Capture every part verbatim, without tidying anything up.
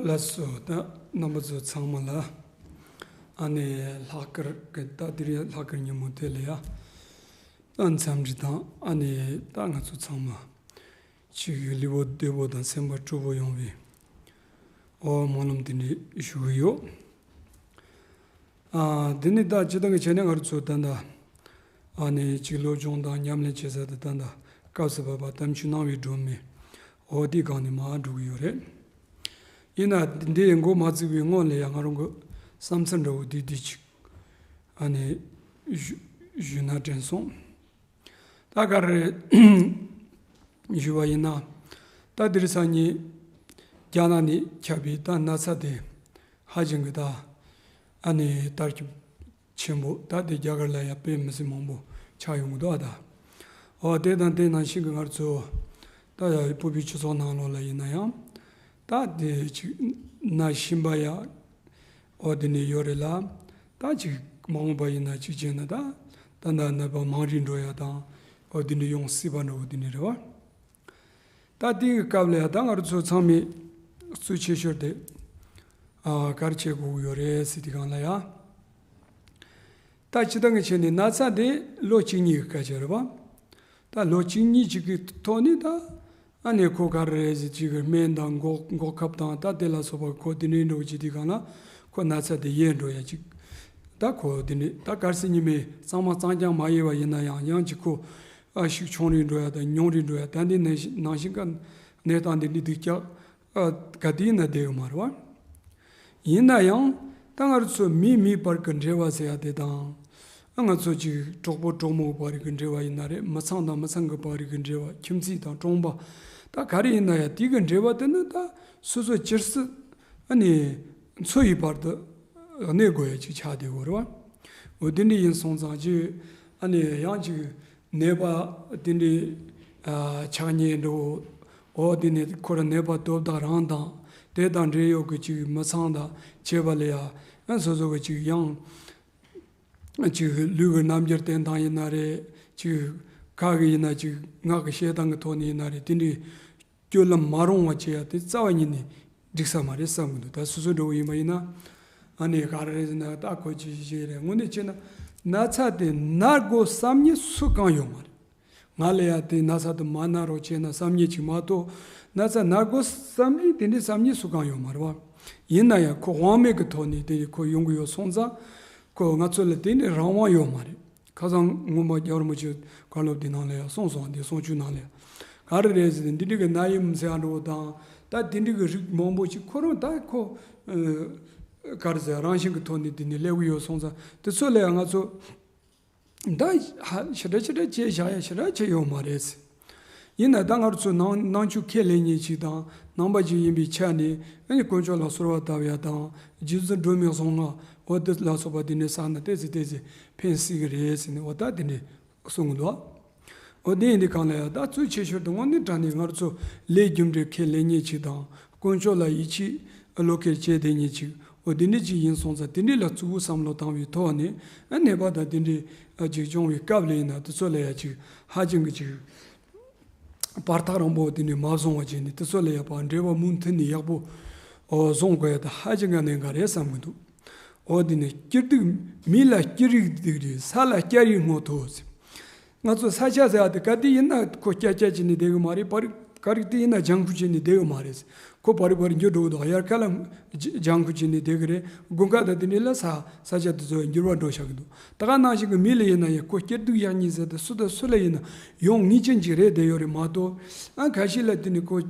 ལགས་སོ། ད་རྣམ་པ་ཚོ་ཚང་མ་ལ་ཨ་ནི་ལྷག་དཀར་གྱི་ད་དེ་རིང་ལྷག་དཀར་ཉིན་མོ་དེ་ལ་ཡ་ད་འཚམས་འདྲི་དང་ཨ་ནི་ད་ང་ཚོ་ཚང་མ་ཅིག་ལུས་པོ་བདེ་པོ་དང་སེམས་པ་སྤྲོ་པོ་ཡོང་བའི་ཨོ་སྨོན་ལམ་དེ་འདྲ་ཞུ་གི་ཡོད། ཨ། དེ་ནི་ད་སྤྱིར་བཏང་གི་བྱས་ནས་ང་རང་ཚོ་ད་ལྟ་ཨ་ནི་གཅིག་སློབ་སྦྱོང་དང་ཉམས་ལེན་བྱེད་ས་དེ་ད་ལྟ་སྐབས་སུ་བབས་པ་གཏམ་རྒྱུད་གནང་བའི་སྒྲོན་མེ་འོ་དེའི་སྒང་ནས་མར་འགྲོ་གི་ཡོད་རེད། ཡིན་ན་འདི་འགོ་མ་བཙུགས་པའི་སྔོན་ལ་ཡང་ང་རང་གི་བསམ་ཚུལ་འདྲ་བོ་འདི་འདི་ཅིག་ཨ་ནི་ཞུ་ཞུས་ན་དྲན་སོང་། ད་ག་རེ་ཞུ་བ་ཡིན་ན། ད་འདིར་སང་ཉིན་རྒྱ་ནག་ནས་ཁྱབ་པའི་ད་ན་ཚ་དེ་ཧ་ཅང་གི་ད་ཨ་ནི་དར་ཁྱབ་ཆེན་པོ་ད་དེ་རྒྱ་གར་ལ་ཡང་དཔེ་མི་སྲིད་མང་པོ་ཆགས་ཡོང་གི་འདུག་ཨ། ད་འོ་དེ་དང་དེ་ནང་བཞིན་གི་ང་ཚོ་ད་ཡ་བོད་པའི་སྤྱི་ཚོགས་ནང་ལོགས་ལ་ཡིན་ན་ཡང་ད་དེ་ཅིག་ན་བཞིན་པ་ཡ། ཨོ་དེ་ནས་ཡོད་རེད་ལ། ད་ཅིག་མ་འོངས་པ་ཡིན་ན་ཅིག་བྱས་ན་ད་ད་ད་ནད་པ་མང་རིགས་འགྲོ་ཡ་དང་ཨོ་དེ་འདྲ་ཡོང་སྲིད་པ་འདྲ་བོ་དེ་འདྲ་རེད་བ། ད་དེའི་སྐབས་ལ་ཡ་ད་ང་རང་ཚོ་ཚང་མས་གཙོ་ཆེ་ཤོས་དེ་ཨ་ག་རེ་བྱེད་དགོས་ཀྱི་ཡོད་རེད་ཟེར་དུས་སྒང་ལ་ཡ། ད་སྤྱིར་བཏང་གི་བྱས་ནས་ན་ཚ་དེ་ལོ་གཅིག་གཉིས་ཀྱི་སྐད་ཆ་རེད་བ། ད་ལོ་གཅིག་གཉིས་ཅིག་གི་ཐོག་ནས་ད། ཨ་ནི་ཁོ་ག་རེ་རེད་ཟེར་ཅིག་སྨན་དང་འགོག་འགོག་ཁབ་དང་ད་དེ་ལ་སོགས་པ་ཁོ་དེ་འདྲའི་འགྲོ་བྱེད་དུས་སྒང་ལ་ཁོ་ན་ཚ་དེ་ཡལ་འགྲོ་ཡ་ཅིག་ད་ཁོ་དེ་འདྲའི་ད་གལ་སྲིད་ཉི་མའི་གཙང་མ་གཙང་རྐྱང་མ་ཡལ་བ་ཡིན་ན་ཡང་ཡང་ཅིག་ཁོ་ཨ་ཤུགས་ཆུང་རུ་འགྲོ་ཡ་དང་ཉུང་རུ་འགྲོ་ཡ་ད་འདི་ནང་བཞིན་ག་གནས་སྟངས་འདི་འདི་འདུག་ཀྱག་ཨ་ག་དུས་ཡིན་ན་བསྡད་ཡོད་མ་རེད་བ། ཡིན་ན་ཡང་ད་ང་རང་ཚོ་མི་མི་བར་གྱི་འབྲེལ་བ་ཟེར་ཡ་དེ་དང་། ང་ཚོ་གཅིག་གྲོགས་པོ་གྲོགས་མོ་བར་གྱི་འབྲེལ་བ་ཡིན་ན་རེད། མི་ཚང་དང་མི་ཚང་གི་བར་གྱི་འབྲེལ་བ། ཁྱིམ་མཚེས་དང་གྲོང་པ། ད་ག་རེ་ཡིན་ན་ཡང་དེ་གི་འབྲེལ་བ་དེ་ནི་ད་སོ་སོ་སྤྱིར་སྲིད་ཨ་ནི་འཚོ་ཡི་བར་དུ་གནས་དགོས་ཡ་ཅིག་ཆགས་བསྡད་ཡོད་རེད་བ། འོ་དེ་འདྲ་ཡིན་སོང་ཙང་ཅིག་ཨ་ནི་ཡང་ཅིག་ནད་པ་དེ་འདྲའི་ཆགས་ཉེན་འགྲོ། འོ་དེ་ནས་ཁོ་རང་ནད་པ་དོ་བདག་རང་དང་དེ་དང་འབྲེལ་ཡོད་ཀྱི་ཅིག་མི་ཚང་དང་བཅས་པ་ལ་ཡ་སོ་སོ་གི་ཅིག་ཡང་ཅིག་ལུས་ཀྱི་རྣམ་འགྱུར་བསྟན་སྟངས་ཡིན་ན་རེད། ཅིག་ཁ་གི་ཡིན་ན་ཅིག་ངག་གི་བཤད་སྟངས་ཀྱི་ཐོག་ནས་ཡིན་ན་རེད། དེ་འདྲའི་སྤྱོད་ལམ་མ་རུང་བ་བྱེད་ཡ་དེ་རྩ་བ་ཉིད་ནས་འགྲིག་ས་མ་རེད་བསམ་གི་འདུག་ད་སོ་སོ་འདྲ་བོ་ཡིན་པ་ཡིན་ན་ཨ་ནི་ག་རེ་རེད་ཟེར་ན་ད་ཁོ་ཅི་ཞིག་ཅིག་རེད། དངོས་གནས་བྱས་ན་ན་ཚ་དེ་ན་དགོས་བསམ་ཉེས་སུ་གང་ཡོད་མ་རེད། ང་ལ་ཡ་དེ་ན་ཚ་དེ་མ་ན་རོགས་བྱས་ན་བསམ་ཉེས་ཅིག་མ་གཏོགས་ན་ཚ་ན་དགོས་བསམ་ཉེས་དེ་འདྲའི་བསམ་ཉེས་སུ་གང་ཡོད་མ་རེད་བ། ཡིན་ན་ཡང་ཁོ་དབང་མེད་ཀྱི་ཐོག་ནས་དེ་ཁོ་ཡོང་གི་ཡོད་སོང་ཙང་ཁོ་ང་ཚོ་ལ་དེ་འདྲའི་རང་དབང་ཡོད་མ་རེད། ཁ་སང་སྔོན་མ་རྒྱལ་བ་རིན་པོ་ཆེ་བཀའ་སློབ་དེ་ནང་ལ་ཡང་གསུངས་སོང་། དེ་གསུང་ཆོས་ནང་ལ་ཡང་ག་རེ་རེད་ཟེར་ཏེ་འདི་འདྲའི་གི་ནད་ཡམས་ཟེར་ཡ་འགྲོ་དང་ད་དེ་འདྲའི་གི་རིགས་མང་པོ་ཅིག་ཁོ་རང་ད་ཁོ་ག་རེ་ཟེར་རང་བཞིན་གྱི་ཐོག་ནས་དེ་ནས་སླེབས་གི་ཡོད་སོང་ཙང་དེ་ཚོ་ལ་ཡང་ང་ཚོ། ད་ཧ་ཞེ་དྲག་ཞེ་དྲག་བྱས་བཞག་ཡ་ཞེ་དྲག་བྱས་ཡོད་མ་རེད། ཡིན་ན་ད་ང་ཚོ་ནང་ནང་ཆོས་ཁས་ལེན་མཁན་ཞིག་དང་ནང་པ་ཞིག་ཡིན་པའི་ཆ་ནས་ཨ་ནི་དཀོན་མཆོག་ལ་གསོལ་བ་བཏབ་ཡ་དང་རྗེ་བཙུན་སྒྲོལ་མའི་གསུང་ངག་འོ་དེ་ལ་སོགས་པ་དེ་ནས་བསགས་ན་ཏོག་ཙམ་ཏོག་ཙམ་ཕན་སྲིད་ཀྱི་རེད་ཟེར་ནས་འོ་ད་དེ་འདྲས་གསུང་གི་འདུག་འོ་དེ་ཡིན་དུས་སྒང་ལ་ཡ་ད་གཙོ་ཆེ་ཤོས་དེ་དངོས་གནས་དྲང་གནས་ང་ཚོ་ལས་རྒྱུ་འབྲས་ཁས་ལེན་མཁན་ཞིག་དང་དཀོན་མཆོག་ལ་ཡིད་ཆེས་བློ་ཁེལ་བྱས་བསྡད་མཁན་ཅིག་འོ་དེ་འདྲ་ཅིག་ཡིན་སོང་ཙང་དེ་འདྲ་ལ་གཙོ་བོ་བསམ་བློ་བཏང་བའི་ཐོག་ནས་ཨ་ནད་པ་དང་དེ་འདྲ་ཅིག་བྱུང་བའི་སྐབས་ལ་ཡིན་ན་དེ་ཚོ་ལ་ཡ་ཅིག་ཧ་ཅང་གི་ཅིག་བར་ཐག་རིང་པོ་དེ་འདྲ་མ་བཟུང་བ་བྱས་ནས་དེ་ཚོ་ལ་ཡ་ཕར་འབྲེལ་བ་མུ་མཐུད་ནས་ཡག་པོ་འོ་བཟུང་དགོས་ཡ་ད་ཧ་ཅང་གི་གནད་འགག་རེད་བསམ་གི་འདུག་འོ་དེ་ནས་སྐྱིད་སྡུག་མི་ལ་སྐྱིད་རིག་སྡུག་རེད། ས་ལ་སྐྱ་རིག་སྔོ་ཐོག་ཟེར། ང་ཚོ་ས་ཆ་ཟེར་བ་དེ་ག་དུས་ཡིན་ན་ཁོ་སྐྱ་སྐྱ་བྱས་ནས་བསྡད་གི་མ་རེད། པར་ག་རིགས་དེ་ཡིན་ན་ལྗང་ཁུ་བྱས་ནས་བསྡད་གི་མ་རེད། ཁོ་བར་བར་འགྱུར་འགྲོ་གི་འདུག་དབྱར་ཁ་ལ་ལྗ་ལྗང་ཁུ་བྱས་ནས་བསྡད་གི་རེད། དགུན་ཁ་དང་དེ་འདྲ་ལ་ས་ས་ཆ་དེ་ཚོ་འགྱུར་བ་འགྲོ་བཞག་གི་འདུག་ད་ག་ནང་བཞིན་གི་མི་ལ་ཡིན་ན་ཡང་ཁོ་སྐྱིད་སྡུག་ཡག་ཉེས་ཟེར་དེ་སུ་དང་སུ་ལ་ཡིན་ན་ཡོང་ངེས་ཅན་ཅིག་རེད་བསྡད་ཡོད་རེད་མ་གཏོགས་ཨ་ཁ་ཤས་ལ་དེ་ནི་ཁོ།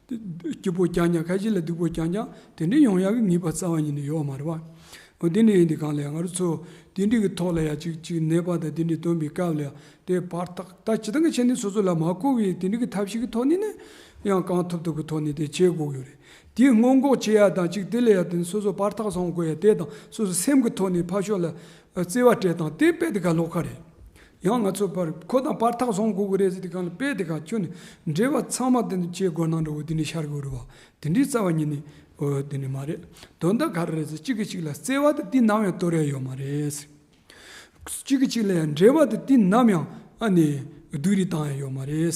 སྐྱིད་པོ་རྐྱང་རྐྱང་ཁ་ཤས་ལ་སྡུག་པོ་རྐྱང་རྐྱང་དེ་འདྲ་ཡོང་ཡག་གི་ངེས་པ་རྩ་བ་ཉིད་ནས་ཡོད་མ་རེད་བ། འོ་དེ་འདྲ་ཡིན་དུས་སྒང་ལ་ཡང་ང་རང་ཚོ་དེ་འདྲ་གི་ཐོག་ལ་ཡང་ཅིག་ཅིག་ནད་པ་དང་དེ་འདྲ་སྟོན་པའི་སྐབས་ལ་ཡང་དེ་བར་ཐག་ད་སྤྱིར་བཏང་གི་བྱས་ནས་སོ་སོ་ལ་མ་མཁོ་བའི་དེ་འདྲ་གི་ཐབས་ཤེས་ཀྱི་ཐོག་ནས་ནི་ཡང་གང་ཐུབ་ཐུབ་ཀྱི་ཐོག་ནས་དེ་བྱེད་དགོས་ཀྱི་རེད། དེ་སྔོན་འགོག་བྱེད་ཡ་དང་ཅིག་དེ་ལ་ཡང་དེ་སོ་སོ་བར་ཐག་བཟུང་དགོས་ཡ་དེ་དང་སོ་སོ་སེམས་ཀྱི་ཐོག་ནས་ཕར་ཕྱོགས་ལ་བརྩེ་བ་སྤྲད་སྟངས་དེ་དཔེ་དེ་ག་ལོགས་ཀ་རེད། ཡང་ང་ཚོ་བར་ཁོ་དང་བར་ཐག་བཟུང་དགོས་ཀྱི་རེད་ཟེར་དུས་སྒང་ལ་དཔེ་དེ་ག་ཁྱོན་ནས་འབྲེལ་བ་ཚང་མ་དེ་ནས་བྱེད་དགོས་ན་འདྲ་བོ་དེ་འདྲ་ཤར་དགོས་རེད་བ། དེ་འདྲའི་རྩ་བ་ཉིད་ནས་འོ་དེ་འདྲ་མ་རེད། དོན་དག་ག་རེ་རེད་ཟེར་གཅིག་གིས་གཅིག་ལ་བརྩེ་བ་དེ་དེ་ནམ་ཡང་དོར་ཡ་ཡོད་མ་རེད། གཅིག་གིས་གཅིག་ལ་ཡང་འབྲེལ་བ་དེ་དེ་ནམ་ཡང་ཨ་ནི་སྡུག་རུས་བཏང་ཡ་ཡོད་མ་རེད།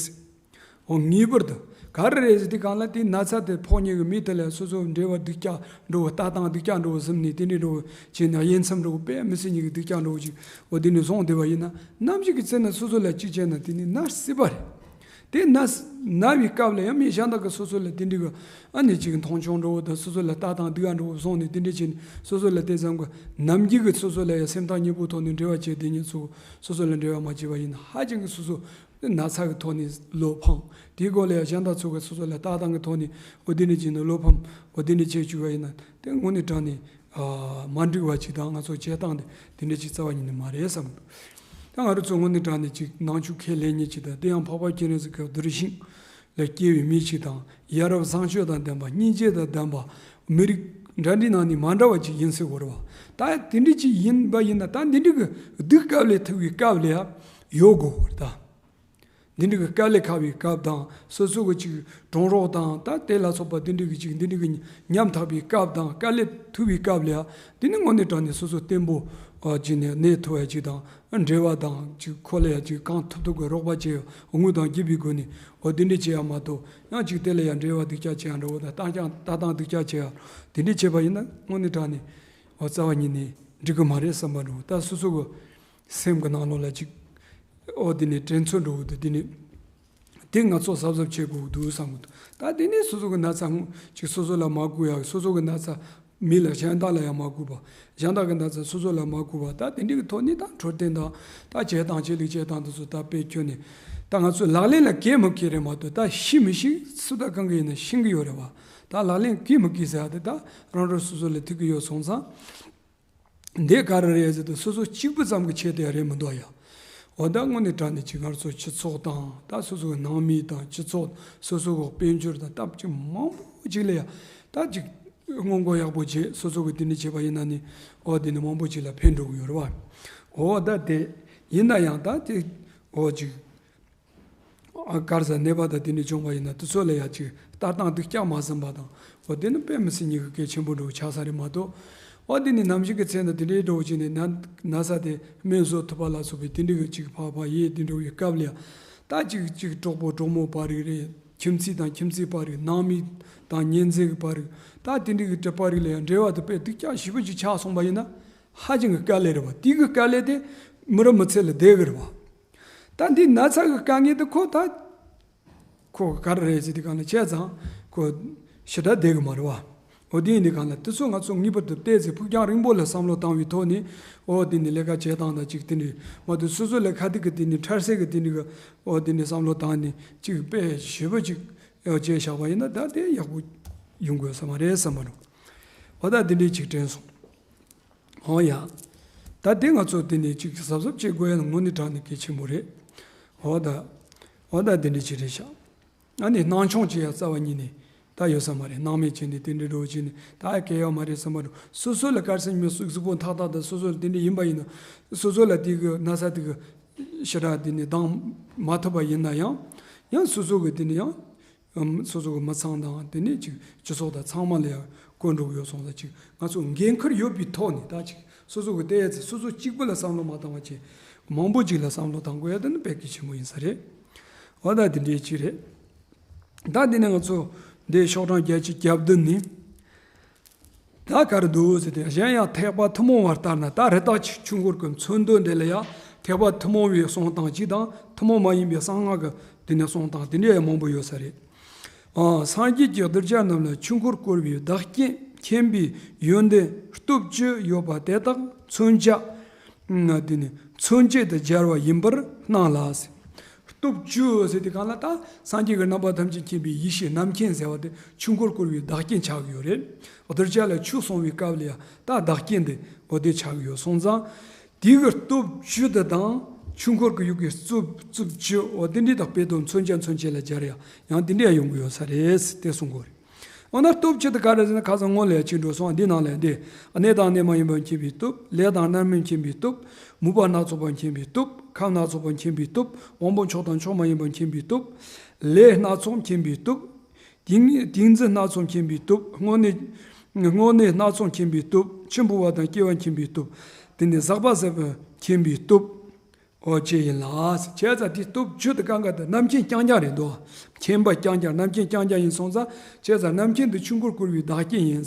འོ་ངེས་པར་དུ་ག་རེ་རེད་ཟེར་དུས་སྒང་ལ་དེ་ན་ཚ་དེ་ཕོག་མཁན་གྱི་མི་དེ་ལ་སོ་སོ་འབྲེལ་བ་སྡུག་ཅག་འགྲོ་བོ། ལྟ་སྟངས་སྡུག་ཅག་འགྲོ་བོ་བཟུང་ནས་དེ་འདྲའི་འགྲོ་བོ་བྱས་ན། དབྱེ་མཚམས་འགྲོ་བོ་དཔེ་མི་སྲིད་མཁན་གྱི་སྡུག་ཅག་འགྲོ་བོ་ཅིག་འོ་དེ་ནས་བཟུང་བསྡད་པ་ཡིན་ན། ནམ་ཞིག་གི་ཚེ་ན་སོ་སོ་ལ་གཅིག་བྱས་ན་དེ་ནི་ན་སྲིད་པ་རེད། དེ་ན་ན་བའི་སྐབས་ལ་ཡང་མི་གཞན་དག་གི་སོ་སོ་ལ་དེ་འདྲའི་གི་ཨ་ནི་ཅིག་མཐོང་ཆུང་འགྲོ་བོ་དང་། སོ་སོ་ལ་ལྟ་སྟངས་སྡུག་ཡ་འགྲོ་བོ་བཟུང་ནས་དེ་འདྲ་བྱས་ནས། སོ་སོ་ལ་དེ་ཙམ་གྱི་ནམ་རྒྱུན་གྱི་སོ་སོ་ལ་ཡང་སེམས་ཐག་ཉེ་པོའི་ཐོག་ནས་འབྲེལ་བ་བྱས་བསྡད་མཁན་ཚོ་སོ་སོ་ལ་འབྲེལ་བ་མ་བྱས་པ་ཡིན་ན། ཧ་ཅང་གི་སོ་སོ་ན་ཚ་གི་ཐོག་ནས་བློ་ཕམ། དེའི་སྒང་ལ་ཡང་གཞན་དག་ཚོ་གི་སོ་སོ་ལ་ལྟ་སྟངས་ཀྱི་ཐོག་ནས་འོ་དེ་འདྲ་བྱས་ནས་བློ་ཕམ། འོ་དེ་འདྲ་བྱས་བཅུག་པ་ཡིན་ན། དེ་དངོས་གནས་དྲང་ནས་ཨ་མ་འགྲིག་པ་ཅིག་དང་། ང་ཚོ་བྱེད་སྟངས་དེ་དེ་འདྲ་ཅིག་རྩ་བ་ཉིད་ནས་མ་རེད་བསམ་འདུག་ད་ང་རང་ཚོ་དངོས་གནས་དྲང་ནས་ཅིག་ནང་ཆོས་ཁས་ལེན་མཁན་ཅིག་དང་། དེ་ཡང་འཕགས་པ་སྤྱན་རས་གཟིགས་ཀྱི་གདུལ་ཞིང་ལ་སྐྱེས་པའི་མི་ཅིག་དང་། ཡ་རབས་བཟང་སྤྱོད་དང་ལྡན་པ། སྙིང་རྗེ་དང་ལྡན་པ། མི་རིགས་འདྲ་འདྲའི་ནང་ནས་མ་འདྲ་བ་ཅིག་ཡིན་སྲིད་དགོས་རེད་བ། ད་དེ་འདྲ་ཅིག་ཡིན་པ་ཡིན་ན། ད་འདི་འདྲ་གི་སྡུག་སྐབས་ལས་ཐུག་པའི་སྐབས་ལ་ཡང་ཡོད་དགོས་རེད་ད། འདི་འདྲ་གི་དཀའ་ལས་ཁག་པའི་སྐབས་དང་། སོ་སོ་གི་ཅིག་གྲོངས་རོགས་དང་། ད་དེ་ལ་སོགས་པ་དེ་འདྲ་གི་ཅིག་འདི་འདྲ་གི་ཉམ་ཐག་པའི་སྐབས་དང་། དཀའ་ལས་ཐུག་པའི་སྐབས་ལ་ཡང་། དེ་ནི་དངོས་གནས་དྲང་ནས་སོ་སོ་བརྟན་པོ་ཨ་བྱས་ནས་གནས་ཐུབ་ཡ་ཅིག་དང་། འབྲེལ་བ་དང་ཅིག་ཁོ་ལ་ཡ་ཅིག་གང་ཐུབ་ཐུབ་ཀྱི་རོགས་པ་བྱེད་ཡ། དངུལ་དང་རྒྱུ་བའི་སྒོ་ནས་འོ་དེ་འདྲ་བྱེད་ཡ་མ་གཏོགས། ཡང་ཅིག་དེ་ལ་ཡ་འབྲེལ་བ་སྡུག་ཅག་བྱེད་ཡ་འདྲ་བོ་དང་། ལྟ་སྟངས་ལྟ་སྟངས་སྡུག་ཅག་བྱེད་ཡ། དེ་འདྲ་བྱས་པ་ཡིན་ན་དངོས་གནས་དྲང་ནས་འོ་རྩ་བ་ཉིད་ནས་འགྲིག་གི་མ་རེད་བསམ་པ་འདྲ་བོ། ད་སོ་སོ་གི་སེམས་ཀྱི་ནང་ལོགས་ལ་ཅིག་འོ་དེ་ནས་དྲན་ཚུལ་འདྲ་བོ་དེ། དེ་ནས་དེ་ང་ཚོ་གཟབ་གཟབ་བྱེད་དགོས་འདུག་བསམ་གི་འདུག་ད་དེ་ནས་སོ་སོ་གི་ན་ཚ་ཅིག་སོ་སོ་ལ་མ་འགོས་ཡ། སོ་སོ་གི་ན་ཚ་མི་ལ་གཞན་དག་ལ་ཡང་མ་འགོས་པ། གཞན་དག་གི་ན་ཚ་སོ་སོ་ལ་མ་འགོས་པ། ད་དེ་འདྲའི་གི་ཐོག་ནས་ད་འཕྲོད་བསྟེན་དང་། ད་བྱེད་སྟངས་ཆེད་ལས་བྱེད་སྟངས་དེ་ཚོ་ད་དཔེ་ཁྱོན་ནས་ད་ང་ཚོ་ལག་ལེན་ལ་འགེལ་མི་འགེལ་རེད་མ་གཏོགས། ད་ཤེས་མི་ཤེས་སུ་ད་གང་གི་ཡིན་ན་ཤེས་གི་ཡོད་རེད་བ། ད་ལག་ལེན་འགེལ་མི་འགེལ་ཟེར་ཡ་དེ་ད་རང་རང་སོ་སོ་ལ་ཐུག་གི་ཡོད་སོང་ཙང་། འདི་ག་རེ་རེད་ཟེར་དུས། སོ་སོ་གཅིག་པུ་ཙམ་གྱི་ཆེད་དུ་ཡང་རེད་མི་འདུག་ཡ། འོ་ད་དངོས་གནས་དྲང་གནས་ཅིག་ང་ཚོ་སྤྱི་ཚོགས་དང་། ད་སོ་སོའི་ནང་མི་དང་། སྤྱི་ཚོགས་སོ་སོ་གི་དཔལ་འབྱོར་དང་། སྟབས་ཅིག་མང་པོ་ཅིག་ལ་ཡ་ད་ཅིག་སྔོན་འགོག་ཡག་པོ་བྱས། སོ་སོ་གི་དེ་འདྲ་བྱས་པ་ཡིན་ན་ནི། འོ་དེ་ནི་མང་པོ་ཅིག་ལ་ཕན་འགྲོ་གི་ཡོད་རེད་བ། འོ་ད་དེ་ཡིན་ན་ཡང་ད་དེ་འོ་ཅིག་ཨ་ག་རེ་ཟེར། ནད་པ་དང་དེ་འདྲ་བྱུང་བ་ཡིན་ན་དེ་ཚོ་ལ་ཡ་ཅིག་ལྟ་སྟངས་སྡུག་ཅག་མ་བཟུང་བ་དང་། འོ་དེ་ནི་དཔེ་མི་སྲིད་ཉེན་ཁ་གལ་ཆེན་པོ་འདྲ་བོ་ཆགས་ས་རེད་མ་གཏོགས། འོ་དེ་ནི་ནམ་ཞིག་གི་ཚེ་ན་དེ་འདྲའི་འདྲ་བོ་ཅིག་ནས་ན་ན་ཚ་དེ་སྨན་བཟོ་ཐུབ་པ་ལ་སོགས་པའི་དེ་འདྲ་གི་ཅིག་ཕར་ཕར་ཡས་དེ་འདྲ་བོའི་སྐབས་ལ་ཡ། ད་ཅིག་ཅིག་གྲོགས་པོ་གྲོགས་མོ་བར་རིགས་རེད། ཁྱིམ་མཚེས་དང་ཁྱིམ་མཚེས་བར་རིགས། ནང་མི་དང་ཉེ་ཚན་གྱི་བར་རིགས། ད་དེ་འདྲ་གི་བར་རིགས་ལ་ཡ་འབྲེལ་བ་དེ་དཔེ་སྡུག་ཅག་ཞེ་པོ་ཅིག་ཆགས་སོང་བ་ཡིན་ན། ཧ་ཅང་གི་དཀའ་ལས་རེད་བ། དེ་གི་དཀའ་ལས་དེ་མི་རབས་མི་ཚེ་ལ་བསྡད་གི་རེད་བ། ད་འདི་ན་ཚ་གི་དཀའ་ངལ་དེ་ཁོ་ད་ཁོ་ག་རེ་རེད་ཟེར་དུས་སྒང་ལ་བྱས་ཙང་ཁོ་ཞེ་དྲག་བསྡད་གི་མ་རེད་བ། འོ་དེ་ཡིན་དུས་སྒང་ལ་དེ་ཚོ་ང་ཚོ་ངེས་པར་དུ་བལྟས་ཚེ་ཕུགས་རྒྱང་རིང་པོ་ལ་བསམ་བློ་བཏང་བའི་ཐོག་ནས། འོ་དེ་ནས་ལས་ཀ་བྱེད་སྟངས་དང་ཅིག་དེ་འདྲ་མ་གཏོགས། སོ་སོ་ལ་ཁ་ཐུག་གི་དེ་ནས་འཕྲལ་སེལ་གི་དེ་འདྲ་གི་འོ་དེ་ནས་བསམ་བློ་བཏང་ནས་ཅིག་དཔེ་ཞེ་པོ་ཅིག་བྱས་བཞག་པ་ཡིན་ན། ད་དེ་ཡག་པོ་ཡོང་དགོས་ས་མ་རེད་བསམ་པ་རེད། འོ་ད་དེ་འདྲ་ཅིག་དྲན་སོང་། འོ་ཡ། ད་དེ་ང་ཚོ་དེ་ནས་ཅིག་གཟབ་གཟབ་བྱེད་དགོས་ཡ་ནི་དངོས་གནས་དྲང་གནས་གལ་ཆེན་པོ་རེད། འོ་ད། འོ་ད་དེ་འདྲ་ཅིག་རེད་ཤག་ཨ་ནི་སྣང་ཆུང་བྱེད་ཡ་རྩ་བ་ཉིད་ནས་ད་ཡོད་ས་མ་རེད། སྣང་མེད་བྱས་ནས་དེ་འདྲ་འདྲ་བོ་བྱས་ནས་ད་གལ་ཡོད་མ་རེད་བསམ་པ་རེད། སོ་སོ་ལ་དཀར་སེམས་མི་གཟུགས་གཟུགས་པོ་འཐག་འཐག་དང་། སོ་སོ་ལ་དེ་འདྲ་ཡིན་པ་ཡིན་ན། སོ་སོ་ལ་དེ་གི་ན་ཚ་དེ་གི་ཞེ་དྲག་དེ་ནས་ལྡང་མ་ཐུབ་པ་ཡིན་ན་ཡང་། ཡང་སོ་སོ་གི་དེ་ནས་ཡང་། ཨམ། སོ་སོ་གི་མི་ཚང་དང་། དེ་ནས་ཅིག་སྤྱི་ཚོགས་དང་ཚང་མ་ལ་ཡང་བཀོད་འགྲོ་གི་ཡོད་སོང་ཙང་། ཅིག་ང་ཚོ་འགན་ཁུར་ཡོད་པའི་ཐོག་ནས། ད་ཅིག་སོ་སོ་གི་བལྟས་ཚེ་སོ་སོ་གཅིག་པུ་ལ་བསམ་བློ་མ་བཏང་བ་བྱས། མང་པོ་ཅིག་ལ་བསམ་བློ་བཏང་དགོས་ཡ་དེ་ནི་དཔེ་གལ་ཆེན་པོ་ཡིན་ས་རེད། འོ་ད་དེ་འདྲའི་ཅིག་རེད། ད་དེ་ནས་ང་ཚོ་འདི་ཤོག་གྲངས་བརྒྱད་ཅུ་གྱ་བདུན་ནས། ད་ག་རེ་འདུག་ཟེར་ཏེ། གཞན་ཡང་ཐེག་པ་ཐུན་མོང་བ་ལྟར་ན། ད་རི་དྭགས་ཀྱི་ཆོས་འཁོར་གྱི་མཚོན་དོན་འདི་ལ་ཡང་ཐེག་པ་ཐུན་མོང་བའི་གསུང་སྟངས་གཅིག་དང་། ཐུན་མོང་མ་ཡིན་པའི་གསང་སྔགས་ཀྱི་དེ་ནས་གསུང་སྟངས་དེ་འདྲ་ཡང་མང་པོ་ཡོད་ས་རེད། ཨ། སངས་རྒྱས་ཀྱི་གདུལ་བྱ་རྣམས་ལ་ཆོས་འཁོར་བསྐོར་བའི་བདག་རྐྱེན་མཁྱེན་པའི་ཡོན་ཏན་སྟོབས་བཅུ་ཡོད་པ་དེ་དག་མཚོན་བྱ། དེ་ནས་མཚོན་བྱེད་དུ་སྦྱར་བ་ཡིན་པར་སྣང་ལ། སྟོབས་བཅུ་ཟེར་དུས་སྒང་ལ་ད་སངས་རྒྱས་ཀྱི་རྣམ་པ་ཐམས་ཅད་མཁྱེན་པའི་ཡེ་ཤེས་རྣམ་མཁྱེན་ཟེར་བ་དེ་ཆོས་འཁོར་བསྐོར་བའི་བདག་རྐྱེན་ཆགས་ཀྱི་ཡོད་རེད། གདུལ་བྱ་ལ་ཆོས་གསུང་བའི་སྐབས་ལ་ཡང་ད་བདག་རྐྱེན་དེ་འོ་དེ་ཆགས་ཀྱི་ཡོད་སོང་ཙང་། དེ་གི་སྟོབས་བཅུ་དེ་དང་ཆོས་འཁོར་གྱི་ཡུལ་གྱི་སྟོབས་སྟོབས་བཅུ་འོ་དེ་འདྲ་དག་དཔེ་དོན་མཚོན་བྱ་མཚོན་བྱེད་ལ་སྦྱར་ཡ་ཡང་དེ་འདྲ་ཡང་ཡོང་གི་ཡོད་ས་རེད་ཟེར་དེ་གསུང་གི་ཡོད་རེད། འོ་ན་སྟོབས་བཅུ་དེ་ག་རེ་ཟེར་ན། ཁ་སང་སྔོན་ལ་ཡང་ཅིག་འགྲོ་སོང་། འདི་ནང་ལ་ཡང་འདི། གནས་དང་གནས་མ་ཡིན་པ་མཁྱེན་པའི་སྟོབས། ལས་དང་རྣམ་སྨིན་མཁྱེན་པའི་སྟོབས། མོས་པ་སྣ་ཚོགས་པ་མཁྱེན་པའི་སྟོབས། ཁམས་སྣ་ཚོགས་པ་མཁྱེན་པའི་སྟོབས། དབང་པོ་མཆོག་དང་མཆོག་མ་ཡིན་པ་མཁྱེན་པའི་སྟོབས། ལས་སྣ་ཚོགས་མཁྱེན་པའི་སྟོབས། ཏིང་ཏིང་འཛིན་སྣ་ཚོགས་མཁྱེན་པའི་སྟོབས། དངོས་གནས་དངོས་གནས་སྣ་ཚོགས་མཁྱེན་པའི་སྟོབས། འཆི་འཕོ་བ་དང་སྐྱེ་བ་མཁྱེན་པའི་སྟོབས། དེ་ནས་ཟག་པ་ཟད་པ་མཁྱེན་པའི་སྟོབས། ཨོ་ཅེ་ཡིན་ལ། བྱས་ཙང་དེ་སྟོབས་བཅུ་དེ་གང་ག་དེ་རྣམ་མཁྱེན་རྐྱང་རྐྱང་རེད་འདུག་མཁྱེན་པ་རྐྱང་རྐྱང་རྣམ་མཁྱེན་རྐྱང་རྐྱང་ཡིན་སོང་ཙང་། བྱས་ཙང་རྣམ་མཁྱེན་དེ་ཆོས་འཁོར་བསྐོར་བའི་བདག་རྐྱེན་ཡིན།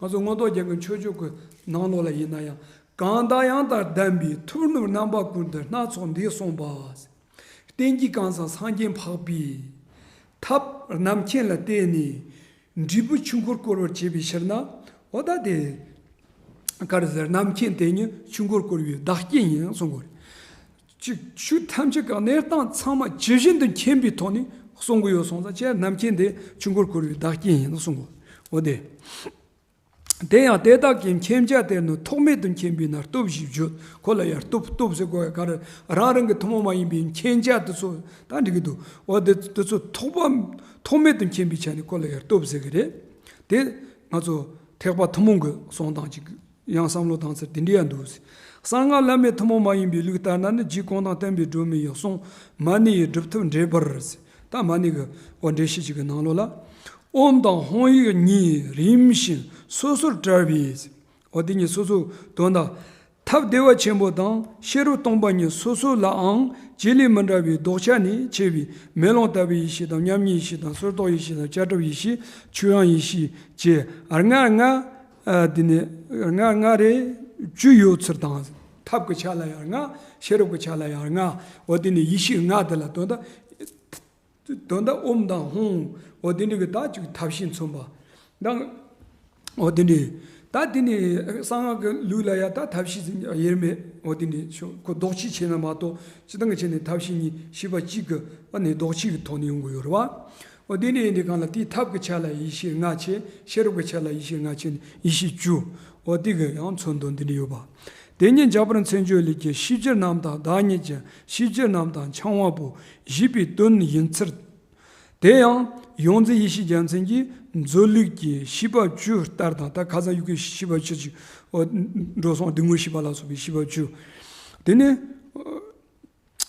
ང་ཚོ་མངོན་རྟོགས་རྒྱན་གྱི་མཆོད་བརྗོད་ཀྱི་ནང་ལོགས་ལ་ཡིན་ན་ཡང་། གང་དང་ཡང་དང་ལྡན་པའི་ཐུབ་རྣམས་རྣམ་པ་ཀུན་ཏུ་སྣ་ཚོགས་འདས་གསུངས་པ། རྟེན་གྱི་གང་ཟག་སངས་རྒྱས་འཕགས་པའི་ཐབས་རྣམ་མཁྱེན་ལ་བརྟེན་ནས་འབྲས་བུ་ཆོས་འཁོར་བསྐོར་བར་བྱེད་པའི་ཕྱིར་ན། འོ་ད་དེ་ག་རེ་ཟེར། རྣམ་མཁྱེན་དེ་ཉིད་ཆོས་འཁོར་བསྐོར་བའི་བདག་རྐྱེན་ཡིན་གསུང་གི་རེད། ཅིག་ཆོས་ཐམས་ཅད་ཀྱི་གནས་སྟངས་ཚང་མ་ཇི་བཞིན་དུ་མཁྱེན་པའི་ཐོག་ནས་གསུང་གི་ཡོད་སོང་ཙང་། ཅེས་རྣམ་མཁྱེན་དེ་ཆོས་འཁོར་བསྐོར་བའི་བདག་རྐྱེན་ཡིན་གསུང་གི། འོ་དེ། དེ་ཡང་དེ་དག་གི་མཁྱེན་བྱ་དེ་ནི་ཐོགས་མེད་དུ་མཁྱེན་པས་ན་སྟོབས་ཞེས་བརྗོད། ཁོ་ལ་ཡང་སྟོབས། སྟོབས་ཟེར་དགོས་ག་རེ། རང་རང་གི་ཐུན་མོང་མ་ཡིན་པའི་མཁྱེན་བྱ་དེ་ཚོ་ད་འགྲིག་གི་འདུག་འོ་དེ་དེ་ཚོ་ཐོགས་པ། ཐོགས་མེད་དུ་མཁྱེན་པའི་ཆ་ནས་ཁོ་ལ་ཡང་སྟོབས་ཟེར་གི་རེད། དེ་ང་ཚོ་ཐེག་པ་ཐུན་མོང་གི་གསུང་སྟངས་ཅིག་ཡང་བསམ་བློ་བཏང་ཚུལ་དེ་འདྲ་ཡང་འདུག་གསང་སྔགས་བླ་མེད་ཐུན་མོང་མ་ཡིན་པའི་ལུགས་ལྟར་ན་ནི། རྗེ་གུང་ཐང་བསྟན་པའི་སྒྲོན་མེ་ཡི་གསུང་མ་ཎི་ཡི་སྒྲུབ་ཐབས་འགྲེལ་པར། ད་མ་ཎི་གི་འོ་འགྲེལ་བཤད་ཅིག་གི་ནང་ལོགས་ལ། ཨོཾ་དང་ཧཱུྃ་ཡིག་གཉིས་རིམ་བཞིན་སོ་སོར་བྲལ་བས། འོ་དེ་གཉིས་སོ་སོ་དོན་དག་ཐབས་བདེ་བ་ཆེན་པོ་དང་ཤེས་རབ་སྟོང་པ་ཉིད་སོ་སོ་ལའང་བྱེད་ལས་མི་འདྲ་བའི་ལྡོག་ཆ་ནས་ཕྱེ་བའི་མེ་ལོང་ལྟ་བུའི་ཡེ་ཤེས་དང་མཉམ་ཉིད་ཡེ་ཤེས་དང་སོར་རྟོག་ཡེ་ཤེས་དང་བྱ་གྲུབ་ཡེ་ཤེས་ཆོས་དབྱིངས་ཡེ་ཤེས་བཅས་ལྔ་ལྔ། ཨ་དེ་ནས་ལྔ་ལྔ་རེ་བཅུ་ཡོད་ཚུལ་དང་། ཐབས་ཀྱི་ཆ་ལ་ཡང་ལྔ། ཤེས་རབ་ཀྱི་ཆ་ལ་ཡང་ལྔ། འོ་དེ་ནས་ཡེ་ཤེས་ལྔ་དེ་ལ་དོན་དག་དོན་དག་ཨོཾ་དང་ཧཱུྃ། འོ་དེ་འདྲ་གི་ད་ཅིག་ཐབས་ཤེས་མཚོན་པ་དང་། འོ་དེ་འདྲ། ད་དེ་ནི་གསང་སྔགས་ཀྱི་ལུགས་ལ་ཡ་ད་ཐབས་ཤེས་དབྱེར་མེད། འོ་དེ་འདྲ་ཤོ་ཁོ་ལྡོག་ཕྱོགས་ཕྱེ་ན་མ་གཏོགས་སྤྱིར་བཏང་གི་ཆ་ནས་ཐབས་ཤེས་གཉིས་ཤེས་པ་གཅིག་གི་ཨ་ནི་ལྡོག་ཕྱོགས་ཀྱི་ཐོག་ནས་ཡོང་གི་ཡོད་རེད་བ། འོ་དེ་འདྲ་ཡིན་དུས་གང་ལ་དེའི་ཐབས་ཀྱི་ཆ་ལ་ཡེ་ཤེས་ལྔ་ཕྱེ། ཤེས་རབ་ཀྱི་ཆ་ལ་ཡེ་ཤེས་ལྔ་ཕྱེ་ནས་ཡེ་ཤེས་བཅུ། འོ་དེ་གི་ཡང་མཚོན་དོན་འདི་འདྲ་ཡོད་པ། དེ་ཉིད་འཇམ་དཔལ་མཚན་བརྗོད་ལས་ཀྱི་ཤེས་བྱའི་རྣམ་དག་བདག་ཉིད་ཀྱི་ཤེས་བྱའི་རྣམ་དག་འཆང་བ་པོ་ཞེས་པའི་དོན་ཡིན་ཚུལ། དེ་ཡང་ཡོངས་འཛིན་ཡེ་ཤེས་རྒྱལ་མཚན་གྱིས་མཛོད་ལུགས་ཀྱི་ཤེས་པ་བཅུ་ལྟར་དང་། ད་ཁ་སང་ཡུལ་གྱི་ཤེས་པ་བཅུ་ཅིག་འགྲོ་སོང་སྡུག་བསྔལ་ཤེས་པ་ལ་སོགས་པའི་ཤེས་པ་བཅུ། དེ་ནས་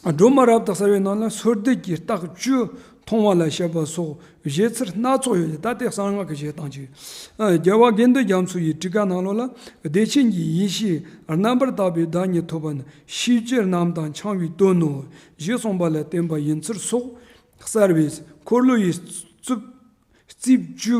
སྒྲོན་མ་རབ་ཏུ་གསལ་བའི་ནང་ལ་སོར་སྡུད་ཀྱི་རྟགས་བཅུ་མཐོང་བ་ལ་བཤད་པ་སོགས་བཞེད་ཚུལ་སྣ་ཚོགས་ཡོད། ད་དེ་གསང་སྔགས་ཀྱི་བཞེད་སྟངས་ཅིག་རྒྱལ་བ་དགེ་འདུན་རྒྱ་མཚོ་ཡི་ཊཱི་ཀ་ནང་ལོགས་ལ། བདེ་ཆེན་གྱི་ཡེ་ཤེས་རྣམ་པར་དག་པའི་བདག་ཉིད་ཐོབ་པ་ནི་ཤེས་བྱའི་རྣམ་དག་འཆང་བའི་དོན་ནོ། ཞེས་གསུངས་པ་ལ་བརྟེན་པ་ཡིན་ཚུལ་སོགས་གསལ་བས། འཁོར་ལོ་ཡི་རྩིབས་རྩིབས་བཅུ་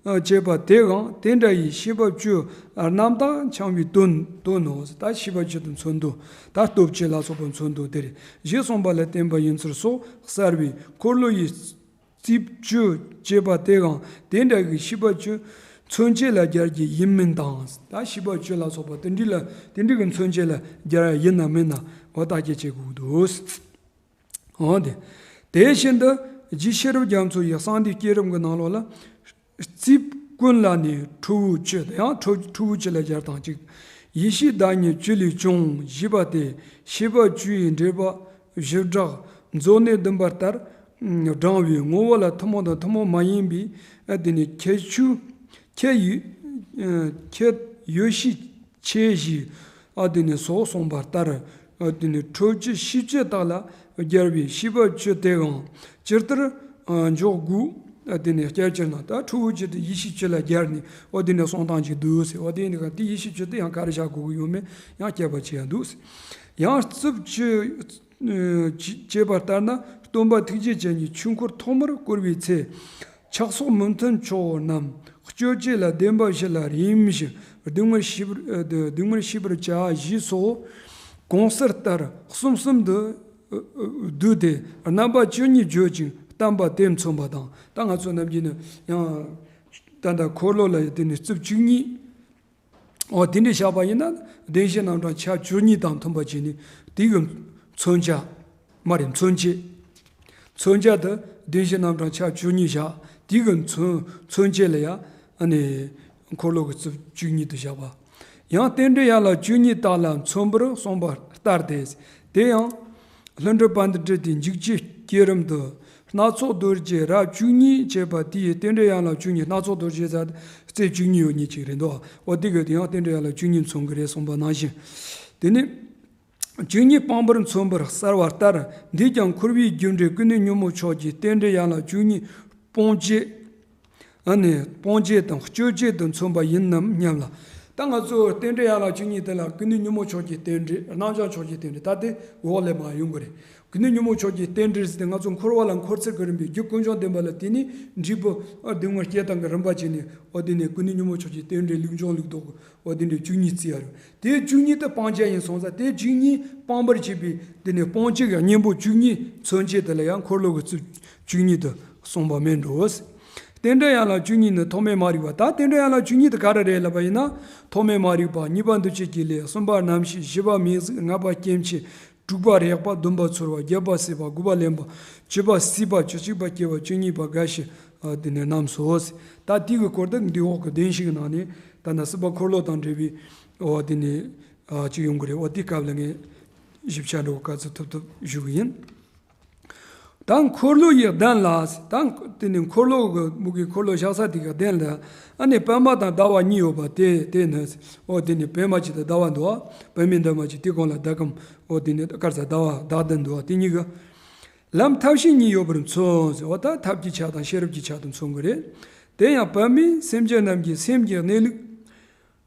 བྱས་པ་དེའང་དེ་འདྲ་ཡི་ཤེས་པ་བཅུ་རྣམ་དག་འཆང་བའི་དོན་དོན་ནོ། ད་ཤེས་པ་བཅུ་དེ་མཚོན་དོན། ད་སྟོབས་བཅུ་ལ་སོགས་པ་མཚོན་དོན་དེ་རེད། ཞེས་གསུངས་པ་ལ་བརྟེན་པ་ཡིན་ཚུལ་སོགས་གསལ་བས། འཁོར་ལོ་ཡི་རྩིབས་བཅུ་བྱས་པ་དེའང་དེ་འདྲ་གི་ཤེས་པ་བཅུ་མཚོན་བྱེད་ལ་སྦྱར་རྒྱུ་ཡིན་མིན་དང་། ད་ཤེས་པ་བཅུ་ལ་སོགས་པ་དེ་འདྲ་ལ་དེ་འདྲ་གི་མཚོན་བྱེད་ལ་སྦྱར་ཡ་ཡིན་ན་མིན་ན་འོ་བརྟག་དཔྱད་བྱེད་དགོས་ཀྱི་འདུག་འོ་དེ། དེ་བཞིན་དུ་རྗེ་ཤེས་རབ་རྒྱ་མཚོ་ཡི་གསང་འདུས་བསྐྱེད་རིམ་གྱི་ནང་ལོགས་ལ། རྩིབས་ཀུན་ལ་ནི་ཁྲོ་བོ་བཅུ། ཡང་ཁྲོ་ཁྲོ་བོ་བཅུ་ལ་སྦྱར་དང་གཅིག་ཡེ་ཤེས་བདག་ཉིད་བཅུ་ལས་བྱུང་ཞེས་པ་སྟེ། ཤེས་པ་བཅུ་ཡི་འགྲེལ་པ་བཞི་སྦྲགས་མཛོད་ནས་བདུན་པ་ལྟར་བགྲངས་པའི་ངོ་བོ་ལ་ཐུན་མོང་དང་ཐུན་མོང་མ་ཡིན་པའི་དེ་ནི་ཁྱད་ཆོས། ཁྱད་ཡོད། ཁྱད་ཡོད་ཤས་ཆེ་ཞེས་ཨ་དེ་ནི་སོགས་གསུངས་པ་ལྟར། ཨ་དེ་ནི་ཁྲོ་བཅུ་ཤེས་བཅུ་དག་ལ་སྦྱར་བའི་ཤེས་པ་བཅུ་དེའང་ཇི་ལྟར་འཇོག་དགོས། ཨ་དེ་ནི་སྐྱར་སྦྱར་ན། ད་ཁྲོ་བོ་བཅུ་དེ་ཡེ་ཤེས་བཅུ་ལ་སྦྱར་ནས་ཨ་དེ་ནི་གསུང་སྟངས་ཅིག་འདུག་ཟེར། ཨ་དེ་ནི་ག་དེ་ཡེ་ཤེས་བཅུ་དེ་ཡང་ག་རེ་བཞག་དགོས་ཀྱི་ཡོད་མེད་ཡང་དཔྱད་པ་བྱེད་ཡ་འདུག་ཟེར། ཡང་རྩིབས་བཅུ། ཅེས་པ་ལྟར་ན། སྟོན་པ་ཐུགས་རྗེ་ཅན་གྱིས་ཆོས་འཁོར་ཐོག་མར་བསྐོར་བའི་ཚེ། ཆགས་སོགས་མི་མཐུན་ཕྱོགས་རྣམས་གཅོད་བྱེད་ལ་བདེན་པ་བཞི་ལ་རིམ་བཞིན་སྡུག་བསྔལ་ཤེས་པར་སྡུག་བསྔལ་ཤེས་པར་བྱ་ཞེས་སོགས་གོང་གསལ་ལྟར་གསུམ་གསུམ་དུ་བསྡུས་ཏེ་རྣམ་པ་བཅུ་གཉིས་བརྗོད་ཅིང་བསྟན་པ་དེ་མཚོན་པ་དང་། ད་ང་ཚོ་ནམ་རྒྱུན་ནི་ཡང་ད་ལྟ་འཁོར་ལོ་ལ་ཡོད་དེ་ནི་རྩིབས་བཅུ་གཉིས། འོ་དེ་འདྲ་བཞག་པ་ཡིན་ན་བདེན་བཞི་རྣམ་གྲངས་ཆ་བཅུ་གཉིས་དང་མཐུན་པ་བྱས་ནས་དེ་གི་མཚོན་བྱ། མ་རེད། མཚོན་བྱེད། མཚོན་བྱ་དེ་བདེན་བཞི་རྣམ་གྲངས་ཆ་བཅུ་གཉིས་བཞག་དེ་གི་མཚོན་མཚོན་བྱེད་ལ་ཡ་ཨ་ནི་འཁོར་ལོ་གི་རྩིབས་བཅུ་གཉིས་དུ་བཞག་པ། ཡང་རྟེན་འབྲེལ་ཡན་ལག་བཅུ་གཉིས་དག་ལ་མཚོན་པར་གསུངས་པ་ལྟར་ཏེ། དེ་ཡང་། ལྷུན་གྲུབ་པཎྜི་ཏ་དེ་འཇིགས་བྱེད་བསྐྱེད་རིམ་དུ། སྣ་ཚོགས་རྡོ་རྗེ་རབ་བཅུ་གཉིས་བྱས་པ་དེའི་རྟེན་འབྲེལ་ཡན་ལག་བཅུ་གཉིས། སྣ་ཚོགས་རྡོ་རྗེ་ཟེར་རྩེ་བཅུ་གཉིས་ཡོད་ཉིད་ཅིག་རེད་འདུག་འོ་དེ་གི་དེ་ཡང་རྟེན་འབྲེལ་ཡན་ལག་བཅུ་གཉིས་མཚོན་གི་རེད་གསུངས་པ་ནང་བཞིན། དེ་ནི། བཅུ་གཉིས་སྤངས་པར་མཚོན་པར་གསལ་བ་ལྟར། འདིས་ཀྱང་འཁོར་བའི་རྒྱུ་འབྲས་ཀུན་ནས་ཉོན་མོངས་ཕྱོགས་ཀྱི་རྟེན་འབྲེལ་ཡན་ལག་བཅུ་གཉིས་སྤོང་བྱེད། ཨ་ནི་སྤོང་བྱེད་དང་གཅོད་བྱེད་དུ་མཚོན་པ་ཡིན་ནམ་སྙམ་ལ། ད་ང་ཚོ་རྟེན་འབྲེལ་ཡན་ལག་བཅུ་གཉིས་དེ་ལ་ཀུན་ནས་ཉོན་མོངས་ཕྱོགས་ཀྱི་རྟེན་འབྲེལ། རྣམ་བྱང་ཕྱོགས་ཀྱི་རྟེན་འབྲེལ། ད་དེ་འོག་ལས་མར་ཡོང་གི་རེད། ཀུན་ནས་ཉོན་མོངས་ཕྱོགས་ཀྱི་རྟེན་འབྲེལ་ཟེར་ཏེ་ང་ཚོ་འཁོར་བ་ལ་འཁོར་ཚུལ་གྱི་རིམ་པས་རྒྱུ་ཀུན་འབྱུང་བདེན་པ་ལ་བརྟེན་ནས་འབྲས་བུ་སྡུག་བསྔལ་སྐྱེ་སྟངས་ཀྱི་རིམ་པ་བྱས་ནས། འོ་དེ་ནས་ཀུན་ནས་ཉོན་མོངས་ཕྱོགས་ཀྱི་རྟེན་འབྲེལ་ལུགས་འབྱུང་ལུགས་ལྡོག་གི། འོ་དེ་འདྲའི་བཅུ་གཉིས་བརྩི་ཡ་རེད། དེ་བཅུ་གཉིས་དེ་སྤང་བྱ་ཡིན་སོང་ཙང་། དེ་བཅུ་གཉིས་སྤང་བར་བྱེད་པའི་དེ་ནས་སྤོང་བྱེད་ཀྱི་གཉེན་པོ་བཅུ་གཉིས་མཚོན་བྱེད་དེ་ལ་ཡང་འཁོར་ལོ་གི་ཚུལ་བཅུ་གཉིས་དེ་གསུངས་པ་མིན་འགྲོ། རྟེན་འབྲེལ་ཡན་ལག་བཅུ་གཉིས་ནི་ཐོག་མེད་མ་རིག་པ། ད་རྟེན་འབྲེལ་ཡན་ལག་བཅུ་གཉིས་དེ་ག་རེ་རེད་ལབ་པ་ཡིན་ན། ཐོག་མེད་མ་རིག་པ། གཉིས་པ་འདུ་བྱེད་ཀྱི་ལས། གསུམ་པ་རྣམ་ཤེས། བཞི་པ་མིང་གཟུགས། ལྔ་པ་སྐྱེ་མཆེད། དྲུག་པ་རེག་པ། བདུན་པ་ཚོར་བ། བརྒྱད་པ་སྲེད་པ། དགུ་པ་ལེན་པ། བཅུ་པ་སྲིད་པ། བཅུ་གཅིག་པ་སྐྱེ་བ། བཅུ་གཉིས་པ་རྒ་ཤི། ཨ། དེ་ནས་རྣམས་སོ། ད་དེ་གི་སྐོར་དེ་འདི་འོག་གི་བདེན་བཞིའི་ནང་ནས་ད་ན་སྲིད་པ་འཁོར་ལོ་དང་འབྲེལ་བའི། འོ་དེ་ནས་ཨ་ཅིག་ཡོང་གི་རེད། འོ་དེ་སྐབས་ལ་ངས་ཞིབ་ཆ་འགྲོ་ག་ཚོད་ཐུབ་ཐུབ་ཞུ་གི་ཡིན། ད་འཁོར་ལོ་ཡི་གདན་ལ། ད་དེ་ནས་འཁོར་ལོ་གི་མུ་གེ་འཁོར་ལོ་བཞག་ས་དེ་གི་གདན་ལ། ཨ་ནི་པདྨ་དང་ཟླ་བ་གཉིས་ཡོད་པ་དེ། དེ་ནི། འོ་དེ་ནི་པདྨ་གཅིག་དང་ཟླ་བ་འདུག། པདྨའི་འདབ་མ་གཅིག། དེ་གོང་ལ་ཟླ་གམ། འོ་དེ་ནི་དཀར་ས་ཟླ་བ་ཟླ་གདན་འདུག། དེ་གཉིས་ཀྱི་ལམ་ཐབས་ཤེས་གཉིས་ཡོད་པར་མཚོན། འོ་ད་ཐབས་ཀྱི་ཆ་དང་ཤེས་རབ་ཀྱི་ཆ་དུ་མཚོན་གྱི་རེད། དེ་ཡང་པདྨས་སེམས་ཅན་རྣམས་ཀྱི་སེམས་ཀྱི་གནས་ལུགས།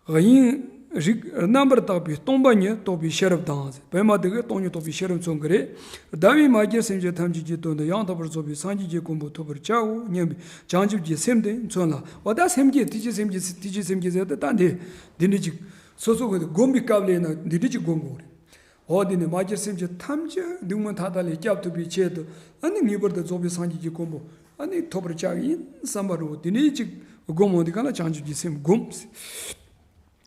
དབྱིངས་རིག་རྣམ་པར་དག་པའི་སྟོང་པ་ཉིད་རྟོགས་པའི་ཤེས་རབ་དང་། པདྨ་དེ་གིས་སྟོང་ཉིད་རྟོགས་པའི་ཤེས་རབ་མཚོན་གྱི་རེད། ཟླ་བའི་མ་རྒྱུད་སེམས་ཅན་ཐམས་ཅད་ཀྱི་དོན་དུ་ཡང་དག་པར་རྫོགས་པའི་སངས་རྒྱས་ཀྱི་གོ་འཕང་ཐོབ་པར་བྱའོ་སྙམ་པའི་བྱང་ཆུབ་ཀྱི་སེམས་དེ་མཚོན་ལ། འོ་ད་སེམས་བསྐྱེད། དེ་ཅི་སེམས་བསྐྱེད། དེ་ཅི་སེམས་བསྐྱེད་ཟེར་ཏེ། ད་འདི་འདི་འདྲ་ཅིག་སོ་སོ་གི་སྒོམ་པའི་སྐབས་ལ་ཡིན་ན་འདི་འདྲ་ཅིག་སྒོམ་དགོས་རེད། འོ་དེ་ནས་མ་གྱུར་སེམས་ཅན་ཐམས་ཅད་སྡུག་བསྔལ་མཐའ་དག་ལས་སྐྱབས་ཐུབ་པའི་ཆེད་དུ། ཨ་ནི་ངེས་པར་དུ་རྫོགས་པའི་སངས་རྒྱས་ཀྱི་གོ་འཕང་ཨ་ནི་ཐོབ་པར་བྱ་གི་ཡིན་བསམ་པ་རུ། དེ་ནས་ཅིག་སྒོམ་འོང་དུས་གང་ལ་བྱང་ཆུབ་ཀྱི་སེམས་སྒོམ།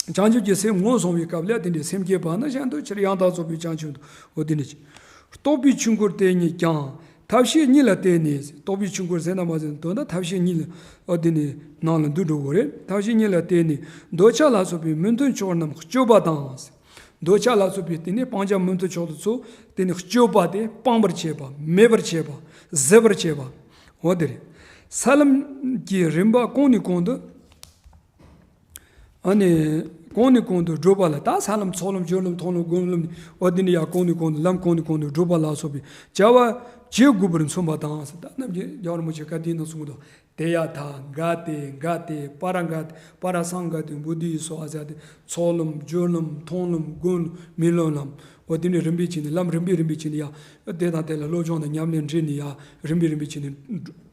བྱང་ཆུབ་ཀྱི་སེམས་ངོས་བཟུང་བའི་སྐབས་ལ་དེ་འདྲའི་སེམས་བསྐྱེད་པ་ནི་གཞན་དུ་ཕྱིར་ཡང་དག་རྫོགས་པའི་བྱང་ཆུབ་ཏུ། འོ་དེ་ནས་ཅིག་རྟོག་པའི་ཆོས་འཁོར་དེ་ཉིད་ཀྱང་། ཐབས་ཤེས་གཉིས་ལ་བརྟེན་ནས། རྟོག་པའི་ཆོས་འཁོར་ཟེར་ན་མ་ཟེར་དོན་དག་ཐབས་ཤེས་གཉིས་ལ། ཨ་དེ་ནས་ནང་ལ་འདུ་འགྲོ་དགོས་རེད། ཐབས་ཤེས་གཉིས་ལ་བརྟེན་ནས་འདོད་ཆགས་ལ་སོགས་པའི་མི་མཐུན་ཕྱོགས་རྣམས་གཅོད་པ་དང་། འདོད་ཆགས་ལ་སོགས་པའི་དེ་ནས་སྤང་བྱ་མི་མཐུན་ཕྱོགས་དེ་ཚོ་དེ་ནས་གཅོད་པ་དེ། སྤང་བར་བྱེད་པ། མེད་པར་བྱེད་པ། ཟད་པར་བྱེད་པ། འོ་དེ་རེད། ས་ལམ་གྱི་རིམ་པ་གོང་ནས་གོང་དུ། ཨ་ནི་གོང་ནས་གོང་དུ་བགྲོད་པ་ལ། ད་ས་ལམ། ཚོགས་ལམ། སྦྱོར་ལམ། མཐོང་ལམ། སྒོམ་ལམ་ནི། འོ་དེ་ནས་ཡར་གོང་ནས་གོང་དུ། ལམ་གོང་ནས་གོང་དུ་བགྲོད་པ་ལ་སོགས་པའི་བྱ་བ་བྱེད་དགོས་པར་མཚོན་པ་དང་ཟེར། ད་རྣམ་རྒྱལ་རྒྱལ་བ་རིན་པོ་ཆེ་བཀའ་དེའི་ནང་གསུངས་འདུག། དེ་ཡ་ཐ་ག་ཏེ་ག་ཏེ་པ་ར་ག་ཏེ་པ་ར་སང་ག་ཏེ་བོ་དྷི་སྭཱ་ཧཱ་ཟེར་ཏེ། ཚོགས་ལམ། སྦྱོར་ལམ། མཐོང་ལམ། སྒོམ་ལམ། སྨོན་ལམ། འོ་དེ་ནས་རིམ་པས་བྱས་ནས། ལམ་རིམ་པས་རིམ་པས་བྱས་ནས་ཡ། དེ་དང་དེ་ལ་སློབ་སྦྱོང་དང་ཉམས་ལེན་འདྲེས་ནས་ཡ། རིམ་པས་རིམ་པས་བྱས་ནས་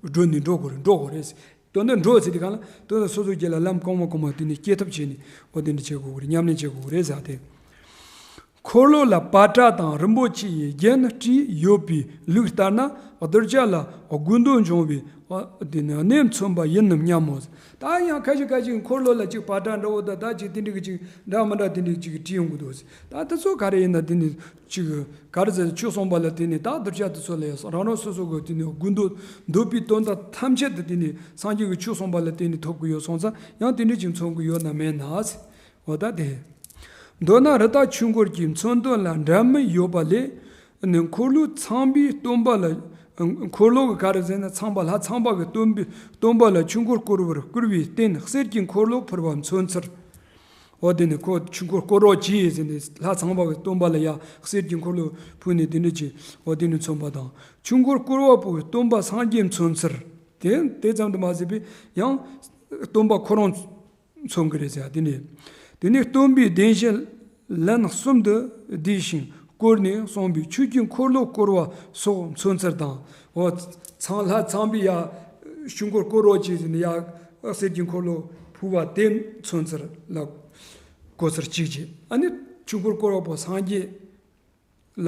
བགྲོད་ནས་འགྲོ་དགོས་རེད། འགྲོ་དགོས་རེད། དོན་དུ་འགྲོ་ཟེར་དུས་གང་ལ། དོན་དུ་སོ་སོ་སྒེར་ལ་ལམ་གོང་མ་གོང་མ་དེ་ནས་སྐྱེ་ཐབས་བྱས་ནས། འོ་དེ་འདྲ་བྱེད་དགོས་རེད། ཉམས་ལེན་བྱེད་དགོས་རེད་ཟེར་ཏེ། འཁོར་ལོ་ལ་པ་ཏྲ་དང་རིན་པོ་ཆེ་ཡི་རྒྱན་སྤྲས་ཡོད་པའི་ལུགས་ལྟར་ན། གདུལ་བྱ་ལ་དགོས་འདོད་འབྱུང་བའི་དེ་ནི་གནས་མཚོན་པ་ཡིན་ནམ་སྙམ་མོ། ད་ཡང་ཁ་ཅིག་ཁ་ཅིག་འཁོར་ལོ་ལ་ཅིག་པ་ཏྲ་འདྲ་བོ་དང་། ད་ཅིག་དེ་འདྲ་གི་ཅིག་འདྲ་མི་འདྲ་དེ་འདྲ་ཅིག་བྲིས་ཡོང་གི་འདུག། ད་དེ་ཚོ་ག་རེ་ཡིན་ན། དེ་ནི་ཅིག་ག་རེ་ཟེར། ཆོས་གསུངས་པ་ལ་བརྟེན་ནས། ད་གདུལ་བྱ་དེ་ཚོ་ལ་ཡང་རང་རང་སོ་སོ་གི་དེ་ནི་དགོས་འདོད། འདོད་པའི་དོན་དག་ཐམས་ཅད་དེ་དེ་ནི་སངས་རྒྱས་ཀྱི་ཆོས་གསུངས་པ་ལ་བརྟེན་ནས་ཐོབ་ཀྱི་ཡོད་སོང་ཙང་། ཡང་དེ་འདྲ་ཅིག་མཚོན་གྱི་ཡོད་ན་མེད་ན་ཟེར། འོ་ད་དེ། མདོར་ན་རི་དྭགས་ཆོས་འཁོར་གྱི་མཚོན་དོན་ལ་འདྲ་མིན་ཡོད་པ་ལས། ནི་འཁོར་ལོ་ཚངས་པའི་སྟོན་པ་ལ། འཁོར་ལོ་གི་ག་རེ་ཟེར་ན། ཚངས་པ། ལྷ་ཚངས་པ་གི་སྟོན་པའི་སྟོན་པ་ལ་ཆོས་འཁོར་བསྐོར་བར་བསྐུལ་བའི་རྟེན་གསེར་གྱི་འཁོར་ལོ་ཕུལ་བ་མཚོན་ཚུལ། འོ་དེ་ནི་ཁོ་ཆོས་འཁོར་བསྐོར་རོགས་གྱིས་ཟེར་ནས། ལྷ་ཚངས་པ་གི་སྟོན་པ་ལ་ཡ་གསེར་གྱི་འཁོར་ལོ་ཕུལ་ནས་དེ་འདྲ་བྱས། འོ་དེ་ནི་མཚོན་པ་དང་། ཆོས་འཁོར་བསྐོར་བ་པོའི་སྟོན་པ་སངས་རྒྱས་མཚོན་ཚུལ། དེ་དེ་ཙམ་དུ་མ་ཟད་པའི་ཡང་སྟོན་པ་ཁོ་རང་མཚོན་གྱི་རེད་ཟེར། དེ་ནས། དེ་ནས་སྟོན་པའི་བདེན་བཞི་ལན་གསུམ་དུ་བསྡུས་ཤིང་བསྐོར་ནས་གསུངས་པའི་ཆོས་ཀྱི་འཁོར་ལོ་བསྐོར་བ་སོགས་མཚོན་ཚུལ་དང་། འོ་ཚངས། ལྷ་ཚངས་པས་ཡ་ཆོས་འཁོར་བསྐོར་རོགས་གྱིས་ཟེར་ནས་ཡ་གསེར་གྱི་འཁོར་ལོ་ཕུལ་བ་དེ་མཚོན་ཚུལ་ལ་གོ་ཚུལ་གཅིག་བྱས། ཨ་ནི་ཆོས་འཁོར་བསྐོར་བ་པོ་སངས་རྒྱས་ལ་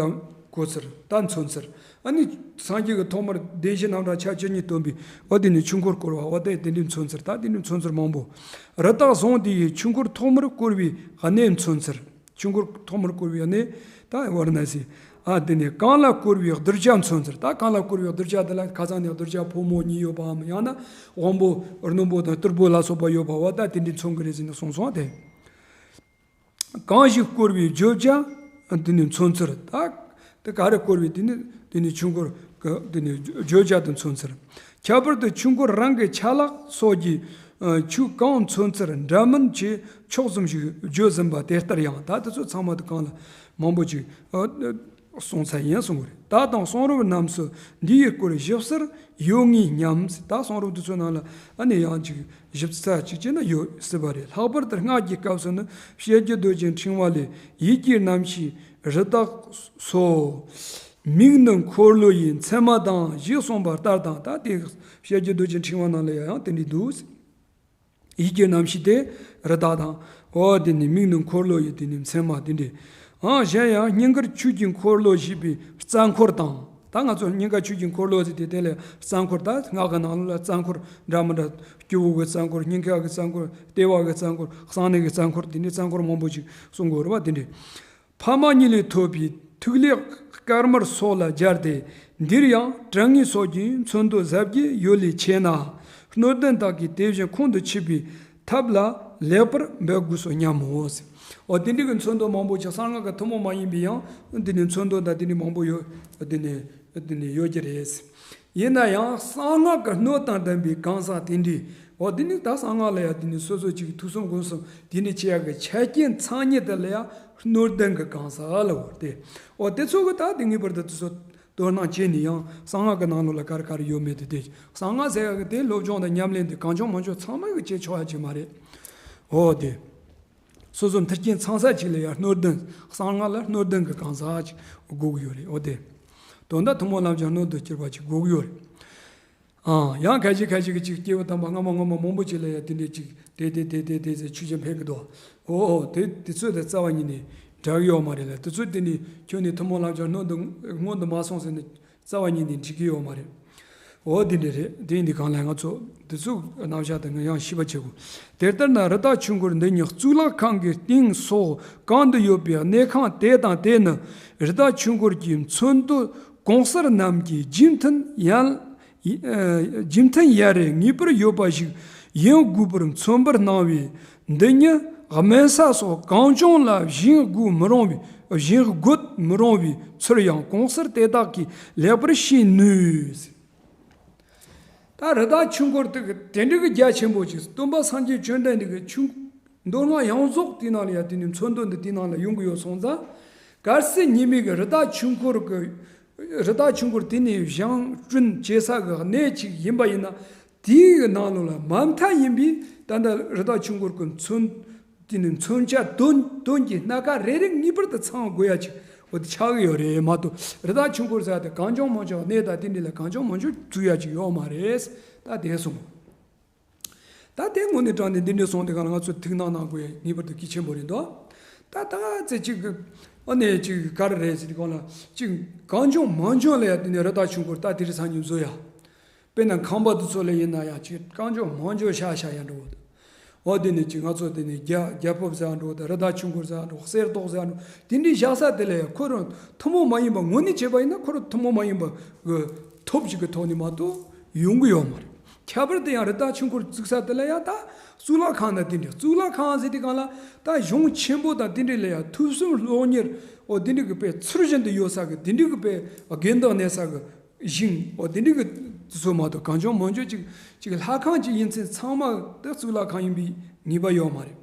གོ་ཚུལ། ད་མཚོན་ཚུལ། ཨ་ནི་སངས་རྒྱས་ཀྱིས་ཐོག་མར་བདེན་བཞི་རྣམ་གྲངས་ཆ་བཅུ་གཉིས་སྟོན་པའི། འོ་དེ་ནི་ཆོས་འཁོར་བསྐོར་བ། འོ་དེ་དེ་འདྲའི་མཚོན་ཚུལ། ད་དེ་འདྲའི་མཚོན་ཚུལ་མང་པོ། རི་དྭགས་ཟུང་དེ་ཡི་ཆོས་འཁོར་ཐོག་མར་བསྐོར་བའི་གནས་མཚོན་ཚུལ། ཆོས་འཁོར་ཐོག་མར་བསྐོར་བའི་གནས། ད་ཝཱ་ར་ཎ་སི། ཨ་དེ་ནས་གང་ལ་བསྐོར་བའི་གདུལ་བྱ་མཚོན་ཚུལ། ད་གང་ལ་བསྐོར་བའི་གདུལ་བྱ་དེ་ལ་ཁ་སང་ནས་གདུལ་བྱ་ཕོ་མོ་གཉིས་ཡོད་པའམ། ཡང་ན་དབང་པོ་རྣོན་པོ་དང་རྟུལ་པོ་ལ་སོགས་པ་ཡོད་པ། འོ་ད་དེ་འདྲའི་མཚོན་གྱི་རེད་ཟེར་ནས་གསུངས་སོང་། དེ། གང་ཞིག་བསྐོར་བའི་བརྗོད་བྱ་དེ་ནི་མཚོན་ཚུལ། ད་དེ་ག་རེ་བསྐོར་བའི་དེ་ནི་དེ་ནི་ཆོས་འཁོར་གྱི་དེ་ནི་བརྗོད་བྱ་དེ་མཚོན་ཚུལ། ཁྱད་པར་དུ་ཆོས་འཁོར་རང་གི་ཆ་ལག་སོགས་ཀྱི་ཆོས་གང་མཚོན་ཚུལ་འདྲ་མིན་བྱས་ཕྱོགས་གསུམ་ཞིག་བརྗོད་ཟིན་པ་དེ་ལྟར་ཡང་། ད་དེ་ཚོ་ཚང་མ་དེ་གང་ལ་མང་པོ་ཅིག་གསུངས་ཚར་ཡིན་གསུང་གི་རེད། ད་དང་གསུང་རབ་རྣམས་སུ་འདི་ཡི་སྐོར་ཞིབ་གསལ་ཡོད་ངེས་སྙམ། ད་གསུང་རབ་དེ་ཚོ་ནང་ལ་ཨ་ནི་ཡང་ཅིག་ཞིབ་ཚགས་ཅིག་བྱས་ན་ཡོད་སྲིད་པ་རེད། ལྷག་པར་དུ་སྔགས་ཀྱི་སྐབས་སུ་ནི་བཤད་རྒྱུད་རྡོ་རྗེ་འཕྲེང་བ་ལས་ཡིད་ཀྱི་རྣམ་ཤེས་རི་དྭགས་སོ། མིག་ནི་འཁོར་ལོ་ཡི་མཚན་མ་དང་ཞེས་གསུངས་པ་ལྟར་དང་། ད་དེ་བཤད་རྒྱུད་རྡོ་རྗེ་འཕྲེང་བ་ནང་ལ་ཡང་དེ་འདྲ་འདུག། ཡིད་ཀྱི་རྣམ་ཤེས་དེ་རི་དྭགས་དང་། འོ་དེ་ནི་མིག་ནི་འཁོར་ལོ་ཡི་དེ་ནི་མཚན་མ་དེ་འདྲ། ཨང་གཞན་ཡང་སྙིང་གར་ཆོས་ཀྱི་འཁོར་ལོ་ཞེས་པའི་རྩ་འཁོར་དང་། ད་ང་ཚོ་སྙིང་གར་ཆོས་ཀྱི་འཁོར་ལོ་ཟེར་དེ་དེ་ལས་རྩ་འཁོར། ད་སྔགས་ཀྱི་ནང་ལ་རྩ་འཁོར་འདྲ་མི་འདྲ། སྤྱི་བོ་གི་རྩ་འཁོར། སྙིང་ག་གི་རྩ་འཁོར། ལྟེ་བ་གི་རྩ་འཁོར། གསང་གནས་ཀྱི་རྩ་འཁོར། དེ་འདྲའི་རྩ་འཁོར་མང་པོ་ཞིག་གསུང་དགོས་རེད་པ། དེ་འདྲའི། ཕ་མ་གཉིས་ལས་ཐོབ་པའི་ཐིག་ལེ་དཀར་དམར་སོགས་ལ་སྦྱར་ཏེ། འདིར་ཡང་དྲང་ངེས་སོགས་ཀྱི་མཚོན་དོན་གཟབ་རྒྱས་ཡོད་ལས་ཆེ་ན། སྣོད་ལྡན་དག་གིས་དེ་བཞིན་ཁོང་དུ་ཆུད་པའི་ཐབས་ལ་ལེགས་པར་འབད་དགོས་སོ་སྙམ་མོ། འོ་དེ་འདྲ་གི་མཚོན་དོན་མང་པོ་ཅིག། གསང་སྔགས་ཀྱི་ཐུན་མོང་མ་ཡིན་པའི་ཡང་འདི་ནས་མཚོན་དོན་དང་དེ་འདྲ་མང་པོ་ཡོད། འདི་ནས་འདི་ནས་ཡོད་ཀྱི་རེད། ཡིན་ན་ཡང་གསང་སྔགས་ཀྱི་སྣོད་དང་ལྡན་པའི་གང་ཟག་དེ་འདྲས། འོ་འདི་ནི་ད་གསང་སྔགས་ལ་ཡང་འདི་ནི་སོ་སོ་ཅིག་ཐོས་བསམ་སྒོམ་གསུམ་འདི་ནི་བྱེད་ཡག་གི་ཆ་རྐྱེན་ཚང་ཉིད་དེ་ལ་ཡང་སྣོད་ལྡན་གྱི་གང་ཟག་ལ་འོ་དེ། འོ་དེ་ཚོ་གི་ད་དེ་ངེས་པར་དུ་དེ་ཚོ་དོ་སྣང་བྱས་ནས་ཡང་གསང་སྔགས་ཀྱི་ནང་ལོགས་ལ་ག་རེ་ག་རེ་ཡོད་མེད་དེ་དེ་གསང་སྔགས་ཟེར་ཡག་གི་དེ་སློབ་སྦྱོང་དང་ཉམས་ལེན་དེ་གང་བྱུང་མང་བྱུང་ཚང་མ་གི་བྱེད་ཆོག་ཡག་ཅིག་མ་རེད། འོ་དེ། སོ་སོ་མཐུན་རྐྱེན་ཚང་ས་ཅིག་ལ་ཡང་སྣོད་ལྡན། གསང་སྔགས་ལ་སྣོད་ལྡན་གྱི་གང་ཟག་ཅིག་དགོས་ཀྱི་ཡོད་རེད། འོ་དེ། དོན་དག་ཐུན་མོང་ལམ་གྱི་སྣོད་དུ་གྱུར་པ་ཅིག་དགོས་ཀྱི་ཡོད་རེད། ཨང་ཡང་ཁ་ཅིག་ཁ་ཅིག་གི་ཅིག་སྐྱེས་བུ་དམ་པ་སྔ་མ་སྔ་མ་མང་པོ་ཅིག་ལ་ཡང་དེ་འདྲས་ཅིག་དེ་དེ་དེ་དེ་དེ་ཟེར་ཆོས་ཅན་ཕེབས་ཀྱི་འདུག། འོ་འོ་དེ་དེ་ཚོ་དེ་རྩ་བ་ཉིད་ནས་འདྲ་གི་ཡོད་མ་རེད་ལ། དེ་ཚོ་དེ་ནི་ཁྱོད་ནི་ཐུན་མོང་ལམ་གྱི་སྣོད་དུ་སྔོན་དུ་མ་སོང་ཟེར་ནས། རྩ་བ་ཉིད་ནས་འགྲིག་གི་ཡོད་མ་རེད། འོ་དེ་འདྲ་རེད། དེ་ཡིན་དུས་གང་ལ་ང་ཚོ་དེ་ཚོ་རྣམ་གཞག་དེ་ང་ཡང་ཤེས་པ་བྱེད་དགོས། དེ་ལྟར་ན་རི་དྭགས་ཆོས་འཁོར་འདི་ཉིད་གཙུག་ལག་ཁང་གི་སྟེང་སོགས་གང་དུ་ཡོད་པའི་གནས་ཁང་དེ་དང་དེ་ནི་རི་དྭགས་ཆོས་འཁོར་གྱི་མཚོན་དོན་གོང་གསལ་རྣམས་ཀྱི་རྒྱུ་མཐུན་ཡང་། རྒྱུ་མཐུན་ཡ་རེ་ངེས་པར་ཡོད་པ་ཞིག་ཡིན་དགོས་པར་མཚོན་པར་སྣང་བས། འདི་ཉིད་དམན་ས་སོགས་གང་བྱུང་ལ་བཞེངས་དགོས་མི་རུང་བའི། བཞེངས་དགོས་མི་རུང་བའི་ཚུལ་ཡང་གོང་གསལ་དེ་དག་གིས་ལེགས་པར་ཤེས་ནུས། ད་རི་དྭགས་ཆོས་འཁོར་དེ་གི་དེ་འདྲ་གི་རྒྱ་ཆེན་པོ་ཅིག། སྟོན་པ་སངས་རྒྱས་བཅོམ་ལྡན་འདས་ཀྱི་ཆོས་མདོ་སྔགས་ཡོངས་རྫོགས་དེའི་ནང་ལ་ཡང་དེ་ནི་མཚོན་དོན་འདི་དེའི་ནང་ལ་ཡོང་གི་ཡོད་སོང་ཙང་། གལ་སྲིད་ཉེས་མེད་ཀྱི་རི་དྭགས་ཆོས་འཁོར་གྱི། རི་དྭགས་ཆོས་འཁོར་དེ་ནི་བཞེངས་སྐྲུན་བྱེད་ས་གི་གནས་ཅིག་ཡིན་པ་ཡིན་ན། དེའི་ནང་ལོགས་ལ་མ་མཐའ་ཡིན་པའི་ད་ལྟ་རི་དྭགས་ཆོས་འཁོར་གྱི་མཚོན། དེ་ནི་མཚོན་བྱ་དོན་དོན་གྱི་སྣ་ཁ་རེ་རེ་ངེས་པར་དུ་ཚང་དགོས་ཡ་ཅིག་འོ་དེ་ཆགས་ཀྱི་ཡོད་རེད་མ་གཏོགས། རི་དྭགས་ཆོས་འཁོར་ཟེར་ཡ་དེ་གང་བྱུང་མང་བྱུང་གནས་དང་དེ་འདྲ་ལ་གང་བྱུང་མང་བྱུང་བཙུགས་ཡ་ཅིག་ཡོད་མ་རེད། ད་དེ་སོང་། ད་དེ་དངོས་གནས་དྲང་གནས་འདི་འདྲ་སོང་དེ་ག་ལ་ང་ཚོ་ཐུགས་སྣང་གནང་དགོས་ངེས་པར་དུ་གལ་ཆེན་པོ་རེད་འདུག། ད་ད་ཚེ་གཅིག་གི་ཨ་ནེ་གཅིག་ག་རེ་རེད་ཟེར་དེ་ག་ལ་གཅིག་གང་བྱུང་མང་བྱུང་ལ་ཡ་དེ་ནས་རི་དྭགས་ཆོས་འཁོར་ད་དེ་རིང་སང་ཉིན་བཟོ་ཡ། དཔེར་ན་ཁང་པ་དེ་ཚོ་ལ་ཡིན་ན་ཡང་གཅིག་གང་བྱུང་མང་བྱུང་བཞག་བཞག་ཡ་འགྲོ་གི་འདུག། འོ་དེ་ནས་གཅིག་ང་ཚོ་དེ་ནས་རྒྱ་རྒྱལ་པོ་ཟེར་འགྲོ་དང་རི་དྭགས་ཆོས་འཁོར་ཟེར་འགྲོ་གསེར་ཏོག་ཟེར་འགྲོ་དེ་འདྲའི་བཞག་ས་དེ་ལ་ཡང་ཁོ་རང་ཐུན་མོང་མ་ཡིན་པ་དངོས་གནས་བྱས་པ་ཡིན་ན་ཁོ་རང་ཐུན་མོང་མ་ཡིན་པ་གི་ཐོབ་ཅིག་གི་ཐོག་ནས་མ་གཏོགས་ཡོང་གི་ཡོད་མ་རེད། ཁྱད་པར་དུ་ཡང་རི་དྭགས་ཆོས་འཁོར་བཙུགས་ས་དེ་ལ་ཡང་ད་གཙུག་ལག་ཁང་ན་དེ་འདྲ་གཙུག་ལག་ཁང་ཟེར་དེ་གང་ལ་ད་གཞུང་ཆེན་པོ་དང་དེ་འདྲ་ལ་ཡང་ཐོས་བསམ་སློབ་གཉེར་འོ་དེ་འདྲ་གི་དཔེ་ཚུལ་བཞིན་དུ་ཡོད་ས་གི་དེ་འདྲ་གི་དཔེ་དགེ་འདུན་གནས་ས་གི་ཞིང་འོ་དེ་འདྲ་གི་དེ་ཚོ་མ་གཏོགས་གང་བྱུང་མང་བྱུང་ཅིག་ཅིག་ལྷ་ཁང་ཅིག་ཡིན་ཚེ་ཚང་མ་ད་གཙུག་ལག་ཁང་ཡིན་པའི་ངེས་པ་ཡོད་མ་རེད།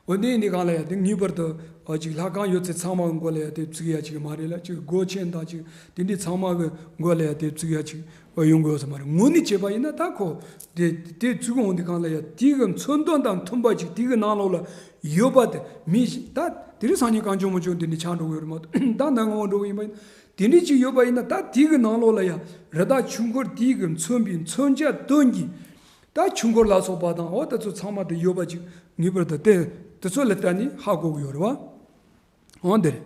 འོ་དེ་འདི་གང་ལ་ཡང་དེ་ངེས་པར་དུ་འོ་ཅིག་ལྷ་ཁང་ཡོད་ཚེ་ཚང་མ་གི་མགོ་ལ་ཡང་དེ་བཙུགས་ཡ་ཅིག་མ་རེད་ལ་ཅིག་སྒོ་ཆེན་དང་ཅིག་དེ་འདྲའི་ཚང་མ་གི་མགོ་ལ་ཡང་དེ་བཙུགས་ཡ་ཅིག་འོ་ཡོང་གི་ཡོད་ས་མ་རེད། དངོས་གནས་བྱས་པ་ཡིན་ན་ད་ཁོ་དེ་དེ་བཙུགས་འོང་དེ་གང་ལ་ཡང་དེ་གི་མཚོན་དོན་དང་མཐུན་པ་ཅིག་དེ་གི་ནང་ལོགས་ལ་ཡོད་པ་དེ་མི་ཞིག་ད་དེ་རིང་སང་ཉིན་གང་བྱུང་མང་བྱུང་དེ་འདྲ་ཆགས་འགྲོ་གི་ཡོད་རེད་མ་གཏོགས་ད་ནང་ངོ་འགྲོ་གི་ཡིན་པ་ཡིན་ན། དེ་འདྲ་ཅིག་ཡོད་པ་ཡིན་ན་ད་དེ་གི་ནང་ལོགས་ལ་ཡང་རི་དྭགས་ཆོས་འཁོར་དེ་གི་མཚོན་པའི་མཚོན་བྱ་དོན་གྱི་ད་ཆོས་འཁོར་ལ་སོགས་པ་དང་འོ་ད་ཚོ་ཚང་མ་དེ་ཡོད་པ་ཅིག་ངེས་པར་དུ་དེ་དེ་ཚོ་ལ་ལྟ་ནས་ཧ་གོ་གི་ཡོད་རེད་བ། འོ་འདི་རེད།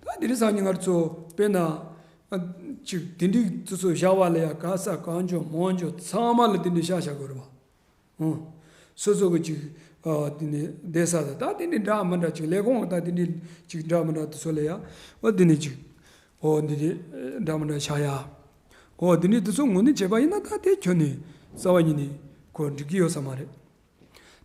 ད་དེ་རིང་སང་ཉིན་ང་ཚོ་དཔེར་ན་ཨ་ཅིག་དེ་འདྲའི་དེ་ཚོ་བཞག་པ་ལ་ཡང་ག་ས་གང་བྱུང་མང་བྱུང་ཚང་མ་ལ་དེ་འདྲའི་བཞག་བཞག་དགོས་རེད་བ། ཨོ། སོ་སོ་གི་ཅིག་ཨ་དེ་ནས་བསྡད་ས་དང་ད་དེ་འདྲའི་འདྲ་མི་འདྲ་ཅིག་ལས་ཁུངས་ད་དེ་འདྲའི་ཅིག་འདྲ་མི་འདྲ་དེ་ཚོ་ལ་ཡང་ཨོ་དེ་ནས་ཅིག་ཨོ་འདི་འདྲའི་འདྲ་མི་འདྲ་བཞག་ཡ། ཨོ་དེ་འདྲའི་དེ་ཚོ་དངོས་གནས་བྱས་པ་ཡིན་ན་ད་དེ་ཁྱོན་ནས་རྩ་བ་ཉིད་ནས་ཁོ་འགྲིག་གི་ཡོད་ས་མ་རེད།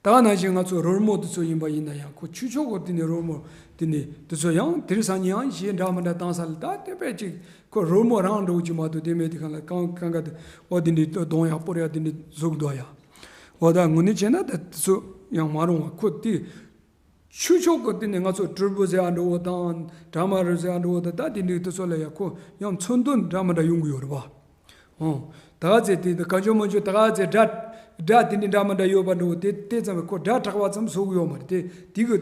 ད་ནང་བཞིན་ང་ཚོ་རོལ་མོ་དེ་ཚོ་ཡིན་པ་ཡིན་ན་ཡང་ཁོ་ཆོས་ཕྱོགས་གི་དེ་ནས་རོལ་མོ་དེ་ནས་དེ་ཚོ་ཡང་དེ་རིང་སང་ཉིན་ཡང་གཞས་འདྲ་མི་འདྲ་བཏང་ས་ལ་ད་དེ་བས་ཅིག་ཁོ་རོལ་མོ་རང་འགྲོ་གི་མ་གཏོགས་དེ་མེད་དེ་གང་ལ་གང་གང་ག་དེ་ཨོ་དེ་འདྲའི་གདོང་ཡག་པོ་རེད་ཡ་དེ་འདྲའི་བཟོ་གི་འདུག་ཡ། འོ་ད་དངོས་གནས་བྱས་ན་ད་དེ་ཚོ་ཡང་མ་རུང་བ་ཁོ་དེ་ ཆོས་ཕྱོགས་ཀྱི་དེ་ནས་ང་ཚོ་དྲིལ་བུ་ཟེར་ཡ་འདྲ་བོ་དང་དྲ་མ་རུ་ཟེར་ཡ་འདྲ་བོ་དང་ད་དེ་འདྲའི་དེ་ཚོ་ལ་ཡ་ཁོ་ཡང་མཚོན་དོན་འདྲ་མི་འདྲ་ཡོང་གི་ཡོད་རེད་པ། ཨོ། ད་ག་ཚེ་དེ་དེ་གངས་ལྗོངས་མང་ཆོག་ད་ག་ཚེ་སྒྲ་སྒྲ་དེ་འདྲའི་འདྲ་མི་འདྲ་ཡོད་པ་འདྲ་བོ་དེ་དེ་ཙམ་གྱི་ཁོ་སྒྲ་གྲགས་པ་ཙམ་བཟོ་གི་ཡོད་མ་རེད་དེ་དེ་གི་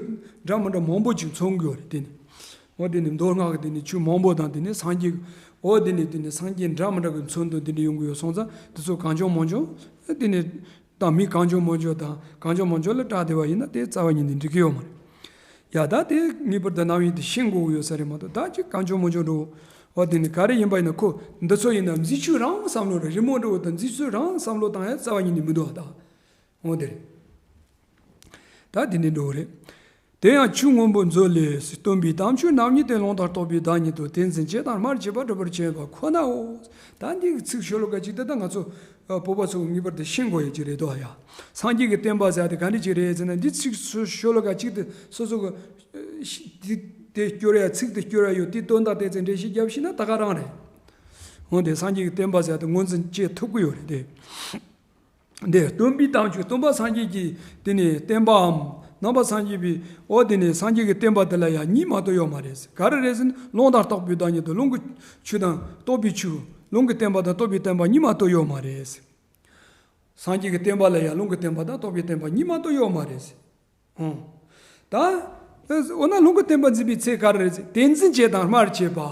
འདྲ་མི་འདྲ་མང་པོ་ཅིག་མཚོན་གི་ཡོད་རེད་དེ་ནི། འོ་དེ་ནི་མདོ་སྔགས་ཀྱི་དེ་ནི་ཆོས་མང་པོ་དང་དེ་ནི་སངས་རྒྱས་འོ་དེ་ནི་དེ་ནི་སངས་རྒྱས་འདྲ་མི་འདྲ་གི་མཚོན་དོན་དེ་འདྲ་ཡོང་གི་ཡོད་སོང་ཙང་དེ་ཚོ་གངས་ལྗོངས་མང་ཆོག་དེ་ནི་དང་མི་གངས་ལྗོངས་མང་ཆོག་དང་གངས་ལྗོངས་མང་ཆོག་ལ་གྲགས་བསྡད་པ་ཡིན་ན་དེ་རྩ་བ་ཉིད་ནས་འགྲིག་གི་ཡོད་མ་རེད། ཡ་ད་དེ་ངེས་པར་དུ་རྣམ་དབྱེ་དེ་ཤེས་དགོས་ཀྱི་ཡོད་ས་རེད་མ་གཏོགས་ད་ཅིག་གངས་ལྗོངས་མང་ཆོག་འགྲོ་འོ་དེ་ནི་ག་རེ་ཡིན་པ་ཡིན་ན་ཁོ་འདི་ཚོ་ཡིན་ན་མཛེས་ཆོས་རང་བསམ་བློ་རེད་རི་མོ་འདྲ་བོ་དང་མཛེས་ཆོས་རང་བསམ་བློ་བཏང་ཡ་རྩ་བ་ཉིད་ནས་མི་འདུག་ད། འོ་དེ་རེད། ད་དེ་ནི་འགྲོ་གི་རེད། དེ་ཡང་ཆོས་མངོན་པོ་མཛོད་ལས་སུ་སྟོན་པའི་དམ་ཆོས་རྣམ་གཉིས་ཏེ། ལུང་དང་རྟོགས་པའི་བདག་ཉིད་དོ། དེ་འཛིན་བྱེད་དང་སྨྲ་བྱེད་པ་སྒྲུབ་པར་བྱེད་པ་ཁོ་ནའོ། ད་འདི་གི་ཚིག་ཤོ་ལོ་ཀ་གཅིག་དེ་ད་ང་ཚོ་བོད་པ་ཚོ་ངེས་པར་དུ་ཤེས་དགོས་ཡ་གཅིག་རེད་དོ་ཡ། སངས་རྒྱས་ཀྱི་བསྟན་པ་ཟེར་དེ་ག་འདྲ་གཅིག་རེད་ཟེར་ན་འདི་ཚིག་ཤོ་ལོ་ཀ་གཅིག་དེ་སོ་སོ་གི་དེ་སྐྱོར་ཡ་ཚིག་དེ་སྐྱོར་ཡ་ཡོད་དེ་དོན་དག་དེ་ཚོ་འགྲེལ་བཤད་རྒྱབ་ཤེས་ན་ད་ག་རང་རེད། འོན་ཏེ་སངས་རྒྱས་ཀྱི་བསྟན་པ་ཟེར་དེ་ངོས་འཛིན་བྱེད་ཐུབ་ཀྱི་ཡོད་རེད་དེ། འདི་སྟོན་པའི་དམ་ཆོས་སྟོན་པ་སངས་རྒྱས་ཀྱི་དེ་ནས་བསྟན་པའམ་ནང་པ་སངས་རྒྱས་པའི་འོ་དེ་ནས་སངས་རྒྱས་ཀྱི་བསྟན་པ་དེ་ལ་ཡང་གཉིས་མ་གཏོགས་ཡོད་མ་རེད། ག་རེ་རེད་ཟེར་ན་ལུང་དང་རྟོགས་པའི་བདག་ཉིད་དོ། ལུང་གི་ཆོས་དང་རྟོགས་པའི་ཆོས། ལུང་གི་བསྟན་པ་དང་རྟོགས་པའི་བསྟན་པ་གཉིས་མ་གཏོགས་ཡོད་མ་རེད། སངས་རྒྱས་ཀྱི་བསྟན་པ་ལ་ཡང་ལུང་གི་བསྟན་པ་དང་རྟོགས་པའི་བསྟན་པ་གཉིས་མ་གཏོགས་ཡོད་མ་རེད། ཨང་། ད། འོ་ན་ལུང་གི་བསྟན་པ་འཛིན་པའི་ཚེ་ག་རེ་རེད་ཟེར། དེ་འཛིན་བྱེད་དང་སྨྲ་བར་བྱེད་པ།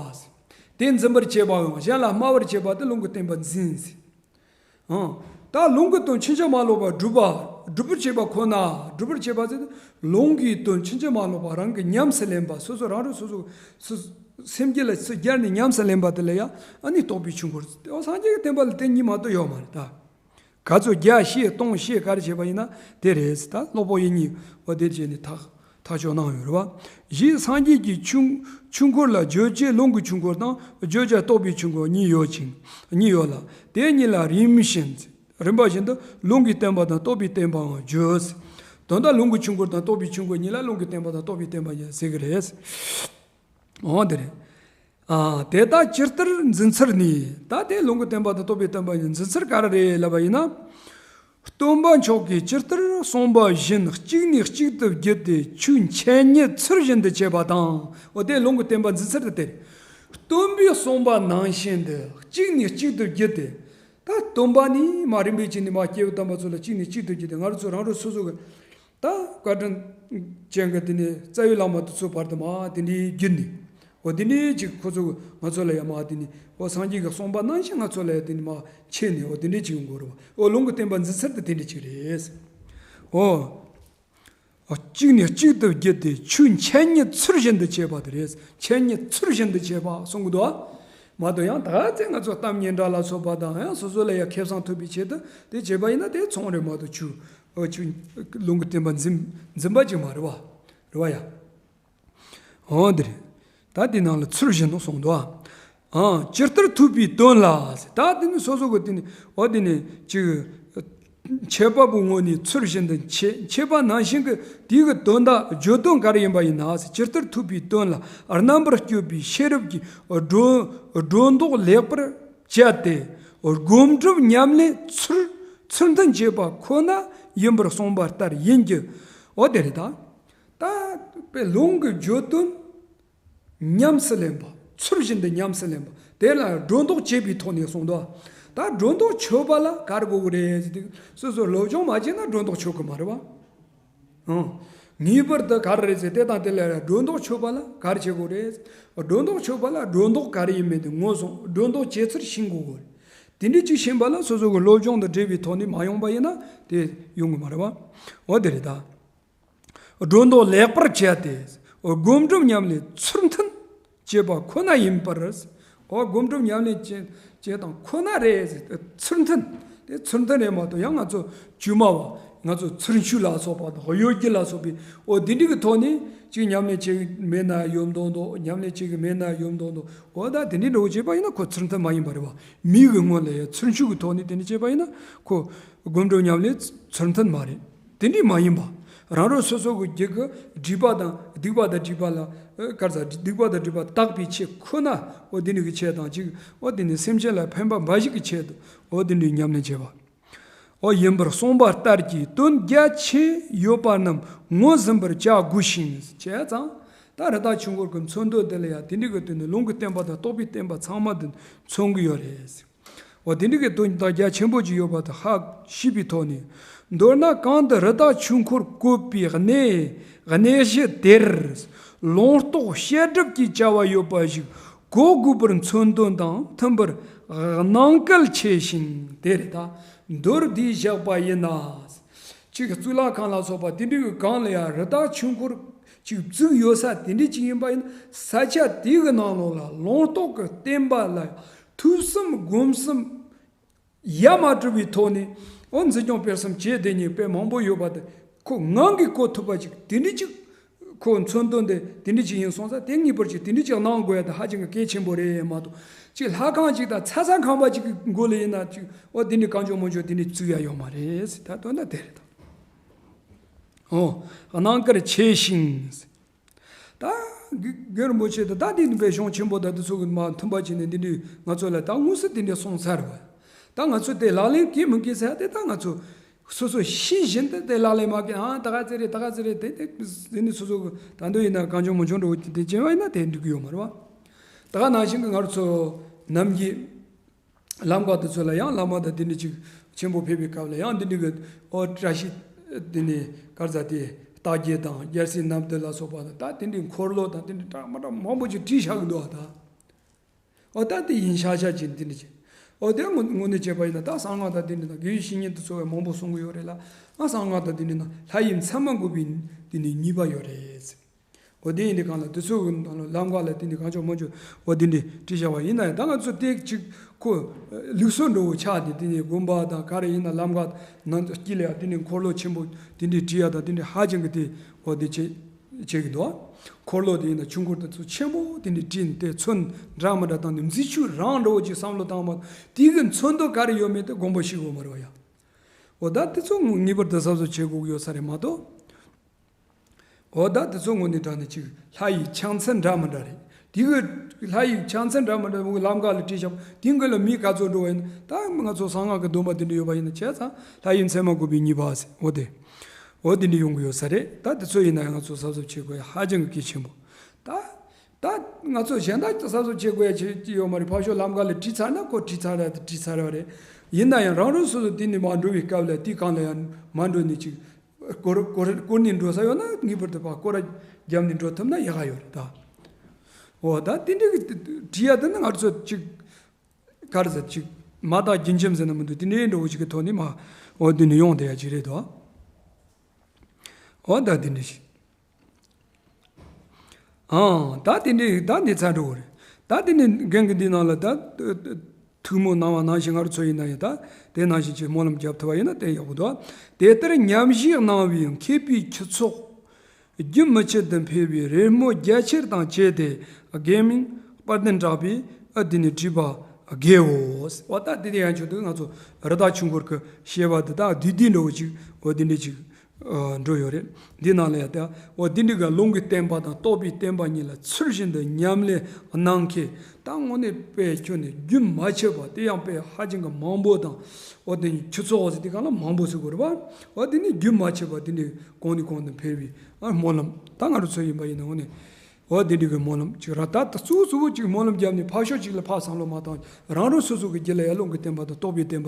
དེ་འཛིན་པར་བྱེད་པའམ་གཞན་ལ་སྨྲ་བར་བྱེད་པ་དེ་ལུང་གི་བསྟན་པ་འཛིན་ཟེར། ཨང་། ད་ལུང་གི་དོན་ཕྱིན་ཅི་མ་ལོག་པར་སྒྲུབ་པ། སྒྲུབ་པར་བྱེད་པ་ཁོ་ན། སྒྲུབ་པར་བྱེད་པ་ཟེར་ཏེ་ལུང་གི་དོན་ཕྱིན་ཅི་མ་ལོག་པ་རང་གིས་ཉམས་སུ་ལེན་པ་སོ་སོ་རང་རང་སོ་སོ་སོ་སེམས་རྒྱུད་ལ་སུ་སྦྱར་ནས་ཉམས་སུ་ལེན་པ་དེ་ལ་ཡང་ཨ་ནི་རྟོགས་པའི་ཆོས་འཁོར། འོ་སངས་རྒྱས་ཀྱི་བསྟན་པ་ལ་དེ་གཉིས་མ་གཏོགས་ཡོད་མ་རེད་ད། ག་ཚོད་བརྒྱ་བཤད་སྟོང་བཤད་ག་རེ་བྱས་པ་ཡིན་ན་དེ་རེད་ད་ཀློག་པོ་ཡིན་གཉིས་འོ་དེ་བྱས་ནས་ཐག་ཐག་གཅོད་གནང་ཡོད་རེད་བ། གཞན་སངས་རྒྱས་ཀྱི་ཆོས་ཆོས་འཁོར་ལ་བརྗོད་བྱའི་ལུང་གི་ཆོས་འཁོར་དང་བརྗོད་བྱ་རྟོགས་པའི་ཆོས་འཁོར་གཉིས་ཡོད་ཅིང་གཉིས་ཡོད་ལ། དེ་གཉིས་ལ་རིམ་བཞིན་རིམ་པ་བཞིན་དུ་ལུང་གི་བསྟན་པ་དང་རྟོགས་པའི་བསྟན་པའང་བརྗོད། དོན་དག་ལུང་གི་ཆོས་འཁོར་དང་རྟོགས་པའི་ཆོས་འཁོར་གཉིས་ལ་ལུང་གི་བསྟན་པ་དང་རྟོགས་པའི་བསྟན་པ་ཡང་ཟེར་གི་རེད། འོ་དེ་རེད། ཨ། དེ་ལྟར་ཇི་ལྟར་འཛིན་ཚུལ་ནི། ད་དེ་ལུང་གི་བསྟན་པ་དང་རྟོགས་པའི་བསྟན་པ་ཡི་འཛིན་ཚུལ་ག་རེ་རེད་ལབ་པ་ཡིན་ན། སྟོན་པ་མཆོག་གིས་ཇི་ལྟར་གསུངས་པ་བཞིན་གཅིག་ནས་གཅིག་ཏུ་བརྒྱུད་དེ་ཆོས་འཆད་ཉན་ཚུལ་བཞིན་དུ་བྱེད་པ་དང་། འོ་དེ་ལུང་གི་བསྟན་པ་འཛིན་ཚུལ་དེ་སྟེ། སྟོན་པས་གསུངས་པ་ནང་བཞིན་དུ་གཅིག་ནས་གཅིག་ཏུ་བརྒྱུད་དེ། ད་སྟོན་པ་ནས་མར་རིམ་པས་བྱས་ནས་མར་སྐྱེས་བུ་དམ་པ་ཚོ་ལ་གཅིག་ནས་གཅིག་ཏུ་བརྒྱུད་དེ་ང་རང་ཚོ་རང་རང་སོ་སོ་གི་ད་བཀའ་དྲིན་ཅན་གྱི་དེ་ནས་རྩ་བའི་བླ་མ་དེ་ཚོ་བར་དུ་མར་དེ་འདྲའི་བརྒྱུད་ནས་འོ་དེ་འདྲའི་ཅིག་ཁོ་ཚོ་ང་ཚོ་ལ་ཡང་མར་དེ་ནས་འོ་སངས་རྒྱས་ཀྱིས་གསུངས་པ་ནང་བཞིན་ང་ཚོ་ལ་ཡང་དེ་ནས་མར་འཆད་ནས་འོ་དེ་འདྲའི་ཅིག་ཡོང་དགོས་རེད་བ། འོ་ལུང་གི་བསྟན་པ་འཛིན་ཚུལ་དེ་དེ་འདྲའི་ཅིག་རེད། འོ། གཅིག་ནས་གཅིག་ཏུ་བརྒྱུད་དེ་ཆོས་འཆད་ཉན་ཚུལ་བཞིན་དུ་བྱེད་པ་དེ་རེད། འཆད་ཉན་ཚུལ་བཞིན་དུ་བྱེད་པ་གསུང་གི་འདུག་ཨ། མ་གཏོགས་ཡང་ད་ཚེ་ང་ཚོ་གཏམ་སྙན་གྲགས་ལ་སོགས་པ་དང་ཡང་སོ་སོ་ལ་ཡང་ཁེ་བཟང་ཐོབ་པའི་ཆེད་དུ་དེ་བྱེད་པ་ཡིན་ན་དེ་ཚོང་རེད་མ་གཏོགས་ཆོས་འོ་ཆོས་ལུང་གི་བསྟན་པ་འཛིན་འཛིན་པ་ཅིག་མ་རེད་བ། རེད་བ་ཡ། འོ་འདི་རེད། ད་དེ་ནང་ལ་ཚུལ་བཞིན་དུ་གསུངས་འདུག་ཨ། ཨང་། ཇི་ལྟར་ཐུབ་པའི་དོན་ལ། ད་དེ་ནི་སོ་སོ་གི་དེ་ནི་འོ་དེ་ནི་ཅིག་འཆད་པ་པོའི་ངོས་ནས་ཚུལ་བཞིན་དུ་འཆད་འཆད་པ་ནང་བཞིན་གྱི་དེའི་གི་དོན་དག་བརྗོད་དོན་ག་རེ་ཡིན་པ་ཡིན་ན། ཇི་ལྟར་ཐུབ་པའི་དོན་ལ་རྣམ་པར་དཔྱོད་པའི་ཤེས་རབ་ཀྱིས་སྒྲོ་སྒྲོ་འདོགས་ལེགས་པར་བཅད་དེ་སྒོམ་སྒྲུབ་ཉམས་ལེན་ཚུལ་ཚུལ་མཐུན་བྱེད་པ་ཁོ་ན་ཡིན་པར་གསུངས་པ་ལྟར་ཡིན་གྱི། འོ་དེ་རེད་ད། ད་དཔེ་ལུང་གི་བརྗོད་དོན། ཉམས་སུ་ལེན་པ། ཚུལ་བཞིན་དུ་ཉམས་སུ་ལེན་པ། དེ་ལ་སྒྲོ་འདོགས་བཅད་པའི་ཐོག་ནས་གསུངས་འདུག་ད་སྒྲོ་འདོགས་ཆོད་པ་ལ་ག་རེ་དགོས་ཀྱི་རེད་ཟེར་དུས་སོ་སོ་སློབ་སྦྱོང་མ་བྱས་ན་སྒྲོ་འདོགས་ཆོད་ཀྱི་མ་རེད་བ། ཨང་། ངེས་པར་དུ་ག་རེ་རེད་ཟེར་དེ་དང་དེ་ལ་སྒྲོ་འདོགས་ཆོད་པ་ལ་ག་རེ་བྱེད་དགོས་རེད། སྒྲོ་འདོགས་ཆོད་པ་ལ་སྒྲོ་འདོགས་ག་རེ་ཡིན་མིན་དེ་ངོས་བཟུང་སྒྲོ་འདོགས་བཅད་ཚུལ་ཤེས་དགོས་ཀྱི་རེད། དེ་འདྲའི་ཅིག་ཤེས་པ་ལ་སོ་སོ་གི་སློབ་སྦྱོང་དང་འབྲེལ་བའི་ཐོག་ནས་མ་ཡོང་པ་ཡིན་ན་དེ་ཡོང་གི་མ་རེད་བ། འོ་དེ་རེད་ད། སྒྲོ་འདོགས་ལེགས་པར་བཅད་དེ། སྒོམ་སྒྲུབ་ཉམས་ལེན་ཚུལ་མཐུན་བྱེད་པ་ཁོ་ན་ཡིན་པར། འོ་སྒོམ་སྒྲུབ་ཉམས་ལེན་བྱེད་བྱེད་སྟངས་ཁོ་ན་རེད། ཚུལ་མཐུན། དེ་ཚུལ་མཐུན་རེད་མ་གཏོགས་ཡང་ང་ཚོ་དཀྱུས་མ་བ། ང་ཚོ་ཚུལ་འཆོས་ལ་སོགས་པ་དང་གཡོ་སྒྱུ་ལ་སོགས་པའི་འོ་འདི་འདྲ་གི་ཐོག་ནས་ཅིག་ཉམས་ལེན་བྱེད་ཀྱི་མེད་ན་ཡོད་མདོག་མདོག་ཉམས་ལེན་བྱེད་ཀྱི་མེད་ན་ཡོད་མདོག་མདོག་འོ་ད་དེ་འདྲའི་འདྲ་བོ་བྱེད་པ་ཡིན་ན་ཁོ་ཚུལ་མཐུན་མ་ཡིན་པ་རེད་བ། མིའི་གི་ངོས་ལ་ཡང་ཚུལ་འཆོས་ཀྱི་ཐོག་ནས་དེ་འདྲ་བྱེད་པ་ཡིན་ན་ཁོ་སྒོམ་སྒྲུབ་ཉམས་ལེན་ཚུལ་མཐུན་མ་རེད། དེ་འདྲས་མ་ཡིན་པ། རང་རང་སོ་སོ་གི་རྒྱུད་ཀྱི་སྒྲིབ་པ་དང་སྡིག་པ་དང་སྒྲིབ་པ་ལ་ཨ་ག་རེ་ཟ་སྡིག་པ་དང་སྒྲིབ་པ་དག་པའི་ཆེད་ཁོ་ན་འོ་དེ་འདྲ་གི་ཆེད་དང་གཅིག་འོ་དེ་ནི་སེམས་ཅན་ལ་ཕན་པ་འབའ་ཞིག་གི་ཆེད་དུ་འོ་དེ་འདྲའི་ཉམས་ལེན་བྱེད་པ། འོ་ཡིན་པར་གསུངས་པ་ལྟར་གྱི་དོན་རྒྱ་ཆེ་ཡོད་པ་རྣམས་ངོས་ཟིན་པར་བྱ་དགོས་ཤིང་། བྱས་ཙང་ད་རི་དྭགས་ཆོས་འཁོར་གྱི་མཚོན་དོན་དེ་ལ་ཡང་དེ་འདྲའི་གི་དོན་ནི་ལུང་གི་བསྟན་པ་དང་རྟོགས་པའི་བསྟན་པ་དང་ཚང་མ་དེ་མཚོན་གྱི་ཡོད་རེད། འོ་དེ་འདྲའི་གི་དོན་དག་རྒྱ་ཆེན་པོ་ཅིག་ཡོད་པ་དེ་ཧ་ཤེས་པའི་ཐོག་ནས། མདོར་ན་གང་དུ་རི་དྭགས་ཆོས་འཁོར་བཀོད་པའི་གནས་གནས་གཞི་དེར་ལུང་རྟོགས་བཤད་སྒྲུབ་ཀྱི་བྱ་བ་ཡོད་པ་ཞིག་གོ་དགོས་པར་མཚོན་དོན་དང་མཐུན་པར་སྣང་གལ་ཆེ་ཞིང་། དེ་རེད་ད། མདོར་བསྡུས་བཞག་པ་ཡིན་ན། གཅིག་གཙུག་ལག་ཁང་ལ་སོགས་པ་དེ་འདྲའི་གི་སྒང་ལ་ཡང་རི་དྭགས་ཆོས་འཁོར་གཅིག་བཙུགས་ཡོད་ས་དེ་འདྲའི་གཅིག་ཡིན་པ་ཡིན་ན། ས་ཆ་དེ་གི་ནང་ལོགས་ལ་ལུང་རྟོགས་ཀྱི་བསྟན་པ་ལ་ཐོས་བསམ་སྒོམ་གསུམ་ཡ་མ་བྲལ་བའི་ཐོག་ནས། འོ་འཛིན་སྐྱོང་སྤེལ་གསུམ་བྱས་བསྡད་མཁན་དཔེ་མང་པོ་ཡོད་པ་དེ་ཁོ་ངང་གིས་གོ་ཐུབ་པ་ཅིག་དེ་འདྲའི་ཅིག་ཁོ་མཚོན་དོན་དེ་དེ་འདྲའི་ཅིག་ཡིན་སོང་ཙང་། དེ་ངེས་པར་ཅིག་དེ་འདྲའི་ཅིག་གནང་དགོས་ཡ་དེ་ཧ་ཅང་གི་གལ་ཆེན་པོ་རེད་མ་གཏོགས། ཅིག་ལྷ་ཁང་ཅིག་དང་ཚ་ས་ཁང་པ་ཅིག་གི་མགོ་ལ་ཡིན་ན་ཅིག་འོ་དེ་འདྲའི་གང་བྱུང་མང་བྱུང་དེ་འདྲའི་བཙུགས་ཡ་ཡོད་མ་རེད་ཟེར། ད་དོན་དག་དེ་རེད་ད། འོ་སྣང་གལ་ཆེ་ཞིང་། ད་རྒན་རིན་པོ་ཆེ་དང་ད་འདི་ནི་དཔེ་གཞུང་ཆེན་པོ་དང་འདི་ཚོ་གི་མ་མཐུན་པ་བྱས་ནས་འདི་འདྲའི་ང་ཚོ་ལ་ད་དངོས་སུ་དེ་འདྲའི་གསུངས་ཚར་བ། ད་ང་ཚོ་དེ་ལག་ལེན་གིས་མི་འགེལ་ཟེར་ཡ་དེ་ད་ང་ཚོ་སོ་སོ་ཤེས་བཞིན་དུ་དེ་ལག་ལེན་མ་འགེལ། ཨ་ད་ག་ཚེ་རེད་ད་ག་ཚེ་རེད་དེ་དེ་འདི་ནི་སོ་སོ་གི་ད་འདོད་ཡིན་ན་གང་བྱུང་མང་བྱུང་འགྲོ་དེ་བྱས་པ་ཡིན་ན་དེ་འགྲིག་གི་ཡོད་མ་རེད་བ། ད་ག་ནང་བཞིན་གི་ང་ཚོ་ནམ་གྱི་ལམ་ཀ་དེ་ཚོ་ལ་ཡང་བླ་མ་དང་དེ་འདྲ་ཅིག་ཆེན་པོ་ཕེབས་པའི་སྐབས་ལ་ཡང་དེ་འདྲ་གི་ཨོ་བཀྲ་ཤིས་དེ་ནས་ག་རེ་ཟེར་དེ་རྟགས་བརྒྱད་དང་རྒྱལ་སྲིད་རྣམ་བདུན་ལ་སོགས་པ་དང་ད་དེ་འདྲའི་འཁོར་ལོ་དང་དེ་འདྲ་གྲངས་མ་གྲངས་མང་པོ་ཅིག་བྲིས་བཞག་གི་འདུག་ཨ། ད་ཨོ་ད་དེ་ཡིན་ཤག་ཤག་ཅིག་དེ་འདྲ་ཅིག་ཨོ་དེ་དངོས་དངོས་གནས་བྱས་པ་ཡིན་ན་ད་གསང་སྔགས་དང་དེ་འདྲ་དང་དགེ་བའི་བཤེས་གཉེན་དེ་ཚོ་བས་མང་པོ་གསུང་གི་ཡོད་རེད་ལ། ཨ་གསང་སྔགས་དང་དེ་འདྲ་ན་ལྷ་ཡི་མཚན་མ་འགོད་པའི་དེ་ནས་ཉེས་པ་ཡོད་རེད། འོ་དེ་ཡིན་དུས་གང་ལ་དེ་ཚོ་གི་ནང་ལ་ལམ་ཁ་ལ་དེ་ནི་གང་བྱུང་མང་བྱུང་འོ་དེ་འདྲ་བྲིས་བཞག་པ་ཡིན་ན་ཡང་། ད་ང་ཚོ་དེ་གཅིག་ཁོ་ལུགས་སྲོལ་འདྲ་བོ་ཆགས་ཏེ་དེ་ནི་དགོན་པ་དང་ག་རེ་ཡིན་ན་ལམ་ཁ་ནང་དཀྱིལ་ལ་ཡང་དེ་ནི་འཁོར་ལོ་ཆེན་པོ་དེ་འདྲ་བྲིས་ཡ་དང་དེ་འདྲ་ཧ་ཅང་གི་དེ་འོ་དེ་བྱེད་བྱེད་ཀྱི་འདུག་འཁོར་ལོ་དེ་ཡིན་ན་ཆུ་འཁོར་དེ་ཚོ་ཆེན་པོ་དེ་འདྲ་བྲིས་ནས་དེ་ཚོན་འདྲ་མི་འདྲ་བཏང་ནས་མཛེས་ཆོས་རང་འདྲ་བོ་ཅིག་བསམ་བློ་བཏང་བ་དེ་གི་མཚོན་དོན་ག་རེ་ཡོད་མེད་དེ་དགོངས་པ་ཞིག་ཡོད་མ་རེད་བ་ཡ། འོ་ད་དེ་ཚོ་ངེས་པར་དུ་གཟབ་གཟབ་བྱེད་དགོས་ཀྱི་ཡོད་ས་རེད་མ་གཏོགས། འོ་ད་དེ་ཚོ་དངོས་གནས་དྲང་གནས་ཅིག་ལྷ་ཡི་ཕྱག་མཚན་འདྲ་མི་འདྲ་རེད། དེ་གི་ལྷ་ཡི་ཕྱག་མཚན་འདྲ་མི་འདྲ་མོ་གི་ལམ་ཁ་ལ་བྲིས་བཞག་པ་དེ་གི་ལ་མི་ག་ཚོད་འགྲོ་བ་ཡིན་ན། ད་ང་ཚོ་གསང་སྔགས་ཀྱི་སྡོམ་པ་དེ་འདྲ་ཡོད་པ་ཡིན་ན་བྱས་ཙང་ལྷ་ཡི་མཚན་མ་འགོད་པའི་ཉེས་པ་ཟེར། འོ་དེ་འོ་དེ་འདྲ་ཡོང་གི་ཡོད་ས་རེད། ད་དེ་ཚོ་ཡིན་ན་ཡང་ང་ཚོ་གཟབ་གཟབ་བྱེད་དགོས་ཡ་ཧ་ཅང་གི་གལ་ཆེན་པོ། ད་ད་ང་ཚོ་གཞན་དག་གཟབ་གཟབ་བྱེད་དགོས་ཡ་ཅི་ཅི་ཡོད་མ་རེད། ཕར་ཕྱོགས་ལམ་ཁ་ལ་བྲིས་ཚར་ན་ཁོ་བྲིས་ཚར་ར་བྲིས་ཚར་བ་རེད། ཡིན་ན་ཡང་རང་རང་སོ་སོ་དེ་ནས་མར་འགྲོ་བའི་སྐབས་ལ་དེ་གང་ལ་ཡང་མ་འགྲོ་ནས་ཅིག་སྐོར་སྐོར་སྐོར་ནས་འགྲོ་ས་ཡོད་ན་ངེས་པར་དུ་ཕར་སྐོར་ར་བརྒྱབ་ནས་འགྲོ་ཐུབ་ན་ཡག་ག་ཡོད་རེད་ད། འོ་ད་དེ་འདྲའི་གི་བྲིས་ཡ་དེ་ནི་ང་ཚོ་ཅིག་ག་རེ་ཟེར་ཅིག་མ་དག་རྒྱུན་འཁྱོངས་ཟེར་ན་མི་འདུག་དེ་འདྲའི་འགྲོ་བོ་ཅིག་གི་ཐོག་ནས་མ་འོ་དེ་ནས་ཡོང་བསྡད་ཡ་ཅིག་རེད་དོ། འོ་ད་དེ་འདྲ་ཞིག་ཨང་། ད་དེ་འདྲའི་ད་འདི་ཚར་འགྲོ་གི་རེད། ད་དེ་ནི་རྒན་གྱི་འདི་ནང་ལ་ད་ཐུགས་སྨོན་གནང་བ་ནང་བཞིན་ང་རང་ཚོ་ཡིན་ན་ཡང་ད་དེ་ནང་བཞིན་གྱི་སྨོན་ལམ་རྒྱབ་ཐུབ་པ་ཡིན་ན་དེ་ཡག་པོ་འདུག་དེ་ལྟར་ཉམས་བཞེས་གནང་བའི་མཁས་པའི་ཁྱུ་ཚོགས་རྒྱུན་མི་ཆད་དུ་འཕེལ་བའི་རེ་སྨོན་རྒྱ་ཆེར་དང་བཅས་ཏེ། དགེ་མིང་དཔལ་ལྡན་གྲགས་པས་ཨ་འདི་ནི་བྲིས་པ་དགེའོ། འོ་ད་དེ་དེ་ཡང་ཆོག་འདུག་ང་ཚོ་རི་དྭགས་ཆོས་འཁོར་གྱི་བཤད་པ་འདི་དག་བསྡུས་བསྡུས་འདྲ་བོ་ཅིག་འོ་འདི་འདྲ་ཅིག་ཨ་འགྲོ་ཡོད་རེད། འདི་ནང་ལ་ཡང་ད་འོ་འདི་འདྲ་གི་ལུང་གི་བསྟན་པ་དང་རྟོགས་པའི་བསྟན་པ་གཉིས་ལ་ཚུལ་བཞིན་དུ་ཉམས་ལེན་གནང་མཁན་ད་དངོས་གནས་དཔེ་ཁྱོན་ནས་རྒྱུན་མ་ཆད་པ་དེ་ཡང་དཔེ་ཧ་ཅང་གི་མང་པོ་དང་། འོ་དེ་ནི་ཁྱུ་ཚོགས་ཟེར་དེ་གང་ལ་མང་པོ་ཟེར་དགོས་རེད་པ། འོ་དེ་ནི་རྒྱུན་མ་ཆད་པ་དེ་ནི་གོང་ནས་གོང་དུ་འཕེལ་བའི་ཨ་སྨོན་ལམ་ད་ང་རང་ཚོ་ཡིན་པ་ཡིན་ན་འོ་ནི། འོ་དེ་འདྲའི་གི་སྨོན་ལམ་ཅིག་ར་ད་ད་གཙོ་བོ་གཙོ་བོ་ཅིག་སྨོན་ལམ་བརྒྱབ་ནས་ཕར་ཕྱོགས་ཅིག་ལ་ཕར་བསམ་བློ་མ་བཏང་། རང་རང་སོ་སོ་གི་རྒྱུད་ལ་ཡར་ལུང་གི་བསྟན་པ་དང་རྟོགས་པའི་བསྟན་པ་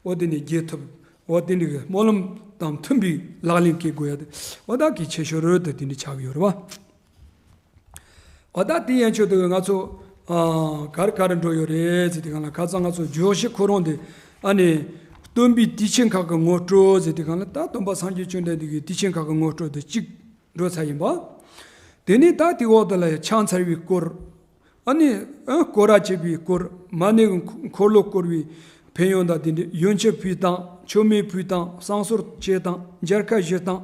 འོ་དེ་ནས་རྒྱས་ཐུབ། འོ་དེ་འདྲའི་གི་སྨོན་ལམ་དང་མཐུན་པའི་ལག་ལེན་འཁེལ་དགོས་ཡ་དེ་འོ་ད་གལ་ཆེ་ཤོས་རེད་དེ་དེ་འདྲ་ཆགས་ཀྱི་ཡོད་རེད་བ། འོ་ད་དེ་ཡན་ཆོད་དུ་ང་ཚོ་ཨ་ག་རེ་ག་རེ་འགྲོ་ཡོད་རེད་ཟེར་དུས་སྒང་ལ། ཁ་སང་ང་ཚོ་བརྗོད་གཞི་ཁོ་རང་དེ་ཨ་ནི་སྟོན་པའི་དུས་ཆེན་ཁག་གི་ངོ་སྤྲོད་ཟེར་དུས་སྒང་ལ། ད་སྟོན་པ་སངས་རྒྱས་བཅོམ་ལྡན་འདས་ཀྱི་དུས་ཆེན་ཁག་གི་ངོ་སྤྲོད་དེ་གཅིག་འགྲོ་ཚར་ཡིན་པ། དེ་ནས་ད་དེའི་འོག་དེ་ལ་ཕྱག་འཚལ་བའི་སྐོར། ཨ་ནི་ཨ་སྐོར་ར་བྱེད་པའི་སྐོར། མ་ཎི་འཁོར་ལོ་བསྐོར་བའི་ཕན་ཡོན་དང་དེ་འདྲའི་ཡོན་ཆབ་ཕུལ་སྟངས། མཆོད་མེ་ཕུལ་སྟངས། བསང་གསོལ་བྱེད་སྟངས། མཇལ་ཁ་ཞུ་སྟངས།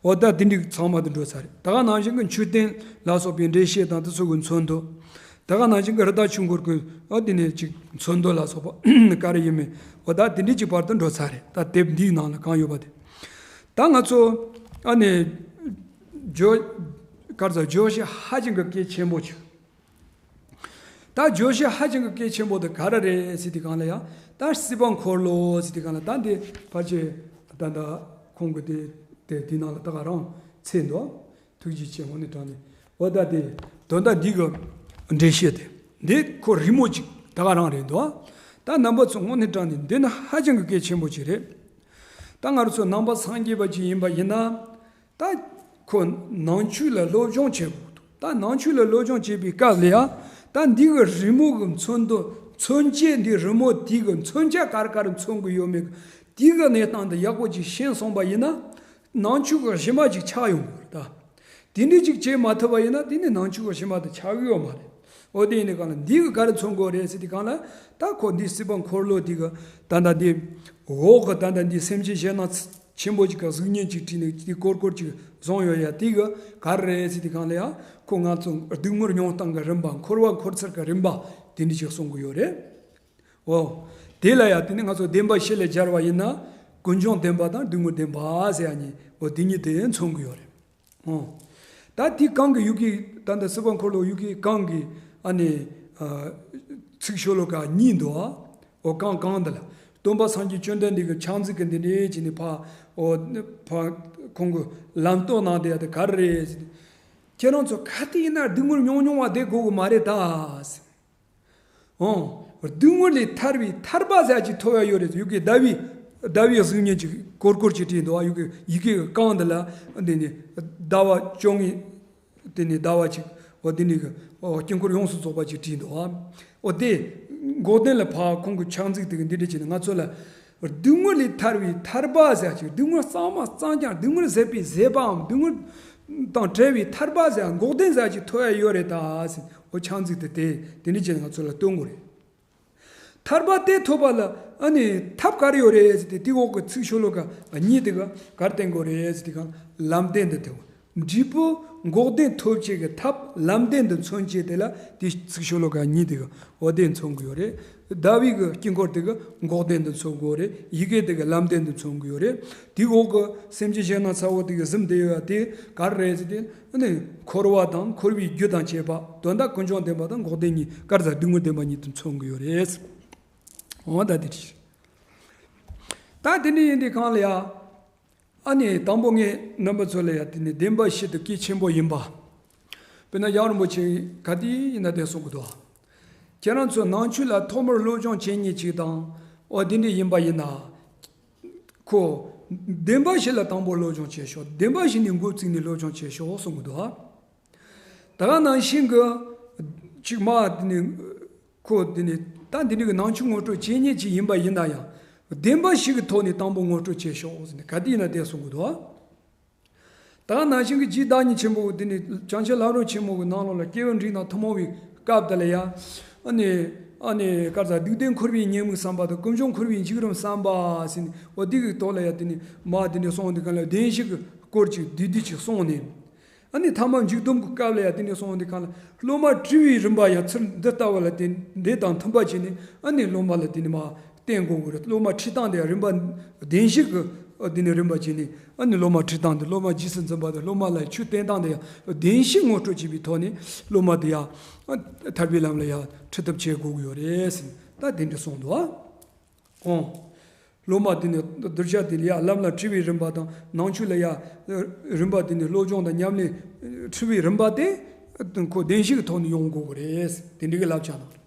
འོ་ད་དེ་འདྲའི་ཚང་མ་དེ་འགྲོ་ཚར་རེད། ད་ག་ནང་བཞིན་གྱི་མཆོད་རྟེན་ལ་སོགས་པའི་འགྲེལ་བཤད་དང་དེ་ཚོ་གི་མཚོན་དོན། ད་ག་ནང་བཞིན་གྱི་རི་དྭགས་ཆོས་འཁོར་གྱི་ཨ་དེ་ནས་ཅིག་མཚོན་དོན་ལ་སོགས་པ་ག་རེ་ཡིན་མིན་འོ་ད་དེ་འདྲའི་ཅིག་བར་དུ་འགྲོ་ཚར་རེད། ད་དེབ་འདིའི་ནང་ལ་གང་ཡོད་པ་དེ། ད་ང་ཚོ་ཨ་ནི་བརྗོད་ག་རེ་ཟེར། བརྗོད་གཞི་ཧ་ཅང་གི་གལ་ཆེན་པོ་ཅིག་ད་བརྗོད་གཞི་ཧ་ཅང་གི་གལ་ཆེན་པོ་དེ་ག་རེ་རེད་ཟེར་དུས་སྒང་ལ་ཡང་ ད་སྲིད་པ་འཁོར་ལོ་ཟེར་དུས་སྒང་ལ་ད་འདི་ཕལ་ཆེར་ད་ལྟ་ཁོང་གི་དེ་དེ་དེ་ནང་ལ་ད་ག་རང་ཚེ་འདུག་ཐུགས་རྗེ་ཆེ། དངོས་གནས་དྲང་ནས་འོ་ད་དེ་དོན་དག་འདི་གི་འགྲེལ་བཤད་དེ་འདི་ཁོ་རི་མོ་ཅིག་ད་ག་རང་རེད་འདུག་ད་རྣམ་པ་ཚོ་དངོས་གནས་དྲང་ནས་འདི་ནི་ཧ་ཅང་གི་གལ་ཆེན་པོ་ཅིག་རེད། ད་ང་རང་ཚོ་ནང་པ་སངས་རྒྱས་པ་ཅིག་ཡིན་པ་ཡིན་ན། ད་ཁོ་ནང་ཆོས་ལ་སློབ་སྦྱོང་བྱེད་དགོས་འདུག་ད་ནང་ཆོས་ལ་སློབ་སྦྱོང་བྱེད་པའི་སྐབས་ལ་ཡང་ད་འདི་གི་རི་མོ་གི་མཚོན་དོན། མཚོན་བྱེད་འདི་རི་མོ་དེ་གི་མཚོན་བྱ་ག་རེ་ག་རེ་མཚོན་གི་ཡོད་མེད་གི་དེ་གི་གནས་སྟངས་འདི་ཡག་པོ་ཅིག་ཤེས་སོང་པ་ཡིན་ན། ནང་ཆོས་གི་གཞི་མ་ཅིག་ཆགས་ཡོང་གི་རེད་ད། དེ་འདྲ་ཅིག་བྱེད་མ་ཐུབ་པ་ཡིན་ན་དེ་ནི་ནང་ཆོས་གི་གཞི་མ་དེ་ཆགས་གི་ཡོད་མ་རེད། འོ་དེ་ཡིན་དུས་སྒང་ལ་འདི་གི་ག་རེ་མཚོན་དགོས་རེད་ཟེར་དུས་སྒང་ལ། ད་ཁོ་འདི་སྲིད་པ་འཁོར་ལོ་དེ་གི་ད་ལྟ་འདི་འོག་གི་ད་ལྟ་འདི་སེམས་ཅན་གཞན་སྣང་ཆེན་པོ་ཅིག་ག་གཟུགས་བརྙན་ཅིག་བྲིས་ནས་དེ་སྐོར་སྐོར་ཅིག་བཟུང་ཡོད་ཡ། དེ་གི་ག་རེ་རེད་ཟེར་དུས་སྒང་ལ་ཡ། ཁོ་ང་ཚོ་སྡུག་བསྔལ་མྱོང་སྟངས་ཀྱི་རིམ་པ། འཁོར་བ་འཁོར་ཚུལ་གྱི་རིམ་པ་དེ་འདྲ་ཅིག་གསུང་གི་ཡོད་རེད། འོ། དེ་ལ་ཡ་དེ་ནི་ང་ཚོ་བདེན་པ་བཞི་ལ་སྦྱར་བ་ཡིན་ན། ཀུན་འབྱུང་བདེན་པ་དང་སྡུག་བསྔལ་བདེན་པ་ཟེར་ཡ་གཉིས། འོ་དེ་གཉིས་དེ་མཚོན་གི་ཡོད་རེད། འོ། ད་དེ་གང་གི་ཡུལ་གྱི་ད་ལྟ་སྲིད་པ་འཁོར་ལོ་ཡུལ་གྱི་གང་གི་ཨ་ནི་ཨ་ཚིག་ཤོ་ལོ་ཀ་གཉིས་འདུག་ཨ། འོ་གང་གང་འདི་ལ་སྟོན་པ་སངས་རྒྱས་བཅོམ་ལྡན་འདས་ཀྱི་ཕྱག་མཛུབ་ཀྱི་འདི་འདྲའི་བྱས་ནས་ཕ། འོ་ཕ་ཁོང་གི་ལམ་སྟོན་གནང་བསྡད་ཡ་དེ་ག་རེ་རེད་ཟེར་ཏེ། ཁྱེད་རང་ཚོ་ག་དུས་ཡིན་ན་སྡུག་བསྔལ་མྱོང་མྱོང་བ་བསྡད་དགོས་གི་མ་རེད་ད། འོང་། སྡུག་བསྔལ་ལས་ཐར་བའི་ཐར་པ་ཟེར་ཅིག་ཐོབ་ཡ་ཡོད་རེད། ཡུལ་གྱི་ཟླ་བའི་ཟླ་བའི་གཟུགས་བརྙན་ཅིག་སྐོར་སྐོར་ཅིག་བྲིས་འདུག་ཨ། ཡུལ་གྱི་ཡི་གེ་གི་རྐང་འདི་ལ་འདི་ནི་ཟླ་བ་བཅོ་ལྔའི་དེ་ནི་ཟླ་བ་ཅིག་འོ་དེ་ནི་གི་འོ་དཀྱིལ་འཁོར་ཡོངས་སུ་རྫོགས་པ་ཅིག་བྲིས་འདུག་ཨ། འོ་དེ་འགོག་བདེན་ལ་ཕ་ཁོང་གི་ཕྱག་མཛུབ་དེ་གི་འདི་འདྲ་བྱས་ནས་ང་ཚོ་ལ། སྡུག་བསྔལ་ལས་ཐར་བའི་ཐར་པ་ཟེར་ཅིག་སྡུག་བསྔལ་གཙང་མ་གཙང་རྐྱང་། སྡུག་བསྔལ་ཟད་པའི་ཟད་པའམ་སྡུག་བསྔལ་དང་བྲལ་བའི་ཐར་པ་ཟེར་འགོག་བདེན་ཟེར་ཅིག་ཐོབ་ཡ་ཡོད་རེད་ད་ཟེར། འོ་ཕྱག་མཛུབ་དེ་དེ་དེ་འདྲ་བྱས་ནས་ང་ཚོ་ལ་སྟོན་དགོས་རེད། ཐར་པ་དེ་ཐོབ་པ་ལ་ཨ་ནི་ཐབས་ག་རེ་ཡོད་རེད་ཟེར་ཏེ། དེའི་འོག་གི་ཚིག་ཤོ་ལོ་ཀ་གཉིས་དེ་ག་ག་རེ་བསྟན་དགོས་རེད་ཟེར་ཏེ་གང་ལམ་བདེན་དུ་དེ། འབྲས་བུ་འགོག་བདེན་ཐོབ་བྱེད་ཀྱི་ཐབས་ལམ་བདེན་དུ་མཚོན་བྱེད་དེ་ལ་དེ་ཚིག་ཤོ་ལོ་ཀ་གཉིས་དེ་ག་འོ་དེ་མཚོན་གྱི་ཡོད་རེད། ཟླ་བའི་གི་དཀྱིལ་འཁོར་དེ་ག་འགོག་བདེན་དུ་མཚོན་དགོས་རེད། ཡི་གེ་དེ་ག་ལམ་བདེན་དུ་མཚོན་གྱི་ཡོད་རེད། དེའི་འོག་གི་སེམས་ཅན་གཞན་སྣང་ཚ་བོ་དེ་ག་གཟིམ་བསྡད་ཡོད་ཡ་དེ་ག་རེ་རེད་ཟེར་ཏེ། ཨ་ནི་འཁོར་བ་དང་འཁོར་བའི་རྒྱུ་དང་བཅས་པ། དོན་དག་ཀུན་འབྱུང་བདེན་པ་དང་འགོག་བདེན་གཉིས། དཀར་ཟ་སྡུག་བསྔལ་བདེན་པ་གཉིས་དུ་མཚོན་གྱི་ཡོད་རེད། འོ་ད་དེ་རེད། ད་དེ་འདྲ་ཡིན་དུས་སྒང་ལ་ཡ། ཨ་ནི་དང་པོ་ངས་རྣམ་པ་ཚོ་ལ་ཡ་དེ་ནི་བདེན་པ་བཞི་དེ་གལ་ཆེན་པོ་ཡིན་པ། དཔེར་ན་ཡང་རིན་པོ་ཆེས་ག་དུས་ཡིན་ན་དེ་གསུང་གི་འདུག་ཁྱེད་རང་ཚོ་ནང་ཆོས་ལ་ཐོག་མར་སློབ་སྦྱོང་བྱེད་མཁན་ཅིག་དང་། འོ་དེ་འདྲ་ཡིན་པ་ཡིན་ན། ཁོ། བདེན་པ་བཞི་ལ་དང་པོ་སློབ་སྦྱོང་བྱེད་ཤོག་བདེན་པ་བཞི་ནས་འགོ་བཙུགས་ནས་སློབ་སྦྱོང་བྱེད་ཤོག་གསུང་གི་འདུག་ད་ག་ནང་བཞིན་གྱི། ཅིག་མ་དེ་ནི། ཁོ་དེ་ནི་ད་འདི་འདྲ་གི་ནང་ཆོས་ངོ་སྤྲོད་བྱེད་མཁན་ཅིག་ཡིན་པ་ཡིན་ན་ཡང་། བདེན་པ་བཞི་གི་ཐོག་ནས་དང་པོ་ངོ་སྤྲོད་བྱེད་ཤོག་ཟེར་ནས་ག་དུས་ཡིན་ན་དེ་གསུང་གི་འདུག་ད་ག་ནང་བཞིན་གྱི་རྗེ་བདག་ཉིད་ཆེན་པོ་དེ་ནི་བྱང་ཆུབ་ལམ་རིམ་ཆེན་མོ་གི་ནང་ལོགས་ལ་སྐྱེས་བུ་འབྲིང་དང་ཐུན་མོང་བའི་སྐབས་དེ་ལ་ཡང་། ཨ་ནི། ཨ་ནི་དཀར་ཟ་སྡིག་ལྡན་འཁོར་བའི་ཉེས་དམིགས་བསམ་པ་དང་ཀུན་འབྱུང་འཁོར་བའི་འཇིགས་རུང་བསམ་པ་ཟེར་ནས། འོ་འདི་གི་ཐོག་ལ་ཡང་དེ་ནི་མ་དེ་ནི་གསུངས་དེ་ག་ལ་བདེན་བཞི་གི་སྐོར་ཅིག་བསྡུས་བསྡུས་ཅིག་གསུངས་ནས། ཨ་ནི་ཐ་མ་མཇུག་སྡོམ་གྱི་སྐབས་ལ་ཡང་དེ་ནས་གསུངས་དེ་ག་ལ། སློབ་མ་ཁྲིད་པའི་རིམ་པ་ཡང་ཚུལ་འདི་ལྟ་བུ་ལ་བརྟེན་འདི་དང་མཐུན་པ་བྱས་ནས། ཨ་ནི་སློབ་མ་ལ་དེ་ནས་མ་བསྟན་དགོས་ཀྱི་རེད། སློབ་མ་ཁྲིད་སྟངས་དེ་ཡང་རིམ་པ་བདེན་བཞི་གི་དེ་ནས་རིམ་པ་བྱས་ནས། ཨ་ནི་སློབ་མ་ཁྲིད་སྟངས་དེ་སློབ་མ་རྗེས་སུ་འཛིན་པ་དང་སློབ་མ་ལ་ཆོས་བསྟན་སྟངས་དེ་ཡང་བདེན་བཞི་ངོ་སྤྲོད་བྱས་པའི་ཐོག་ནས་སློབ་མ་དེ་ཡང་ཐར་པའི་ལམ་ལ་ཡང་ཁྲིད་ཐབས་བྱེད་དགོས་ཀྱི་ཡོད་རེད་ཟེར། ད་དེ་འདྲ་གསུངས་འདུག་ཨ། ཨོ། སློབ་མ་དེ་ནི་གདུལ་བྱ་དེ་ལ་ཡ་ལམ་ལ་ཁྲིད་པའི་རིམ་པ་དང་། ནང་ཆོས་ལ་ཡ་རིམ་པ་དེ་ནི་སློབ་སྦྱོང་དང་ཉམས་ལེན་ཁྲིད་པའི་རིམ་པ་དེ་ཁོ་བདེན་བཞི་གི་ཐོག་ནས་ཡོང་དགོས་ཀྱི་རེད། དེ་འདྲ་གི་བསླབ་བྱ་དང་།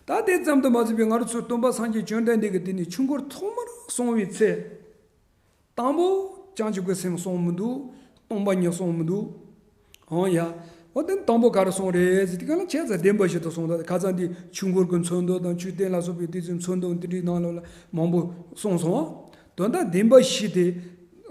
ད་དེ་ཙམ་དུ་མ་ཟད་པའི་ང་རང་ཚོའི་སྟོན་པ་སངས་རྒྱས་བཅོམ་ལྡན་འདས་ཀྱིས་དེ་ནི་ཆོས་འཁོར་ཐོག་མར་གསུངས་པའི་ཚེ། དང་པོ་བྱང་ཆུབ་ཀྱི་སེམས་གསུངས་མི་འདུག་སྟོང་པ་ཉིད་གསུངས་མི་འདུག་ཨང་ཡ། འོ་དེ་དང་པོ་ག་རེ་གསུངས་རེད་ཟེར་དུས་ག་ལ། བྱས་ཙང་བདེན་པ་བཞི་དེ་གསུངས། ད་ཁ་སང་དེ་ཆོས་འཁོར་གྱི་མཚོན་དོན་དང་བཅུད་བསྟན་ལ་སོགས་པའི་དེ་ཚོའི་མཚོན་དོན་དེ་འདྲའི་ནང་ལོགས་ལ་མང་པོ་གསུངས་སོང་། དོན་དག་བདེན་པ་བཞི་དེ་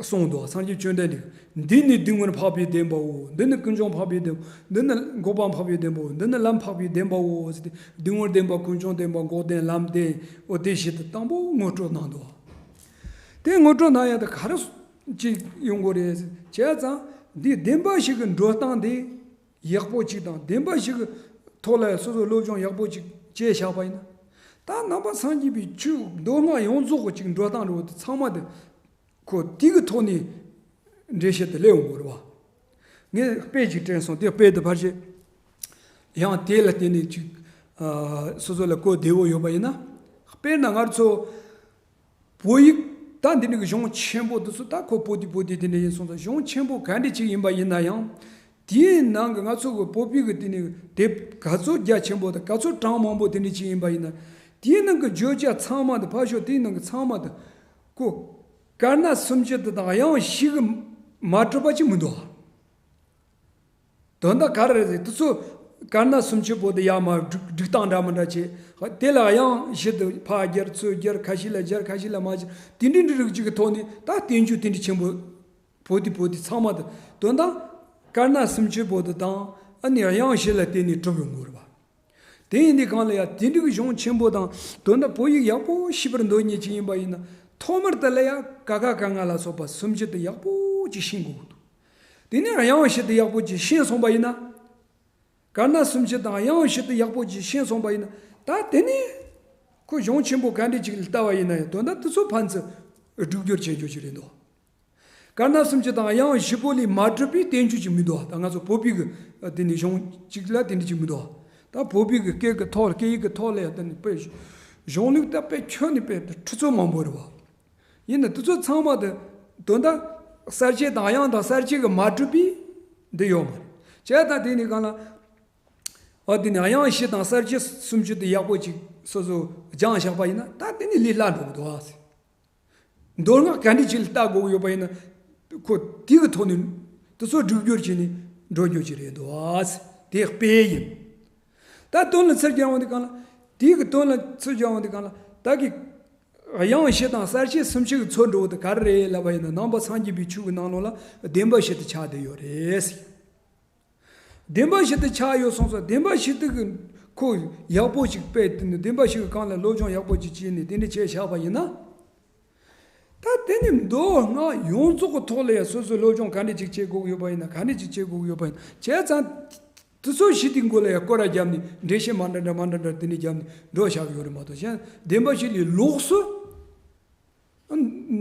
གསུངས་འདུག་སངས་རྒྱས་བཅོམ་ལྡན་འདས། འདི་ནི་སྡུག་བསྔལ་འཕགས་པའི་བདེན་པའོ། འདི་ནི་ཀུན་འབྱུང་འཕགས་པའི་བདེན་པ། འདི་ནི་འགོག་པ་འཕགས་པའི་བདེན་པའོ། འདི་ནི་ལམ་འཕགས་པའི་བདེན་པའོ་ཟེར་ཏེ། སྡུག་བསྔལ་བདེན་པ། ཀུན་འབྱུང་བདེན་པ། འགོག་བདེན། ལམ་བདེན། འོ་དེ་བཞི་དེ་དང་པོ་ངོ་སྤྲོད་གནང་འདུག་དེ་ངོ་སྤྲོད་གནང་ཡ་དེ་ག་རེ་ཅིག་ཡོང་དགོས་རེད། བྱས་ཙང་འདི་བདེན་པ་བཞི་གི་འགྲོ་སྟངས་དེ་ཡག་པོ་ཅིག་དང་། བདེན་པ་བཞི་གི་ཐོག་ལ་སོ་སོ་སློབ་སྦྱོང་ཡག་པོ་ཅིག་བྱས་བཞག་པ་ཡིན་ན། ད་ནང་པ་སངས་རྒྱས་པའི་ཆོས་མདོ་སྔགས་ཡོངས་རྫོགས་ཀྱི་ཅིག་འགྲོ་སྟངས་རེད་བ། དེ་ཚང་མ་དེ་ཁོ་དེ་གི་ཐོག་ནས་འགྲེལ་བཤད་དེ་སླེབས་ཡོང་དགོས་རེད་བ། ངས་དཔེ་ཅིག་དྲན་སོང་། དེ་དཔེ་དེ་ཕལ་ཆེར་ཡང་དེ་ལ་བརྟེན་ནས་ཅིག་ཨ་སོ་སོ་ལ་གོ་བདེ་བོ་ཡོད་པ་ཡིན་ན། དཔེར་ན་ང་ཚོ་བོད་ཡིག་ད་འདི་འདྲ་གི་གཞུང་ཆེན་པོ་འདི་ཚོ་ད་ཁོ་པོ་ཏི་པོ་ཏི་དེ་འདྲ་ཡིན་སོང་ཙང་གཞུང་ཆེན་པོ་ག་འདྲ་ཅིག་ཡིན་པ་ཡིན་ན་ཡང་། དེའི་ནང་གི་ང་ཚོ་གི་བོད་པའི་གི་དེ་ནི་དེབ་ག་ཚོད་རྒྱ་ཆེན་པོ་དང་ག་ཚོད་གྲངས་མང་པོ་དེ་འདྲ་ཅིག་ཡིན་པ་ཡིན་ན། དེའི་ནང་གི་བརྗོད་བྱ་ཚང་མ་དང་ཕར་ཞོག་དེའི་ནང་གི་ཚང་མ་དང་། ཁོ་དཀར་ནག་སུམ་ཅུ་དེ་དང་དབྱངས་བཞི་གི་མ་གྲུབ་པ་ཅིག་མི་འདུག་ཨ། དོན་དག་ག་རེ་རེད་ཟེར་དུས་ཚོད་དཀར་ནག་སུམ་ཅུ་པོ་དེ་ཡར་མར་སྒྲིག་སྒྲིག་སྟངས་འདྲ་མི་འདྲ་བྱས། དེ་ལ་དབྱངས་བཞི་དེ་ཕར་སྦྱར་ཚུར་སྦྱར་ཁ་ཤས་ལ་སྦྱར་ཁ་ཤས་ལ་མ་སྦྱར་དེ་འདྲའི་འདྲ་རིགས་ཅིག་གི་ཐོག་ནས་ད་བསྟན་བཅོས་དེ་འདྲ་ཆེན་པོ་པོ་ཏི་པོ་ཏི་ཚང་མ་དེ་དོན་དག་དཀར་ནག་སུམ་ཅུ་པོ་དེ་དང་ཨ་ནི་དབྱངས་བཞི་ལ་བརྟེན་ནས་གྲུབ་ཡོང་གི་རེད་པ། དེ་ཡིན་དུས་གང་ལ་ཡང་དེ་འདྲའི་གཞུང་ཆེན་པོ་དང་དོན་དག་བོད་ཡིག་ཡག་པོ་ཤེས་པར་འདོད་མཁན་ཅིག་ཡིན་པ་ཡིན་ན་ཐོག་མར་དེ་ལ་ཡང་ཀ་ཁ་ག་ང་ལ་སོགས་པ་སུམ་ཅུ་དེ་ཡག་པོ་ཅིག་ཤེས་དགོས་ཀྱི་འདུག་དེ་ནས་དབྱངས་བཞི་དེ་ཡག་པོ་ཅིག་ཤེས་སོང་པ་ཡིན་ན། དཀར་ནག་སུམ་ཅུ་དང་དབྱངས་བཞི་དེ་ཡག་པོ་ཅིག་ཤེས་སོང་པ་ཡིན་ན། ད་དེ་ནས་ཁོ་གཞུང་ཆེན་པོ་ག་འདྲ་ཅིག་ལ་ལྟ་བ་ཡིན་ན་ཡང་དོན་དག་དེ་ཚོ་ཕན་ཚུན་སྒྲིག་སྦྱོར་བྱེད་རྒྱུ་ཅིག་རེད་འདུག་དཀར་ནག་སུམ་ཅུ་དང་དབྱངས་བཞི་པོ་ལས་མ་གྲུབ་པའི་བསྟན་བཅོས་ཅིག་མི་འདུག་ད་ང་ཚོ་བོད་པའི་གི་དེ་ནས་གཞུང་གཅིག་ལ་དེ་འདྲ་ཅིག་མི་འདུག་ད་བོད་པའི་གི་སྐད་ཀྱི་ཐོག་སྐད་ཡིག་གི་ཐོག་ལ་ཡང་དེ་ནས་དཔེ་གཞུང་ལུགས་ད་དཔེ་ཁྱོན་ནས་དཔེ་ཁྲི་ཚོ་མང་པོ་རེད་བ། ཡིན་ན་དེ་ཚོ་ཚང་མ་དེ་དོན་དག་གསལ་བྱེད་དང་དབྱངས་དང་གསལ་བྱེད་ཀྱི་མ་གྲུབ་པའི་འདི་ཡོད་མ་རེད། བྱས་ཙང་དེ་ནས་གང་ལ། ཨ་དེ་ནས་དབྱངས་བཞི་དང་གསལ་བྱེད་སུམ་ཅུ་དེ་ཡག་པོ་ཅིག་སོ་སོ་སྦྱངས་བཞག་པ་ཡིན་ན་ད་དེ་ནས་ལས་སླ་འགྲོ་གི་འདུག་ཨ། མདོ་སྔགས་ག་འདྲ་ཅིག་ལ་ལྟ་དགོས་ཀྱི་ཡོད་པ་ཡིན་ན། ཁོ་དེ་གི་ཐོག་ནས་དེ་ཚོ་སྒྲིག་སྦྱོར་བྱས་ནས་འགྲོ་རྒྱུ་ཅིག་རེད་འདུག་ཨ། དེ་དཔེ་ཡིན། ད་དོན་ལ་ཚུར་སྦྱར་བ་འདི་གང་ལ། དེ་གི་དོན་ལ་ཚུར་སྦྱར་བ་འདི་གང་ལ། ད་གི་དབྱངས་བཞི་དང་གསལ་བྱེད་སུམ་ཅུ་གི་ཚོགས་འགྲོ་བ་དེ་ག་རེ་རེད་ལབ་པ་ཡིན་ན་ནང་པ་སངས་རྒྱས་པའི་ཆོས་ཀྱི་ནང་ལོགས་ལ་བདེན་པ་བཞི་དེ་ཆགས་བསྡད་ཡོད་རེད། བདེན་པ་བཞི་དེ་ཆགས་ཡོད་སོང་ཙང་བདེན་པ་བཞི་དེ་གི་ཁོ་ཡག་པོ་ཞིག་དཔེ་དེ་ནི་བདེན་པ་བཞི་གི་སྒང་ལ་སློབ་སྦྱོང་ཡག་པོ་ཅིག་བྱས་ནས་དེ་འདྲ་བྱས་བཞག་པ་ཡིན་ན། ད་དེ་ནི་མདོ་སྔགས་ཡོངས་རྫོགས་ཀྱི་ཐོག་ལ་ཡང་སོ་སོའི་སློབ་སྦྱོང་ག་འདྲ་ཅིག་བྱེད་དགོས་ཀྱི་ཡོད་པ་ཡིན་ན་ག་འདྲ་ཅིག་བྱེད་དགོས་ཀྱི་ཡོད་པ་ཡིན་ན་བྱས་ཙང་། དེ་ཚོ་བཞི་དེའི་མགོ་ལ་ཡང་སྐོར་ར་བརྒྱབ་ནས་འགྲེལ་བཤད་མ་འདྲ་འདྲ་མ་འདྲ་འདྲ་དེ་འདྲ་བརྒྱབ་ནས་འགྲོ་བཞག་གི་ཡོད་རེད་མ་གཏོགས་གཞན་བདེན་པ་བཞི་ལས་ལོགས་སུ།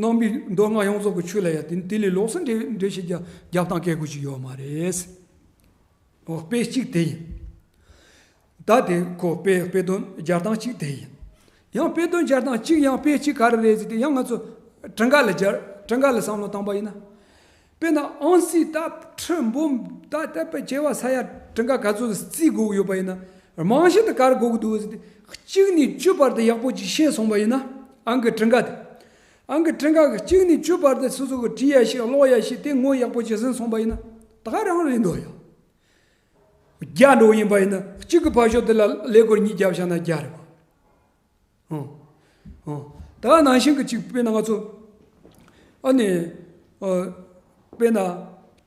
ནང་པའི་མདོ་སྔགས་ཡོངས་རྫོགས་ཀྱི་ཆོས་ལ་ཡང་དེ་དེ་ལས་ལོགས་སུ་འགྲེལ་འགྲེལ་བཤད་རྒྱག་རྒྱག་སྟངས་སྐད་དགོས་ཀྱི་ཡོད་མ་རེད། འོ་དཔེ་གཅིག་དེ་ཡིན། ད་དེ་ཁོ་དཔེ་དཔེ་དོན་སྦྱར་སྟངས་གཅིག་དེ་ཡིན། ཡང་དཔེ་དོན་སྦྱར་སྟངས་གཅིག་ཡང་དཔེ་གཅིག་ག་རེ་རེད་ཟེར་ཏེ་ཡང་ང་ཚོ་བྲིས་འགའ་ལ་སྦྱར་བྲིས་འགའ་ལ་བསམ་བློ་བཏང་པ་ཡིན་ན། དཔེར་ན་ཨང་རྩིས་ད་ཁྲི་འབུམ་ད་ད་དཔེ་བྱེ་བ་ས་ཡ་བྲིས་འགའ་ག་ཚོད་རྩིས་དགོས་ཀྱི་ཡོད་པ་ཡིན་ན། རྨང་གཞི་དེ་ག་རེ་དགོས་ཀྱི་འདུག་ཟེར་ཏེ། གཅིག་ནས་བཅུ་བར་དུ་ཡག་པོ་ཅིག་ཤེས་སོང་པ་ཡིན་ན། ཨང་ཀི་བྲིས་འགའ་དེ། ཨང་ཀི་བྲིས་འགའ་གི་གཅིག་ནས་བཅུ་བར་དུ་སོ་སོ་གི་བྲིས་ཡ་ཤེས་ཀློག་ཡ་ཤེས་དེ་ངོ་ཡག་པོ་ཅིག་ཟིན་སོང་པ་ཡིན་ན། ད་ག་རང་རེད་འདུག་ཡ། བརྒྱ་འགྲོ་ཡིན་པ་ཡིན་ན་གཅིག་གི་ཕར་ཕྱོགས་དེ་ལ་ཀླད་ཀོར་གཉིས་བརྒྱབ་བཞག་ན་བརྒྱ་རེད་པ། ཨོ། ཨོ། ད་ག་ནང་བཞིན་གྱི་གཅིག་དཔེར་ན་ང་ཚོ། ཨ་ནི། ཨ། དཔེར་ན།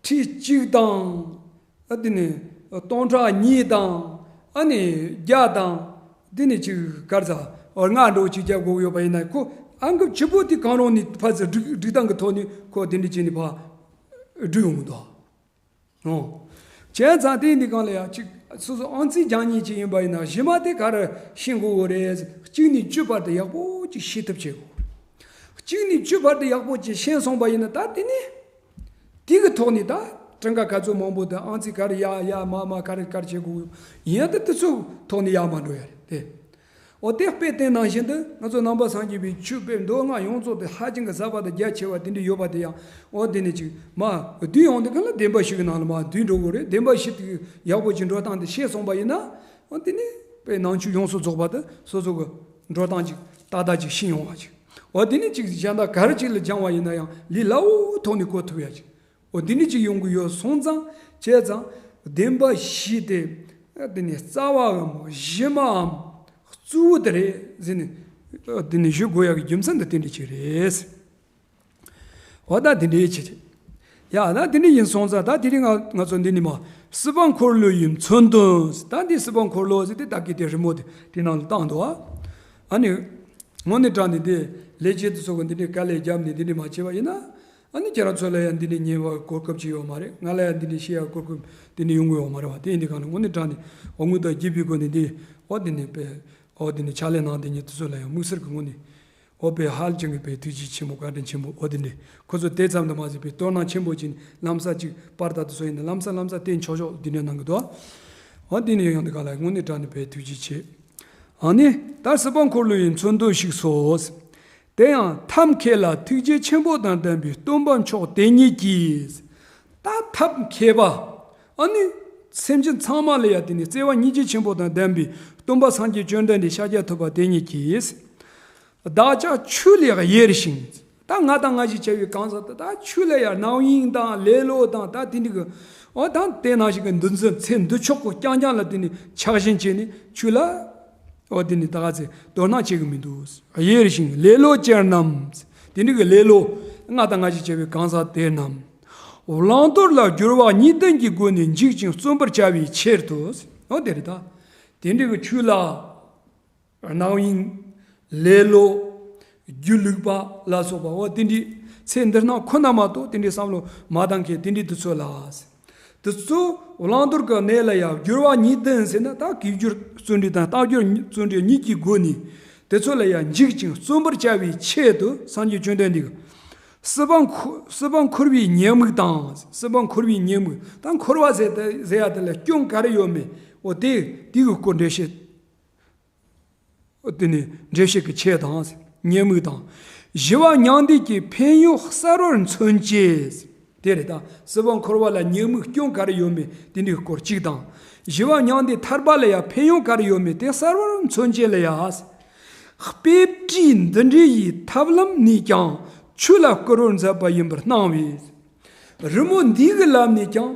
ཁྲི་གཅིག་དང་། ཨ་དེ་ནི། སྟོང་ཕྲག་གཉིས་དང་། ཨ་ནི། བརྒྱ་དང་། དེ་ནི་གཅིག་གར་ཟ། ཨོ་ལྔ་འགྲོ་གཅིག་རྒྱབ་དགོས་ཡོད་པ་ཡིན་ན་ཁོ། ཨང་ཀི་བཅུ་པོ་དེ་གང་རུང་ནི་ཕར་ཚུར་སྒྲིག་སྒྲིག་སྟངས་ཀྱི་ཐོག་ནས་ཁོ་དེ་འདྲ་བྱས་ནས་ཕར། སྒྲིག་ཡོང་གི་འདུག་ཨོ། བྱས་ཙང་དེ་འདི་གང་ལ་ཡང་གཅིག་སོ་སོ་ཨང་རྩིས་སྦྱང་མཁན་ཅིག་ཡིན་པ་ཡིན་ན་གཞི་མ་དེ་ག་རེ་ཤེས་དགོས་ཀྱི་རེད། གཅིག་ནས་བཅུ་བར་དུ་ཡག་པོ་ཅིག་ཤེས་ཐུབ་བྱེད་དགོས། གཅིག་ནས་བཅུ་བར་དུ་ཡག་པོ་ཅིག་ཤེས་སོང་པ་ཡིན་ན་ད་དེ་ནས་དེ་གི་ཐོག་ནས་ད་བྲིས་འགའ་ག་ཚོད་མང་པོ་དང་ཨང་རྩིས་ག་རེ་ཡ་ཡ་མ་མ་ག་རེ་ག་རེ་བྱེད་དགོས་ཡོད་ཡིན་ཡང་ད་དེ་ཚོའི་ཐོག་ནས་ཡར་མར་འགྲོ་ཡ་རེད་དེ། འོ་དེ་དཔེ་བསྟན་ནང་བཞིན་དུ་ང་ཚོ་ནང་པ་སངས་རྒྱས་པའི་ཆོས་དཔེ་མདོ་སྔགས་ཡོངས་རྫོགས་དེ་ཧ་ཅང་གི་ཟབ་པ་དང་རྒྱ་ཆེ་བ་དེ་འདྲ་ཡོད་པ་དེ་ཡང་འོ་དེ་ནས་ཅིག་མར་བསྡུས་ཡོང་དུས་གང་ལ་བདེན་པ་བཞི་གི་ནང་ལ་མར་བསྡུས་འགྲོ་དགོས་རེད། བདེན་པ་བཞི་དེ་ཡག་པོ་ཅིག་འགྲོ་སྟངས་དེ་ཤེས་སོང་པ་ཡིན་ན་འོ་དེ་ནས་དཔེ་ནང་ཆོས་ཡོངས་སུ་རྫོགས་པ་དེ་སོ་སོ་གི་འགྲོ་སྟངས་ཅིག་ཏག་ཏག་ཅིག་ཤེས་ཡོང་བ་ཅིག་འོ་དེ་ནས་ཅིག་གཞན་དག་ག་རེ་ཅིག་ལ་སྦྱང་བ་ཡིན་ན་ཡང་ལས་སླ་བོའི་ཐོག་ནས་གོ་ཐུབ་ཡ་ཅིག་འོ་འདི་འདྲ་ཅིག་ཡོང་གི་ཡོད་སོང་ཙང་བྱས་ཙང་བདེན་པ་བཞི་དེ་འདི་ནི་རྩ་བའམ་གཞི་མའམ་གཙོ་བོ་དེ་རེད་ཟེར་ནས་འདི་ནི་ཞུ་དགོས་ཡག་གི་རྒྱུ་མཚན་འདི་དེ་འདྲ་ཅིག་རེད། འོ་ད་འདི་འདྲ་ཅིག་རེད། ཡ་ད་འདི་འདྲ་ཡིན་སོང་ཙང་ད་དེ་རིང་ང་ང་ཚོ་འདི་ནི་མ་སྲིད་པ་འཁོར་ལོ་ཡི་མཚོན་དོན་ད་འདི་སྲིད་པ་འཁོར་ལོ་ཟེར་དེ་ད་གི་དེ་རི་མོ་དེ་དེ་ནང་ལ་བཏང་འདུག་ཨ་ནི་དངོས་གནས་དྲང་ནས་དེ་ལས་བྱེད་དེ་ཚོ་གི་འདི་འདྲའི་དཀའ་ལས་བརྒྱབ་ནས་འདི་འདྲ་མ་བྱས་པ་ཡིན་ན། ཨ་ནི་ཁྱེད་རང་ཚོ་ལ་ཡང་འདི་འདྲའི་ཉན་པའི་གོ་སྐབས་ཅིག་ཡོད་མ་རེད། ང་ལ་ཡང་འདི་འདྲའི་བཤད་ཡག་གོ་སྐབས་འདི་འདྲ་ཡོང་གི་ཡོད་མ་རེད་བ། དེ་ཡིན་དུས་གང་ལ་དངོས་གནས་དྲང་ནས་འོ་དངུལ་དང་བརྒྱུད་པའི་སྒོ་ནས་འདི་འོ་འདི་ནས་དཔེ་འོ་འདི་ནས་ཕྱག་ལས་གནང་བསྡད་མཁན་དེ་ཚོ་ལ་ཡང་དམིགས་བསལ་གྱི་ངོས་ནས་འོ་དཔེ་ཧ་ལས་ཀྱང་གི་དཔེ་ཐུགས་རྗེ་ཆེན་པོ་བཀའ་དྲིན་ཆེན་པོ། འོ་འདི་འདྲའི་ཁོ་ཚོ་དེ་ཙམ་དུ་མ་ཟད་པའི་དོ་སྣང་ཆེན་པོ་བྱས་ནས་ལམ་སང་ཅིག་པར་དང་དེ་ཚོ་ཡིན་ན་ལམ་སང་ལམ་སང་བསྟན་ཆོག་ཆོག་འདི་འདྲ་གནང་གི་འདུག་འོ་འདི་ནས་ཡོང་དུས་གང་ལ་དངོས་གནས་དྲང་ནས་དཔེ་ཐུགས་རྗེ་ཆེ། ཨ་ནི་ད་སྲིད་པ་འཁོར་ལོ་ཡི་མཚོན་དོན་ཞིག་སོ། དེ་ཡང་ཐབས་མཁས་ལ་ཐུགས་རྗེ་ཆེན་པོ་དང་ལྡན་པའི་སྟོན་པ་མཆོག་དེ་ཉིད་ཀྱིས། ད་ཐབས་མཁས་པ། ཨ་ནི་སེམས་ཅན་ཚང་མ་ལ་ཡང་དེ་ནི་བརྩེ་བ་སྙིང་རྗེ་ཆེན་པོ་དང་ལྡན་པའི་སྟོན་པ་སངས་རྒྱས་བཅོམ་ལྡན་འདས་ཤཱཀྱ་ཐུབ་པ་དེ་ཉིད་ཀྱིས། བདག་ཅག་ཆོས་ལས་གཡེར་ཞིང་། ད་ང་དང་ང་ཞིག་བྱ་བའི་གང་ཟག་ད་ད་ཆོས་ལ་ཡང་རྣམ་གཡེང་དང་ལེ་ལོ་དང་ད་དེ་འདྲ་གི། འོ་ད་དེ་ནང་བཞིན་གྱི་འདུ་འཛི་ཚེ་འདི་ཕྱོགས་ཀྱི་རྐྱང་རྐྱང་ལ་དེ་ནི་ཆགས་ཞེན་བྱས་ནས་ཆོས་ལ། འོ་དེ་ནི་ད་ག་ཚེ་དོ་སྣང་བྱེད་ཀྱི་མི་འདུག་གཡེར་ཞིང་ལེ་ལོ་ཅན་རྣམས། དེ་འདྲ་གི་ལེ་ལོ། ང་དང་ང་ཞིག་བྱ་བའི་གང་ཟག་དེ་རྣམས། བླང་དོར་ལ་སྦྱོར་བ་གཉིས་ལྡན་གྱི་སྒོ་ནས་འཇིགས་ཤིང་བརྩོན་པར་བྱ་བའི་ཕྱིར་དུ། འོ་དེ་རེད་ད། དེ་འདྲ་གི་ཆོས་ལ། རྣམ་གཡེང་། ལེ་ལོ། སྒྱིད་ལུག་པ་ལ་སོགས་པ་འོ་དེ་འདྲའི་ཚེ་འདི་སྣང་ཁོ་ན་མ་གཏོགས་དེ་འདྲའི་བསམ་བློ་མ་བཏང་མཁན་དེ་འདྲའི་དེ་ཚོ་ལ། དེ་ཚོ་བླང་དོར་གྱི་གནས་ལ་ཡང་སྦྱོར་བ་གཉིས་ལྡན་ཟེར་ན་ད་གུས་སྦྱོར་བརྩོན་འགྲུས་དང་རྟག་སྦྱོར་བརྩོན་འགྲུས་གཉིས་ཀྱི་སྒོ་ནས་དེ་ཚོ་ལ་ཡང་འཇིགས་ཤིང་བརྩོན་པར་བྱ་བའི་ཆེད་དུ་སངས་རྒྱས་བཅོམ་ལྡན་འདས་ཀྱིས། སྲིད་པ་འཁོར་སྲིད་པ་འཁོར་བའི་ཉེས་དམིགས་དང་། སྲིད་པ་འཁོར་བའི་ཉེས་དམིགས་དང་འཁོར་བ་ཟེར་ཏེ་ཟེར་ཡ་དེ་ལ་སྐྱོན་ག་རེ་ཡོད་མེད་འོ་དེ་དེ་གི་སྐོར་འགྲེལ་བཤད། དེ་ནི་འགྲེལ་བཤད་ཀྱི་ཆེད་དང་། ཉེས་དམིགས་དང་། ཞི་བ་མྱང་འདས་ཀྱི་ཕན་ཡོན་གསལ་བར་མཚོན་བྱེད། དེ་རེད་ད། སྲིད་པ་འཁོར་བ་ལ་ཉེས་དམིགས་སྐྱོན་ག་རེ་ཡོད་མེད་དེ་འདྲའི་སྐོར་གཅིག་དང་། ཞི་བ་མྱང་འདས་ཐར་པ་ལ་ཡང་ཕན་ཡོན་ག་རེ་ཡོད་མེད་དེ་གསལ་བར་མཚོན་བྱེད་ལ་ཡང་། དཔེ་བྲིས་འདི་འདྲ་ཡི་ཐབས་ལམ་ནས་ཀྱང་ཆོས་ལ་བསྐུལ་བར་མཛད་པ་ཡིན་པར་སྣང་བས། རི་མོ་འདི་གི་ལམ་ནས་ཀྱང་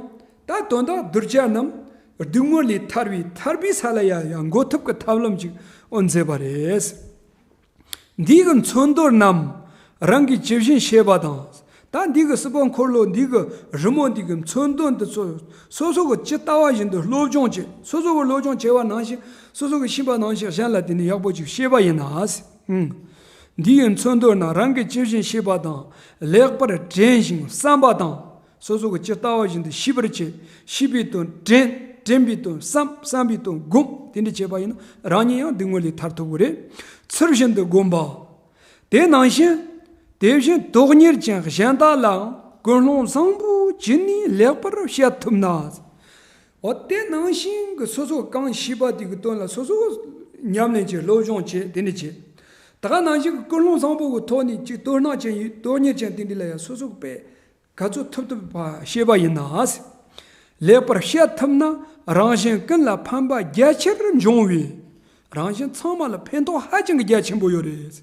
ད་དོན་དག་གདུལ་བྱ་རྣམས་སྡུག་བསྔལ་ལས་ཐར་བའི་ཐར་པའི་ས་ལ་ཡང་ཡང་འགོད་ཐབས་ཀྱི་ཐབས་ལམ་ཅིག་མཛད་པ་རེད། འདི་གི་མཚོན་དོན་རྣམས་རང་གིས་ཇི་བཞིན་ཤེས་པ་དང་། ད་འདི་གི་སྲིད་པ་འཁོར་ལོ་འདི་གི་རི་མོ་འདི་གི་མཚོན་དོན་དེ་ཚོ་སོ་སོ་གི་ཇི་ལྟ་བ་བཞིན་དུ་སློབ་སྦྱོང་བྱེད། སོ་སོ་གི་སློབ་སྦྱོང་བྱས་པ་ནང་བཞིན་སོ་སོ་གི་ཤེས་པ་ནང་བཞིན་གཞན་ལ་དེ་ནི་ཡག་པོ་ཅིག་ཤེས་པ་ཡིན་ན། འདི་ཡི་མཚོན་དོན་ནི་རང་གིས་ཇི་བཞིན་ཤེས་པ་དང་ལེགས་པར་དྲན་ཞིང་བསམ་པ་དང་། སོ་སོ་གི་ཇི་ལྟ་བ་བཞིན་དུ་ཤེས་པར་བྱེད། ཤེས་པའི་དོན་དྲན། དྲན་པའི་དོན་བསམ། བསམ་པའི་དོན་སྒོམ། དེ་འདྲ་བྱས་པ་ཡིན་ན་རང་ཉིད་ཡང་སྡུག་བསྔལ་ལས་ཐར་ཐུབ་ཀྱི་རེད། ཚུལ་བཞིན་དུ་བསྒོམ་པ། དེ་ནང་བཞིན། དེ་བཞིན་དོན་གཉེར་ཅན་གཞན་དག་ལའང་ཀུན་སློང་བཟང་པོ་ཇི་སྙེད་ལེགས་པར་བཤད་ཐུབ་ན། འོ་དེ་ནང་བཞིན་གྱི་སོ་སོ་གང་ཤེས་པ་དེ་གི་དོན་ལ་སོ་སོ་ཉམས་ལེན་བྱེད། སློབ་སྦྱོང་བྱེད། དེ་འདྲ་བྱེད། ད་ག་ནང་བཞིན་གྱི་ཀུན་སློང་བཟང་པོ་གི་ཐོག་ནས་ཅིག་དོ་སྣང་ཅན་ཡིན། དོན་གཉེར་ཅན་དེ་འདྲ་ལ་ཡང་སོ་སོ་གི་དཔེ་ག་ཚོད་ཐུབ་ཐུབ་པ་ཤེས་པ་ཡིན་ན། ལེགས་པར་བཤད་ཐུབ་ན་རང་གཞན་ཀུན་ལ་ཕན་པ་རྒྱ་ཆེར་འབྱུང་བས། རང་གཞན་ཚང་མ་ལ་ཕན་ཐོགས་ཧ་ཅང་གི་རྒྱ་ཆེན་པོ་ཡོད་རེད།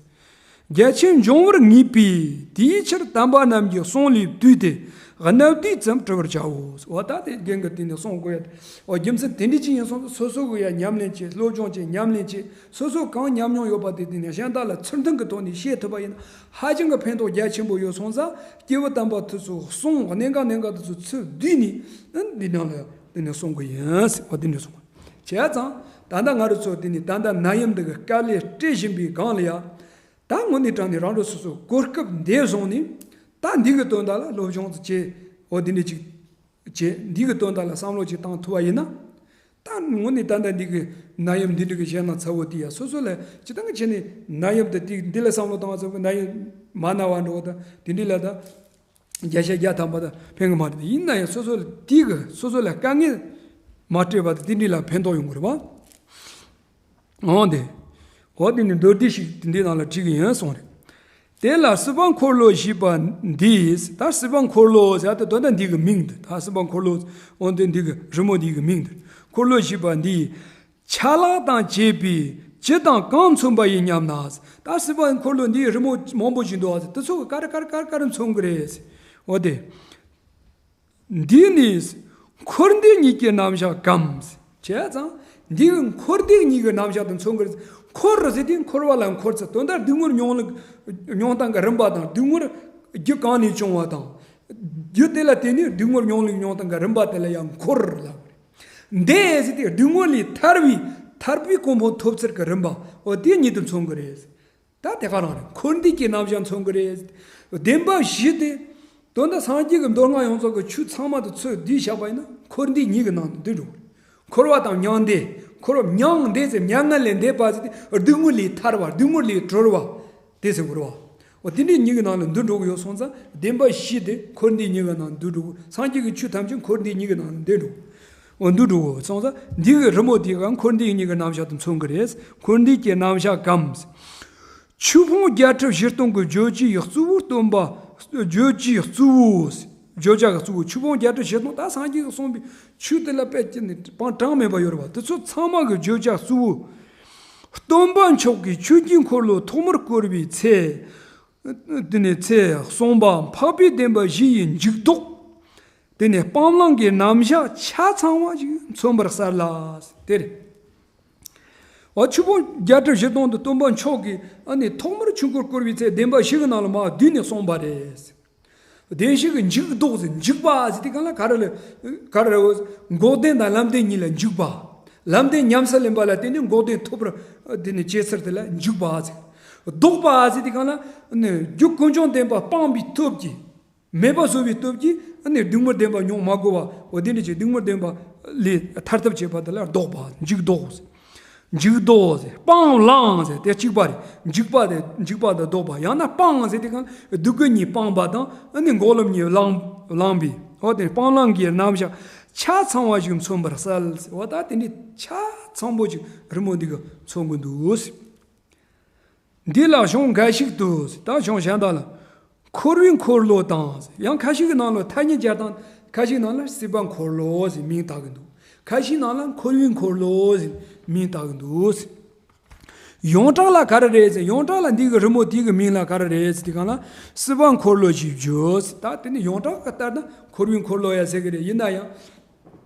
རྒྱ་ཆེར་འབྱུང་བར་ངེས་པས་དེའི་ཕྱིར་དམ་པ་རྣམས་ཀྱི་གསུང་ལས་བཏུས་ཏེ་རྣ་བསྡུས་ཙམ་བྲི་བར་བྱའོ། འོ་ད་དེ་རྒན་གྱི་དེ་ནས་གསུང་དགོས་ཡ། འོ་རྒྱུ་མཚན་དེ་འདྲ་ཅིག་ཡིན་སོང་ཙང་སོ་སོ་གི་ཡ་ཉམས་ལེན་བྱེད། སློབ་སྦྱོང་བྱེད། ཉམས་ལེན་བྱེད། སོ་སོ་གང་ཉམས་མྱོང་ཡོད་པ་དེ་དེ་ནས་གཞན་དག་ལ་ཚུལ་མཐུན་གྱི་ཐོག་ནས་བཤད་ཐུབ་པ་ཡིན་ན་ཧ་ཅང་གི་ཕན་ཐོགས་རྒྱ་ཆེན་པོ་ཡོད་སོང་ཙང་སྐྱེས་བུ་དམ་པ་དེ་ཚོ་གསུང་གནད་འགག་གནད་འགག་དེ་ཚོ་ཚུར་བསྡུས་ནས་འདི་ནང་ལ་དེ་ནས་གསུང་གི་ཡིན། འོ་དེ་འདྲ་གསུང་བྱས་ཙང་ད་ལྟ་ང་རང་ཚོ་དེ་ནས་ད་ལྟ་ནད་ཡམས་འདི་གི་དཀའ་ལས་སྤྲད་བཞིན་པའི་སྒང་ལ་ཡ། ད་དངོས་གནས་དྲང་གནས་རང་རང་སོ་སོ་གོ་སྐབས་འདི་བཟུང་ནས་ད་འདི་གི་དོན་དག་ལ་སློབ་སྦྱོང་དུ་བྱེད། འོ་འདི་འདྲ་ཅིག་བྱེད། འདི་གི་དོན་དག་ལ་བསམ་བློ་ཅིག་བཏང་ཐུབ་པ་ཡིན་ན། ད་དངོས་གནས་ད་ལྟ་འདི་གི་ནད་ཡམས་འདི་འདྲ་གི་གཞན་ན་ཚ་བོ་དེ་ཡ་སོ་སོ་ལ་སྤྱི་བཏང་གི་བྱས་ནས་ནད་ཡམས་དེ་དེ་འདི་ལ་བསམ་བློ་བཏང་བ་ཚ་བོ་ནད་ཡམས་མ་ན་བ་འགྲོ་བ་དང་དེ་འདྲ་ལ་ད་བརྒྱ་ཆ་བརྒྱ་ཐམ་པ་ད་ཕན་གི་མ་རེད། ཡིན་ན་ཡང་སོ་སོ་ལ་དེ་གི་སོ་སོ་ལ་དཀའ་ངལ་མ་སྤྲད་པ་ད་དེ་འདྲ་ལ་ཕན་ཐོགས་ཡོང་གི་རེད་བ། འོང་དེ། འོ་དེ་ནི་མདོར་བསྡུས་ཤིག་དེ་འདྲའི་ནང་ལ་བྲིས་ཀྱི་ཡིན་གསུངས་རེད། དེ་ལ་སྲིད་པ་འཁོར་ལོ་ཞེས་པ་འདིས། ད་སྲིད་པ་འཁོར་ལོ་ཟེར་ཏེ་དོན་དག་འདི་གི་མིང་འདི། ད་སྲིད་པ་འཁོར་ལོ། འོ་དེ་འདི་གི་རི་མོ་འདི་གི་མིང་འདི། འཁོར་ལོ་ཞེས་པ་འདིས། ཆ་ལག་དང་བཅས་པའི་ཇི་དང་གང་མཚོན་པ་ཡིན་སྙམ་ན། ད་སྲིད་པ་འཁོར་ལོ་འདིའི་རི་མོ་མང་པོ་ཞིག་འདུག་ཨ། དེ་ཚོ་ག་རེ་ག་རེ་ག་རེ་ག་རེ་མཚོན་གི་རེད། འོ་དེ། འདི་ནི་འཁོར་འདས་གཉིས་ཀྱི་རྣམ་གཞག་གམ། བྱས་ཙང་འདི་གི་འཁོར་འདས་གཉིས་ཀྱི་རྣམ་གཞག་དང་མཚོན་གྱི་རེད། འཁོར་ཟེར་དུས་འཁོར་བ་ལ་འཁོར་ཚུལ། དོན་དག་སྡུག་བསྔལ་མྱོང་ལ་མྱོང་སྟངས་ཀྱི་རིམ་པ་དང་སྡུག་བསྔལ་རྒྱུ་གང་ནས་བྱུང་བ་དང་། རྒྱུ་དེ་ལ་བརྟེན་ནས་སྡུག་བསྔལ་མྱོང་ལ་མྱོང་སྟངས་ཀྱི་རིམ་པ་དེ་ལ་ཡང་འཁོར་ལབ། འདས་ཟེར་དུས་སྡུག་བསྔལ་ལས་ཐར་བའི་ཐར་པའི་གོ་འཕང་ཐོབ་ཚུལ་གྱི་རིམ་པ། འོ་དེ་གཉིས་དུ་མཚོན་གྱི་རེད། ད་དེ་ག་རང་རེད། འཁོར་འདས་ཀྱི་རྣམ་གཞག་མཚོན་གྱི་རེད། བདེན་པ་བཞི་དེ། དོན་དག་སངས་རྒྱས་ཀྱི་མདོ་སྔགས་ཡོངས་རྫོགས་ཀྱི་ཆོས་ཚང་མ་དེ་ཚུར་བསྡུས་བཞག་པ་ཡིན་ན་འཁོར་འདས་གཉིས་ཀྱི་ནང་དུ་འདུས་འགྲོ་གི་རེད། འཁོར་བ་དང་མྱང་འདས། འཁོར་བ་མྱང་འདས་ཟེར་མྱ་ངན་ལས་འདས་པ་ཟེར་ཏེ་སྡུག་བསྔལ་ལས་ཐར་བ། སྡུག་བསྔལ་ལས་གྲོལ་བ། དེ་ཟེར་དགོས་རེད་བ། འོ་དེ་འདྲའི་གཉིས་ཀྱི་ནང་ལ་འདུས་འགྲོ་གི་ཡོད་སོང་ཙང་བདེན་པ་བཞི་དེ་འཁོར་འདས་གཉིས་ཀྱི་ནང་འདུས་འགྲོ་གི། སངས་རྒྱས་ཀྱི་ཆོས་ཐམས་ཅད་འཁོར་འདས་གཉིས་ཀྱི་ནང་འདུས་འགྲོ་གི། འོ་འདུག་འགྲོ་གོ་སོང་ཙང་འདི་གི་རི་མོ་དེ་ག་འཁོར་འདས་གཉིས་ཀྱི་རྣམ་གཞག་དེ་མཚོན་གི་རེད། འཁོར་འདས་ཀྱི་རྣམ་གཞག་གམ། ཆོས་ཕུང་བརྒྱད་ཁྲི་བཞི་སྟོང་གི་བརྗོད་བྱའི་གཙོ་བོ་སྟོན་པ། བརྗོད་བྱའི་གཙོ་བོ། བརྗོད་བྱ་གི་གཙོ་བོ་ཆོས་ཕུང་བརྒྱད་ཁྲི་བཞི་སྟོང་ད་སངས་རྒྱས་ཀྱིས་གསུངས་པའི་ཆོས་དེ་ལ་དཔེ་ཅི་ནས་སྤང་གྲངས་མེད་པ་ཡོད་རེད་བ། དེ་ཚོ་ཚང་མ་གི་བརྗོད་བྱ་གཙོ་བོ། སྟོན་པ་མཆོག་གིས་ཆོས་ཀྱི་འཁོར་ལོ་ཐོག་མར་བསྐོར་བའི་ཚེ། དེ་ནས་ཚེ་གསུངས་པ་འཕགས་པའི་བདེན་པ་བཞི་ཡི་འཇུག་ལྡོག་དེ་ནས་སྤང་བླང་གི་རྣམ་གཞག་ཆ་ཚང་བ་ཞིག་མཚོན་པར་གསལ་ལ། དེ་རེད། འོ་ཆོས་ཕུང་བརྒྱད་ཁྲི་བཞི་སྟོང་དུ་སྟོན་པ་མཆོག་གིས་ཨ་ནི་ཐོག་མར་ཆོས་འཁོར་བསྐོར་བའི་ཚེ་བདེན་པ་བཞི་གི་ནང་ལ་མར་བསྡུས་ནས་གསུངས་པ་རེད། བདེན་བཞི་གི་འཇུག་ལྡོག་ཟེར། འཇུག་པ་ཟེར་དེ་གང་ལ་ག་རེ་ལ་ག་རེ་རེད། འགོག་བདེན་དང་ལམ་བདེན་གཉིས་ལ་འཇུག་པ། ལམ་བདེན་ཉམས་སུ་ལེན་པ་ལ་བརྟེན་ནས་འགོག་བདེན་ཐོབ་པར་དེ་ནི་བྱེད་ཚུལ་དེ་ལ་འཇུག་པ་ཟེར། ལྡོག་པ་ཟེར་དེ་གང་ལ་ནི་རྒྱུ་ཀུན་འབྱུང་བདེན་པ་སྤངས་པའི་སྟོབས་ཀྱིས། མེད་པ་བཟོ་བའི་སྟོབས་ཀྱིས་ཨ་ནི་སྡིག་སྨོན་བདེན་པ་མྱོང་མ་དགོས་པ། འོ་དེ་འདྲ་ཅིག་སྡིག་སྨོན་བདེན་པ་ལས་ཐར་ཐབས་བྱེད་པ་དེ་ལ་ལྡོག་པ། འཇུག་ལྡོག་ཟེར། འཇུག་ལྡོག་ཟེར། སྤང་བླང་ཟེར་དེ་གཅིག་པ་རེད། འཇུག་པ་དེ་འཇུག་པ་དང་ལྡོག་པ། ཡང་ན་སྤང་ཟེར་དེ་གང་སྡུག་བསྔལ་གཉིས་སྤངས་པ་དང་ཨ་ནི་འགོག་ལམ་གཉིས་བླང་བླངས་པའི། འོ་དེ་སྤང་བླང་གི་རྣམ་གཞག་ཆ་ཚང་བ་ཞིག་མཚོན་པར་གསལ་ཟེར། འོ་ད་དེ་འདྲའི་ཆ་ཚང་པོ་ཅིག་རི་མོ་འདི་གིས་མཚོན་གྱི་འདུག་ཟེར། འདི་ལ་གཞུང་འགའ་ཞིག་ཏུ། ད་གཞུང་གཞན་དག་ལ། འཁོར་བའི་འཁོར་ལོ་དང་། ཡང་ཁ་ཅིག་གི་ནང་ལ་ཐ་སྙད་སྦྱར་སྟངས་ཁ་ཅིག་ནང་ལ་སྲིད་པ་འཁོར་ལོ་ཟེར་མིང་བཏགས་ཀྱི་འདུག་ཁ་ཅིག་ནང་ལ་འཁོར་བའི་འཁོར་ལོ་ཟེར་མིང་བཏགས་ཀྱི་འདུག་ཡོངས་གྲགས་ལ་ག་རེ་རེད་ཟེར། ཡོངས་གྲགས་ལ་འདི་གི་རི་མོ་དེ་གི་མིང་ལ་ག་རེ་རེད་ཟེར། དེ་གང་ལ་སྲིད་པ་འཁོར་ལོ་ཞེས་བརྗོད། ད་དེ་ནི་ཡོངས་གྲགས་ཀྱི་ལྟར་ན་འཁོར་བའི་འཁོར་ལོ་ཡ་ཟེར་གི་རེད། ཡིན་ན་ཡང་།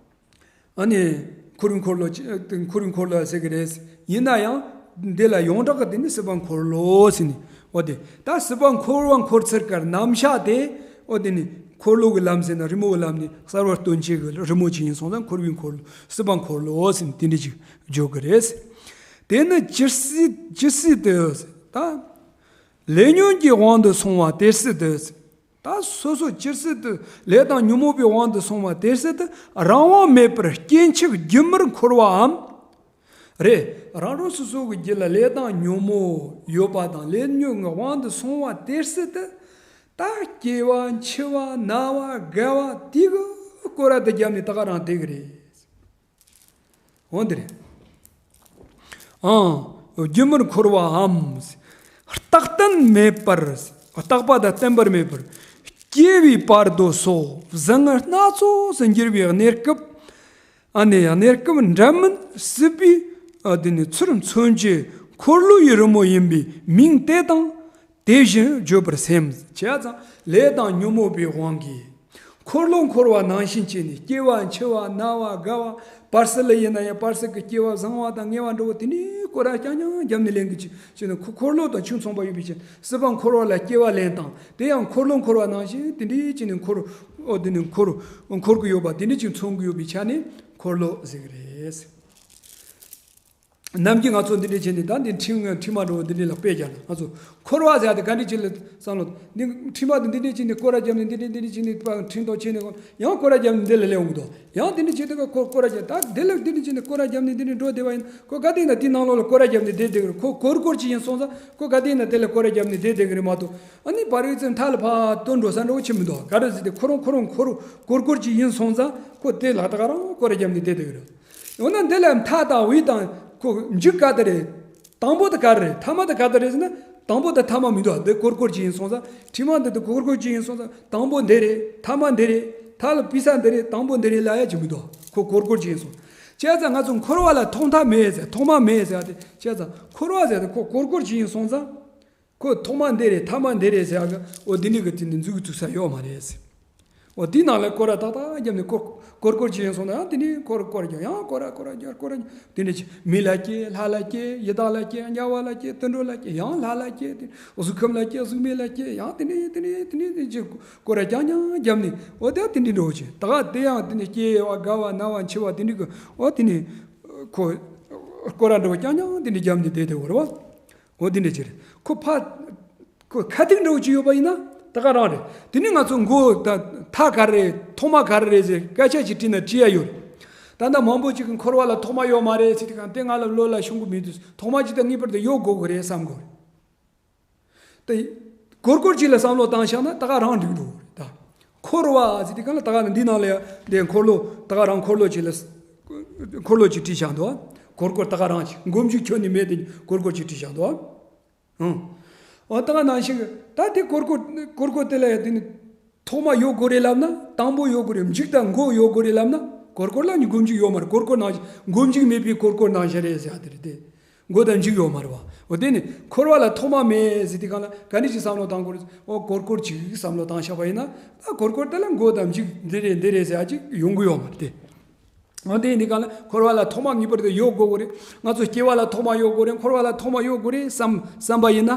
ཨ་ནི། འཁོར་བའི་འཁོར་ལོ་ཅི། འཁོར་བའི་འཁོར་ལོ་ཟེར་གི་རེད། ཡིན་ན་ཡང་། འདི་ལ་ཡོངས་གྲགས་ཀྱི་དེ་ནི་སྲིད་པ་འཁོར་ལོ་ཟེར་ནི། འོ་དེ། ད་སྲིད་པ་འཁོར་བ་འཁོར་ཚུལ་གྱི་རྣམ་གཞག་དེ། འོ་དེ་ནི། འཁོར་ལོ་གི་ལམ་ཟེར་ན་རི་མོ་གི་ལམ་ནི་གསལ་བར་སྟོན་བྱེད་ཀྱི་རི་མོ་ཅིག་ཡིན་སོང་ཙང་འཁོར་བའི་འཁོར་ལོ། སྲིད་པ་འཁོར་ལོ་ཟེར་ནི་དེ་འདྲ་ཅིག་བརྗོད་ཀྱི་རེད། དེ་ནི་ཇི་སྲིད་ཇི་སྲིད་དུ། ད། ལས་ཉོན་གྱི་དབང་དུ་སོང་བ་དེ་སྲིད་དུ། ད་སོ་སོ་ཇི་སྲིད་དུ་ལས་དང་ཉོན་མོངས་པའི་དབང་དུ་སོང་བ་དེ་སྲིད་དུ་རང་དབང་མེད་པར་སྐྱེ་འཆི་སྒྱུ་མར་འཁོར་བའམ། རེད། རང་རང་སོ་སོ་གི་རྒྱུད་ལ་ལས་དང་ཉོན་མོངས་ཡོད་པ་དང་ལས་ཉོན་གྱི་དབང་དུ་སོང་བ་དེ་སྲིད་དུ། ད་སྐྱེ་བ་འཆི་བ་ན་བ་རྒ་བ་དེ་གི་སྐོར་ར་དེ་བརྒྱབ་ནས་ད་ག་རང་བསྡད་གི་རེད། འོ་འདི་རེད། ཨང་། སྒྱུ་མར་འཁོར་བའམ། རྟག་བརྟན་མེད་པར། རྟག་པ་དང་བརྟན་པར་མེད་པར། སྐྱེ་བའི་བར་དོ་སོགས་གཟུང་སྣ་ཚོགས་སུ་འགྱུར་བའི་གནས་སྐབས། ཨ་ནི་གནས་སྐབས་འདྲ་མིན་སྲིད་པའི། ཨ་དེ་ནི་ཚུལ་མཚོན་བྱེད་འཁོར་ལོ་ཡི་རི་མོ་ཡིན་པས་མིང་དེ་དང་། དེ་བཞིན་བརྗོད་པར་སེམས། བྱས་ཙང་ལས་དང་ཉོན་མོངས་པའི་དབང་གིས། འཁོར་ལོ་འཁོར་བ་ནང་བཞིན་བྱས་ནས་སྐྱེ་བ་འཆི་བ་ན་བ་རྒ་བ་བར་སྲིད་ལ་ཡིན་ན་ཡང་བར་སྲིད་ཀྱི་སྐྱེ་བ་བཟང་བ་དང་ངན་བ་འདྲ་བོ་དེ་ནི་སྐོར་ར་རྐྱང་རྐྱང་བརྒྱབ་ནས་ལེན་གྱི་ཅི་ཅི་ནི་འཁོར་འཁོར་ལོ་དང་ཆུ་མཚུངས་པ་ཡོད་པའི་ཕྱིར་སྲིད་པ་འཁོར་བ་ལ་སྐྱེ་བ་ལེན་དང་དེ་ཡང་འཁོར་ལོ་འཁོར་བ་ནང་བཞིན་དེ་འདྲའི་ཅི་ནི་འཁོར་འོ་དེ་ནི་འཁོར་འཁོར་གྱི་ཡོད་པ་དེ་འདྲའི་ཅི་མཚུངས་ཀྱི་ཡོད་པའི་ཆ་ནས་འཁོར་ལོ་ཟེར་གྱི་རེད། ནམ་རྒྱུན་ང་ཚོ་འདི་འདྲས་བྱས་ནས་ད་འདི་འཕྲིན་ངན་འཕྲིན་མ་འགྲོ་འདི་འདྲས་ལ་དཔེ་རྒྱག་ན་ང་ཚོ་འཁོར་བ་ཟེར་ཡ་དེ་ག་འདྲས་ཅིག་ལ་བསམ་བློ་འདི་འཕྲིན་མ་དེ་འདི་འདྲས་བྱས་ནས་སྐོར་ར་བརྒྱབ་ནས་འདི་འདྲས་འདི་འདྲས་བྱས་ནས་འཕྲིན་ཐོག་ཆེ་ནས་ཡང་སྐོར་ར་བརྒྱབ་ནས་འདི་ལ་སླེབས་འོང་གི་འདུག་ཡང་འདི་འདྲས་བྱས་དུས་ཁོ་སྐོར་ར་བརྒྱབ་ད་འདི་ལ་འདི་འདྲས་བྱས་ནས་སྐོར་ར་བརྒྱབ་ནས་འདི་འདྲས་འགྲོ་བསྡད་པ་ཡིན་ཁོ་ག་དེ་ཡིན་ན་དེའི་ནང་ལོགས་ལ་སྐོར་ར་བརྒྱབ་ནས་བསྡད་བསྡད་གི་རེད། ཁོ་སྐོར་སྐོར་ཅིག་ཡིན་སོང་ཙང་ཁོ་ག་དེ་ཡིན་ན་དེ་ལ་སྐོར་ར་བརྒྱབ་ནས་བསྡད་བསྡད་གི་རེད་མ་གཏོགས་ཨ་ནི་བར་ཡོད་ཚེ་མཐའ་ལ་ཕར་དོན་འགྲོ་ས་འགྲོ་ཆེ་མི་འདུག་ག་རེ་ཟེར་ཏེ་ཁོ་རང་ཁོ་རང་འཁོར་སྐོར་སྐོར་ཅིག་ཡིན་སོང་ཙང་ཁོ་དེ་ལ་ད་ག་རང་སྐོར་ར་བརྒྱབ་ནས་བསྡད་བསྡད་གི་རེད། འོ་ན་འདི་ལ་མཐའ་དང་དབུས་དང་ཁོ་མཇུག་ག་དེ་རེད། དང་པོ་དེ་ག་རེ་རེད། ཐ་མ་དེ་ག་དེ་རེད་ཟེར་ན་དང་པོ་དང་ཐ་མ་མི་འདུག་འདི་སྐོར་སྐོར་ཅིག་ཡིན་སོང་ཙང་འཕྲིན་མ་འདི་དེ་སྐོར་སྐོར་ཅིག་ཡིན་སོང་ཙང་དང་པོ་འདི་རེད། ཐ་མ་འདི་རེད། མཐའ་ལ་ཕུད་ས་འདི་རེད། དང་པོ་འདི་རེད་ལབ་ཡ་ཅིག་མི་འདུག་ཁོ་སྐོར་སྐོར་ཅིག་ཡིན་སོང་། བྱས་ཙང་ང་ཚོ་འཁོར་བ་ལ་ཐོག་མཐའ་མེད་ཟེར་ཐོག་མ་མེད་ཟེར་ཡ་དེ་བྱས་ཙང་འཁོར་བ་ཟེར་དེ་ཁོ་སྐོར་སྐོར་ཅིག་ཡིན་སོང་ཙང་། ཁོ་ཐོག་མ་འདི་རེད། ཐ་མ་འདི་རེད་ཟེར་ཡ་གི་འོ་འདི་འདྲ་གི་དེ་ནི་མཛུབ་གུ་བཙུགས་ས་ཡོད་མ་རེད་ཟེར། འོ་དེའི་ནང་ལ་སྐོར་ར་ཏག་ཏག་བརྒྱབ་ནས་སྐོར་སྐོར་སྐོར་ཅིག་ཡིན་སོང་ན་ཡང་དེ་ནི་སྐོར་སྐོར་རྒྱབ་ཡང་སྐོར་ར་སྐོར་ར་རྒྱབ་སྐོར་ར་རྒྱབ་དེ་འདྲ་ཅིག་མི་ལ་སྐྱེ། ལྷ་ལ་སྐྱེ། ཡི་དྭགས་ལ་སྐྱེ། དམྱལ་བ་ལ་སྐྱེ། དུད་འགྲོ་ལ་སྐྱེ། ཡང་ལྷ་ལ་སྐྱེ། དེ་གཟུགས་ཁམས་ལ་སྐྱེ། གཟུགས་མེད་ལ་སྐྱེ། ཡང་དེ་ནི་དེ་ནི་དེ་ནི་དེ་ཅིག་སྐོར་ར་རྐྱང་རྐྱང་བརྒྱབ་ནས་འོ་དེ་དེ་འདྲ་འགྲོ་ཅིག་ད་ག་དེ་ཡང་དེ་ནི་སྐྱེ་བ་རྒ་བ་ན་བ་འཆི་བ་དེ་འདྲ་གི་འོ་དེ་ནི་ཁོ་སྐོར་ར་འགྲོ་རྐྱང་རྐྱང་དེ་འདྲ་བརྒྱབ་ནས་བསྡད་དེ་འོ་རེད་བ། འོ་འདི་འདྲ་ཅིག་རེད། ཁོ་ཕ། ཁོ་ཁ་ཐིག་འདྲ་བོ་ཅིག་ཡོད་པ་ཡིན་ན་ད་ག་རང་རེད། དེ་ནི་ང་ཚོ་མགོ་ད་མཐའ་ག་རེ་རེད། ཐོག་མ་ག་རེ་རེད་ཟེར་སྐད་ཆ་ཅིག་དྲིས་ན་དྲི་ཡ་ཡོད་རེད། ད་ལྟ་མང་པོ་ཅིག་གིས་འཁོར་བ་ལ་ཐོག་མ་ཡོད་མ་རེད་ཟེར་དེ་གང་དེ་ང་ལ་བློ་ལ་ཤོང་གི་མི་འདུག་ཐོག་མ་ཅིག་ད་ངེས་པར་དུ་ཡོད་དགོས་ཀྱི་རེད་བསམ་གི་རེད། ད་སྐོར་སྐོར་ཅིག་ལ་བསམ་བློ་བཏང་བཞག་ན་ད་ག་རང་འགྲིག་འགྲོ་གི་རེད་ད། འཁོར་བ་ཟེར་དེ་གང་ལ་ད་ག་ནི་འདི་ནང་ལ་ཡ་འདི་འཁོར་ལོ་ད་ག་རང་འཁོར་ལོ་ཅིག་ལ་ འཁོར་ལོ་ཅིག་བྲིས་བཞག་འདུག་གོར་གོར་ད་ག་རང་ཅིག་མགོ་མཇུག་ཁྱོན་ནས་མེད་དེ་གོར་གོར་ཅིག་བྲིས་བཞག་འདུག་ཨང་། འོ་ད་ག་ནང་བཞིན་གྱི་ད་དེ་གོར་གོར་གོར་གོར་དེ་ལ་ཡ་དེ་ནི་ཐོག་མ་ཡོད་དགོས་རེད་ལབ་ན། དང་པོ་ཡོད་དགོས་རེད། མཇུག་དང་མགོ་ཡོད་དགོས་རེད་ལབ་ན། གོར་གོར་ལ་ནི་མགོ་མཇུག་ཡོད་མ་རེད། གོར་གོར་ནང་བཞིན་མགོ་མཇུག་མེད་པའི་གོར་གོར་ནང་བཞིན་རེད་ཟེར་ཡ་དེ་རེད་དེ། མགོ་དང་མཇུག་ཡོད་མ་རེད་བ། འོ་དེ་ནི་འཁོར་བ་ལ་ཐོག་མ་མེད་ཟེར་དུས་སྒང་ལ་ག་འདྲ་ཞིག་བསམ་བློ་བཏང་དགོས་རེད། འོ་གོར་གོར་ཅིག་བསམ་བློ་བཏང་བཞག་པ་ཡིན་ན། ད་གོར་གོར་དེ་ལ་མགོ་དང་མཇུག་འདི་རེད་འདི་རེད་ཟེར་ཡ་ཅིག་ཡོང་གི་ཡོད་མ་རེད་དེ། འོ་དེ་ཡིན་དུས་སྒང་ལ་འཁོར་བ་ལ་ཐོག་མ་ངེས་པར་དུ་ཡོད་དགོས་ཀྱི་རེད། ང་ཚོ་སྐྱེ་བ་ལ་ཐོག་མ་ཡོད་དགོས་རེད། འཁོར་བ་ལ་ཐོག་མ་ཡོད་དགོས་རེད་བསམ་བསམ་པ་ཡིན་ན།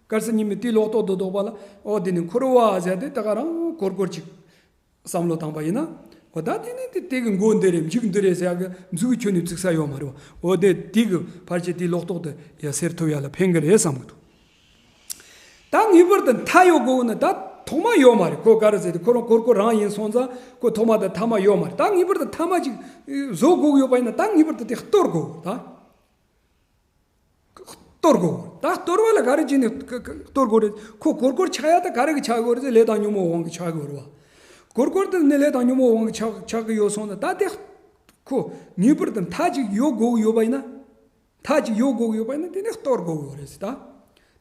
གལ་སྲིད་ཉི་མ་དེའི་ལོག་རྟོག་ཏུ་ལྡོག་པ་ལ། འོ་དེ་ནི་འཁོར་བ་ཟེར་དེ་ད་ག་རང་གོར་གོར་ཅིག་བསམ་བློ་བཏང་པ་ཡིན་ན། འོ་ད་དེ་ནི་དེ་དེ་གི་མགོ་འདི་རེད། མཇུག་འདི་རེད་ཟེར་ཡ་གི་མཇུག་གི་ཁྱོན་ནས་བཙུགས་ས་ཡོད་མ་རེད་བ། འོ་དེ་དེ་གི་ཕལ་ཆེར་དེའི་ལོག་རྟོག་དེ་ཡ་སེལ་ཐུབ་ཡ་ལ་ཕན་གི་རེད་བསམ་གི་འདུག་ད་ངེས་པར་དུ་མཐའ་ཡོད་དགོས་ན་ད་ཐོག་མ་ཡོད་མ་རེད། ཁོ་ག་རེ་ཟེར་དུས་ཁོ་རང་གོར་གོར་རང་ཡིན་སོང་ཙང་ཁོ་ཐོག་མ་དང་ཐ་མ་ཡོད་མ་རེད། ད་ངེས་པར་དུ་ཐ་མ་ཅིག་བཟོ་དགོས་ཀྱི་ཡོད་པ་ཡིན་ན། ད་ངེས་པར་དུ་དེ་གཏོར་དགོས་ད། གཏོར་དགོས། ད་གཏོར་བ་ལ་ག་རེ་བྱས་ནས་ཀ་ཀ་གཏོར་དགོས་རེད། ཁོ་གོར་གོར་ཆགས་ཡ་ད་ག་རེ་གི་ཆགས་དགོས་རེད་ཟེར། ལས་དང་ཉོན་མོངས་དབང་གིས་ཆགས་དགོས་རེད་བ། གོར་གོར་དེ་ནི་ལས་དང་ཉོན་མོངས་དབང་གིས་ཆགས་ཆགས་ཀྱི་ཡོད་སོང་ན། ད་དེ་ཁོ་ངེས་པར་དུ་མཐའ་ཅིག་ཡོད་དགོས་ཀྱི་ཡོད་པ་ཡིན་ན། མཐའ་ཅིག་ཡོད་དགོས་ཀྱི་ཡོད་པ་ཡིན་ན་དེ་ནི་གཏོར་དགོས་ཀྱི་ཡོད་རེད་ཟེར་ད།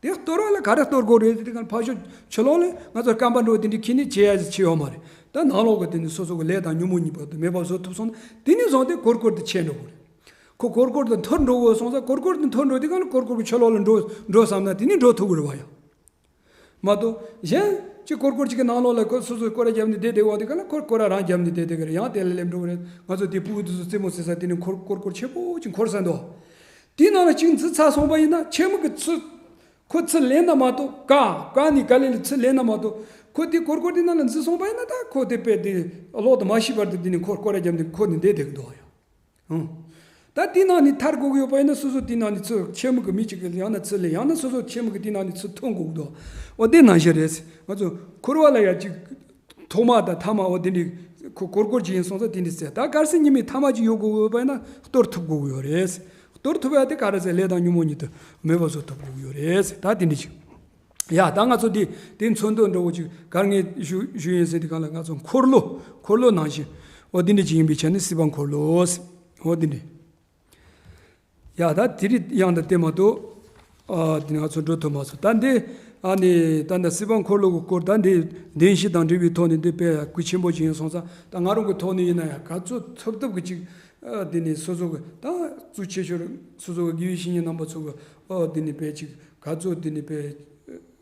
དེ་གཏོར་བ་ལ་ག་རེ་གཏོར་དགོས་རེད་ཟེར་དུས་སྒང་ཕར་ཕྱོགས་ཕྱི་ལོགས་ལ་ང་ཚོ་རྐང་པ་འགྲོ་དེ་འདྲའི་ཁྱེར་ནས་བྱེད་ཡ་ཅིག་ཡོད་མ་རེད། ད་ནང་ལོགས་ཀྱི་དེ་ནི་སོ་སོ་གི་ལས་དང་ཉོན་མོངས་གཉིས་པོ་དེ་མེད་པ་བཟོ་ཐུབ་སོང་ན། དེ་ནི་བཟུང་སྟེ་གོར་གོར་དེ་ཆད་འགྲོ་དགོས་རེད། ཁོ་གོར་གོར་དེ་འཐོར་འགྲོ་དགོས་སོང་ཙང་། གོར་གོར་དེ་འཐོར་འགྲོ་དུས་སྒང་ལ་གོར་གོར་གྱི་ཕྱི་ལོགས་ལ་འགྲོ་འགྲོ་བསམ་ན་དེ་ནི་འགྲོ་ཐུབ་ཀྱི་རེད་བ་ཡ། མ་གཏོགས་གཞན་གཅིག་གོར་གོར་གཅིག་གི་ནང་ལོགས་ལ་ཁོ་སོ་སོས་སྐོར་ར་བརྒྱབ་ནས་བསྡད་བསྡད་ཡོང་དུས་སྒང་ལ་ཁོ་སྐོར་ར་རང་བརྒྱབ་ནས་བསྡད་བསྡད་ཀྱི་རེད། ཡང་དེ་ལ་སླེབས་འགྲོ་གི་རེད། ང་ཚོ་དེ་ཕྲུ་གུ་དེ་ཚོ་རྩེད་མོ་རྩེ་ས་དེ་ནི་གོར་གོར་གོར་ཆེ་པོ་ཅིག་འཁོར་ས་འདུག་དེའི་ནང་ལ་གཅིག་འཛུལ་ཚར་སོང་པ་ཡིན་ན་ཆེན་མོ་གི་ཚུར་ཁོ་ཚུར་ལེན་ན་མ་གཏོགས། བཀག་བཀག་ནས་ག་ལེ་ལེ་ཚུར་ལེན་ན་མ་གཏོགས། ཁོ་དེ་གོར་གོར་དེ་ནང་ལ་འཛུལ་སོང་པ་ཡིན་ན། ད་ཁོ་དེ་དཔེ་དེ་ལོག་ཏུ་མ་ཤེས་བར་དུ་དེ་ནི་ཁོ་སྐོར་ར་བརྒྱབ་ནས་ཁོ་ནི་བསྡད་བསྡད་ཀྱི་འདུག་ཡ། ཨང་། ད་དེ་ནང་ནས་ཐར་དགོས་ཀྱི་ཡོད་པ་ཡིན་ན། སོ་སོ་དེ་ནང་ནས་ཚུར་ཆེན་མོ་གི་མི་གཅིག་གིས་ཡང་ན་ཚུར་ལེན། ཡང་ན་སོ་སོ་ཆེན་མོ་གི་དེ་ནང་ནས་ཚུར་ཐོན་དགོས་ཀྱི་འདུག་འོ་དེ་ནང་བཞིན་རེད། ང་ཚོ་འཁོར་བ་ལ་ཡ་གཅིག་ཐོག་མ་དང་ཐ་མ། འོ་དེ་འདྲའི་ཁོ་གོར་གོར་ཅིག་ཡིན་སོང་ཙང་དེ་འདྲའི་ཟེར། ད་གལ་སྲིད་ཉི་མའི་ཐ་མ་ཅིག་ཡོད་དགོས་ཀྱི་ཡོད་པ་ཡིན་ན་གཏོར་ཐུབ་དགོས་ཀྱི་ཡོད་རེད། གཏོར་ཐུབ་ཡ་དེ་ག་རེ་ཟེར། ལས་དང་ཉོན་མོངས་ཉིད་དུ་མེད་པ་བཟོ་ཐུབ་དགོས་ཀྱི་ཡོད་རེད། ད་དེ་འདྲ་ཅིག་ཡ་ད་ང་ཚོ་འདི་དེ་མཚོན་དོན་འདྲ་བོ་ཅིག་ག་ངས་ཞུ་ཞུ་ཡིན་ཟེར་དུས་སྒང་ལ། ང་ཚོ་འཁོར་ལོ་འཁོར་ལོ་ནང་བཞིན། འོ་འདི་འདྲ་ཅིག་ཡིན་པའི་ཆ་ནས་སྲིད་པ་འཁོར་ལོ་ཟེར། འོ་འདི་འདྲ། ཡ་ད་དེ་རིང་ཡང་ད་དེ་མ་གཏོགས། ཨ་དེ་ནས་ང་ཚོ་འགྲོ་ཐུབ་མ་སོང་། ད་འདི་ཨ་ནི་ད་ནི་སྲིད་པ་འཁོར་ལོ་གི་སྐོར། ད་འདི་བདེན་བཞི་དང་འབྲེལ་བའི་ཐོག་ནས་འདི་དཔེ་གལ་ཆེན་པོ་ཅིག་ཡིན་སོང་ཙང་། ད་ང་རང་གི་ཐོག་ནས་ཡིན་ན་ཡང་ག་ཚོད་ཐུབ་ཐུབ་ཀྱི་ཅིག་ཨ་དེ་ནས་སོ་སོ་གི་ད་གཙོ་ཆེ་ཤོས་སོ་སོ་གི་དགེ་བའི་བཤེས་གཉེན་རྣམ་པ་ཚོ་གི། ཨ་དེ་ནས་དཔེ་ཅིག་ག་ཚོད་དེ་ནས་དཔེ་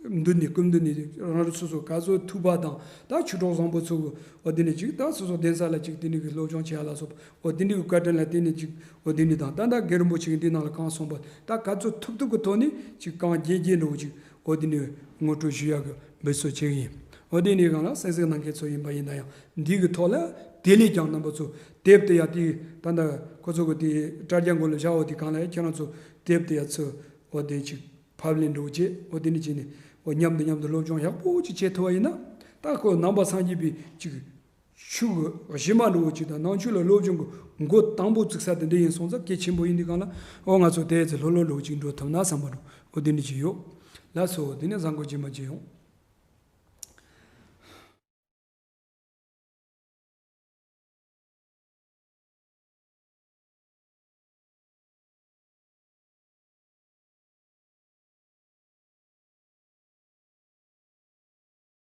མདུན་ནས་སྐུ་མདུན་ནས་རང་རང་སོ་སོ་ག་ཚོད་ཐུབ་པ་དང་། ད་ཆོས་གྲོགས་བཟང་པོ་ཚོ་གི། ཨ་དེ་ནས་ཅིག་ད་སོ་སོ་གདན་ས་ལ་ཅིག་དེ་ནས་གི་སློབ་སྦྱོང་བྱེད་ཡ་ལ་སོགས་པ། ཨ་དེ་འདྲའི་གི་བཀའ་དྲིན་ལ་བརྟེན་ནས་ཅིག་ཨོ་དེ་འདྲ་དང་། ད་ལྟ་རྒན་རིན་པོ་ཆེ་གིས་འདི་ནང་ལ་གང་གསུངས་པ། ད་ག་ཚོད་ཐུབ་ཐུབ་ཀྱི་ཐོག་ནས་ཅིག་གང་རྒྱས་རྒྱས་འདྲ་བོ་ཅིག་ཨོ་དེ་འདྲ་ངོ་སྤྲོད་ཞུ་ཡག་གི་འབད་རྩོལ་བྱེད་ཀྱི་ཡིན། ཨོ་དེ་འདྲའི་སྒང་ལ་གསན་གཟིགས་གནང་མཁན་ཚོ་ཡིན་པ་ཡིན་ན་ཡང་། འདི་གི་ཐོག་ལ་དེ་ལས་ཀྱང་རྣམ་པ་ཚོ་དེབ་དེ་ཡ་དེ་ད་ལྟ་ཁོ་ཚོ་གི་དེ་དྲ་རྒྱ་མགོ་ལ་བཞག་འོ་དེ་སྒང་ལ་ཡ་ཁྱེད་རང་ཚོ་དེབ་དེ་ཡ་ཚུར་ཨོ་དེ་ཅིག་ཕབ་ལེན་འདྲ་བོ་བྱས། ཨོ་དེ་འདྲ་བྱས་ནས་ཨོ་མཉམ་དུ་མཉམ་དུ་སློབ་སྦྱོང་ཡག་པོ་ཅིག་བྱེད་ཐུབ་པ་ཡིན་ན། ད་ཁོ་ནང་པ་སངས་རྒྱས་པའི་ཅིག་ཆོས་ཀྱི་གཞི་མ་འདྲ་བོ་ཅིག་དང་། ནང་ཆོས་ལ་སློབ་སྦྱོང་གི་མགོ་དང་པོ་བཙུགས་ས་དེ་འདྲ་ཡིན་སོང་ཙང་གལ་ཆེན་པོ་ཡིན་དུས་སྒང་ལ། ཨོ་ང་ཚོ་དེ་ཚོ་ལྷོད་ལྷོད་འདྲ་བོ་ཅིག་འགྲོ་ཐུབ་ན་བསམ་པ་འདྲ་བོ་དེ་འདྲ་ཅིག་ཡོད། ལགས་སོ། དེ་ནས་བཟང་པོ་རྗེས་མ་མཇལ་ཡོང་།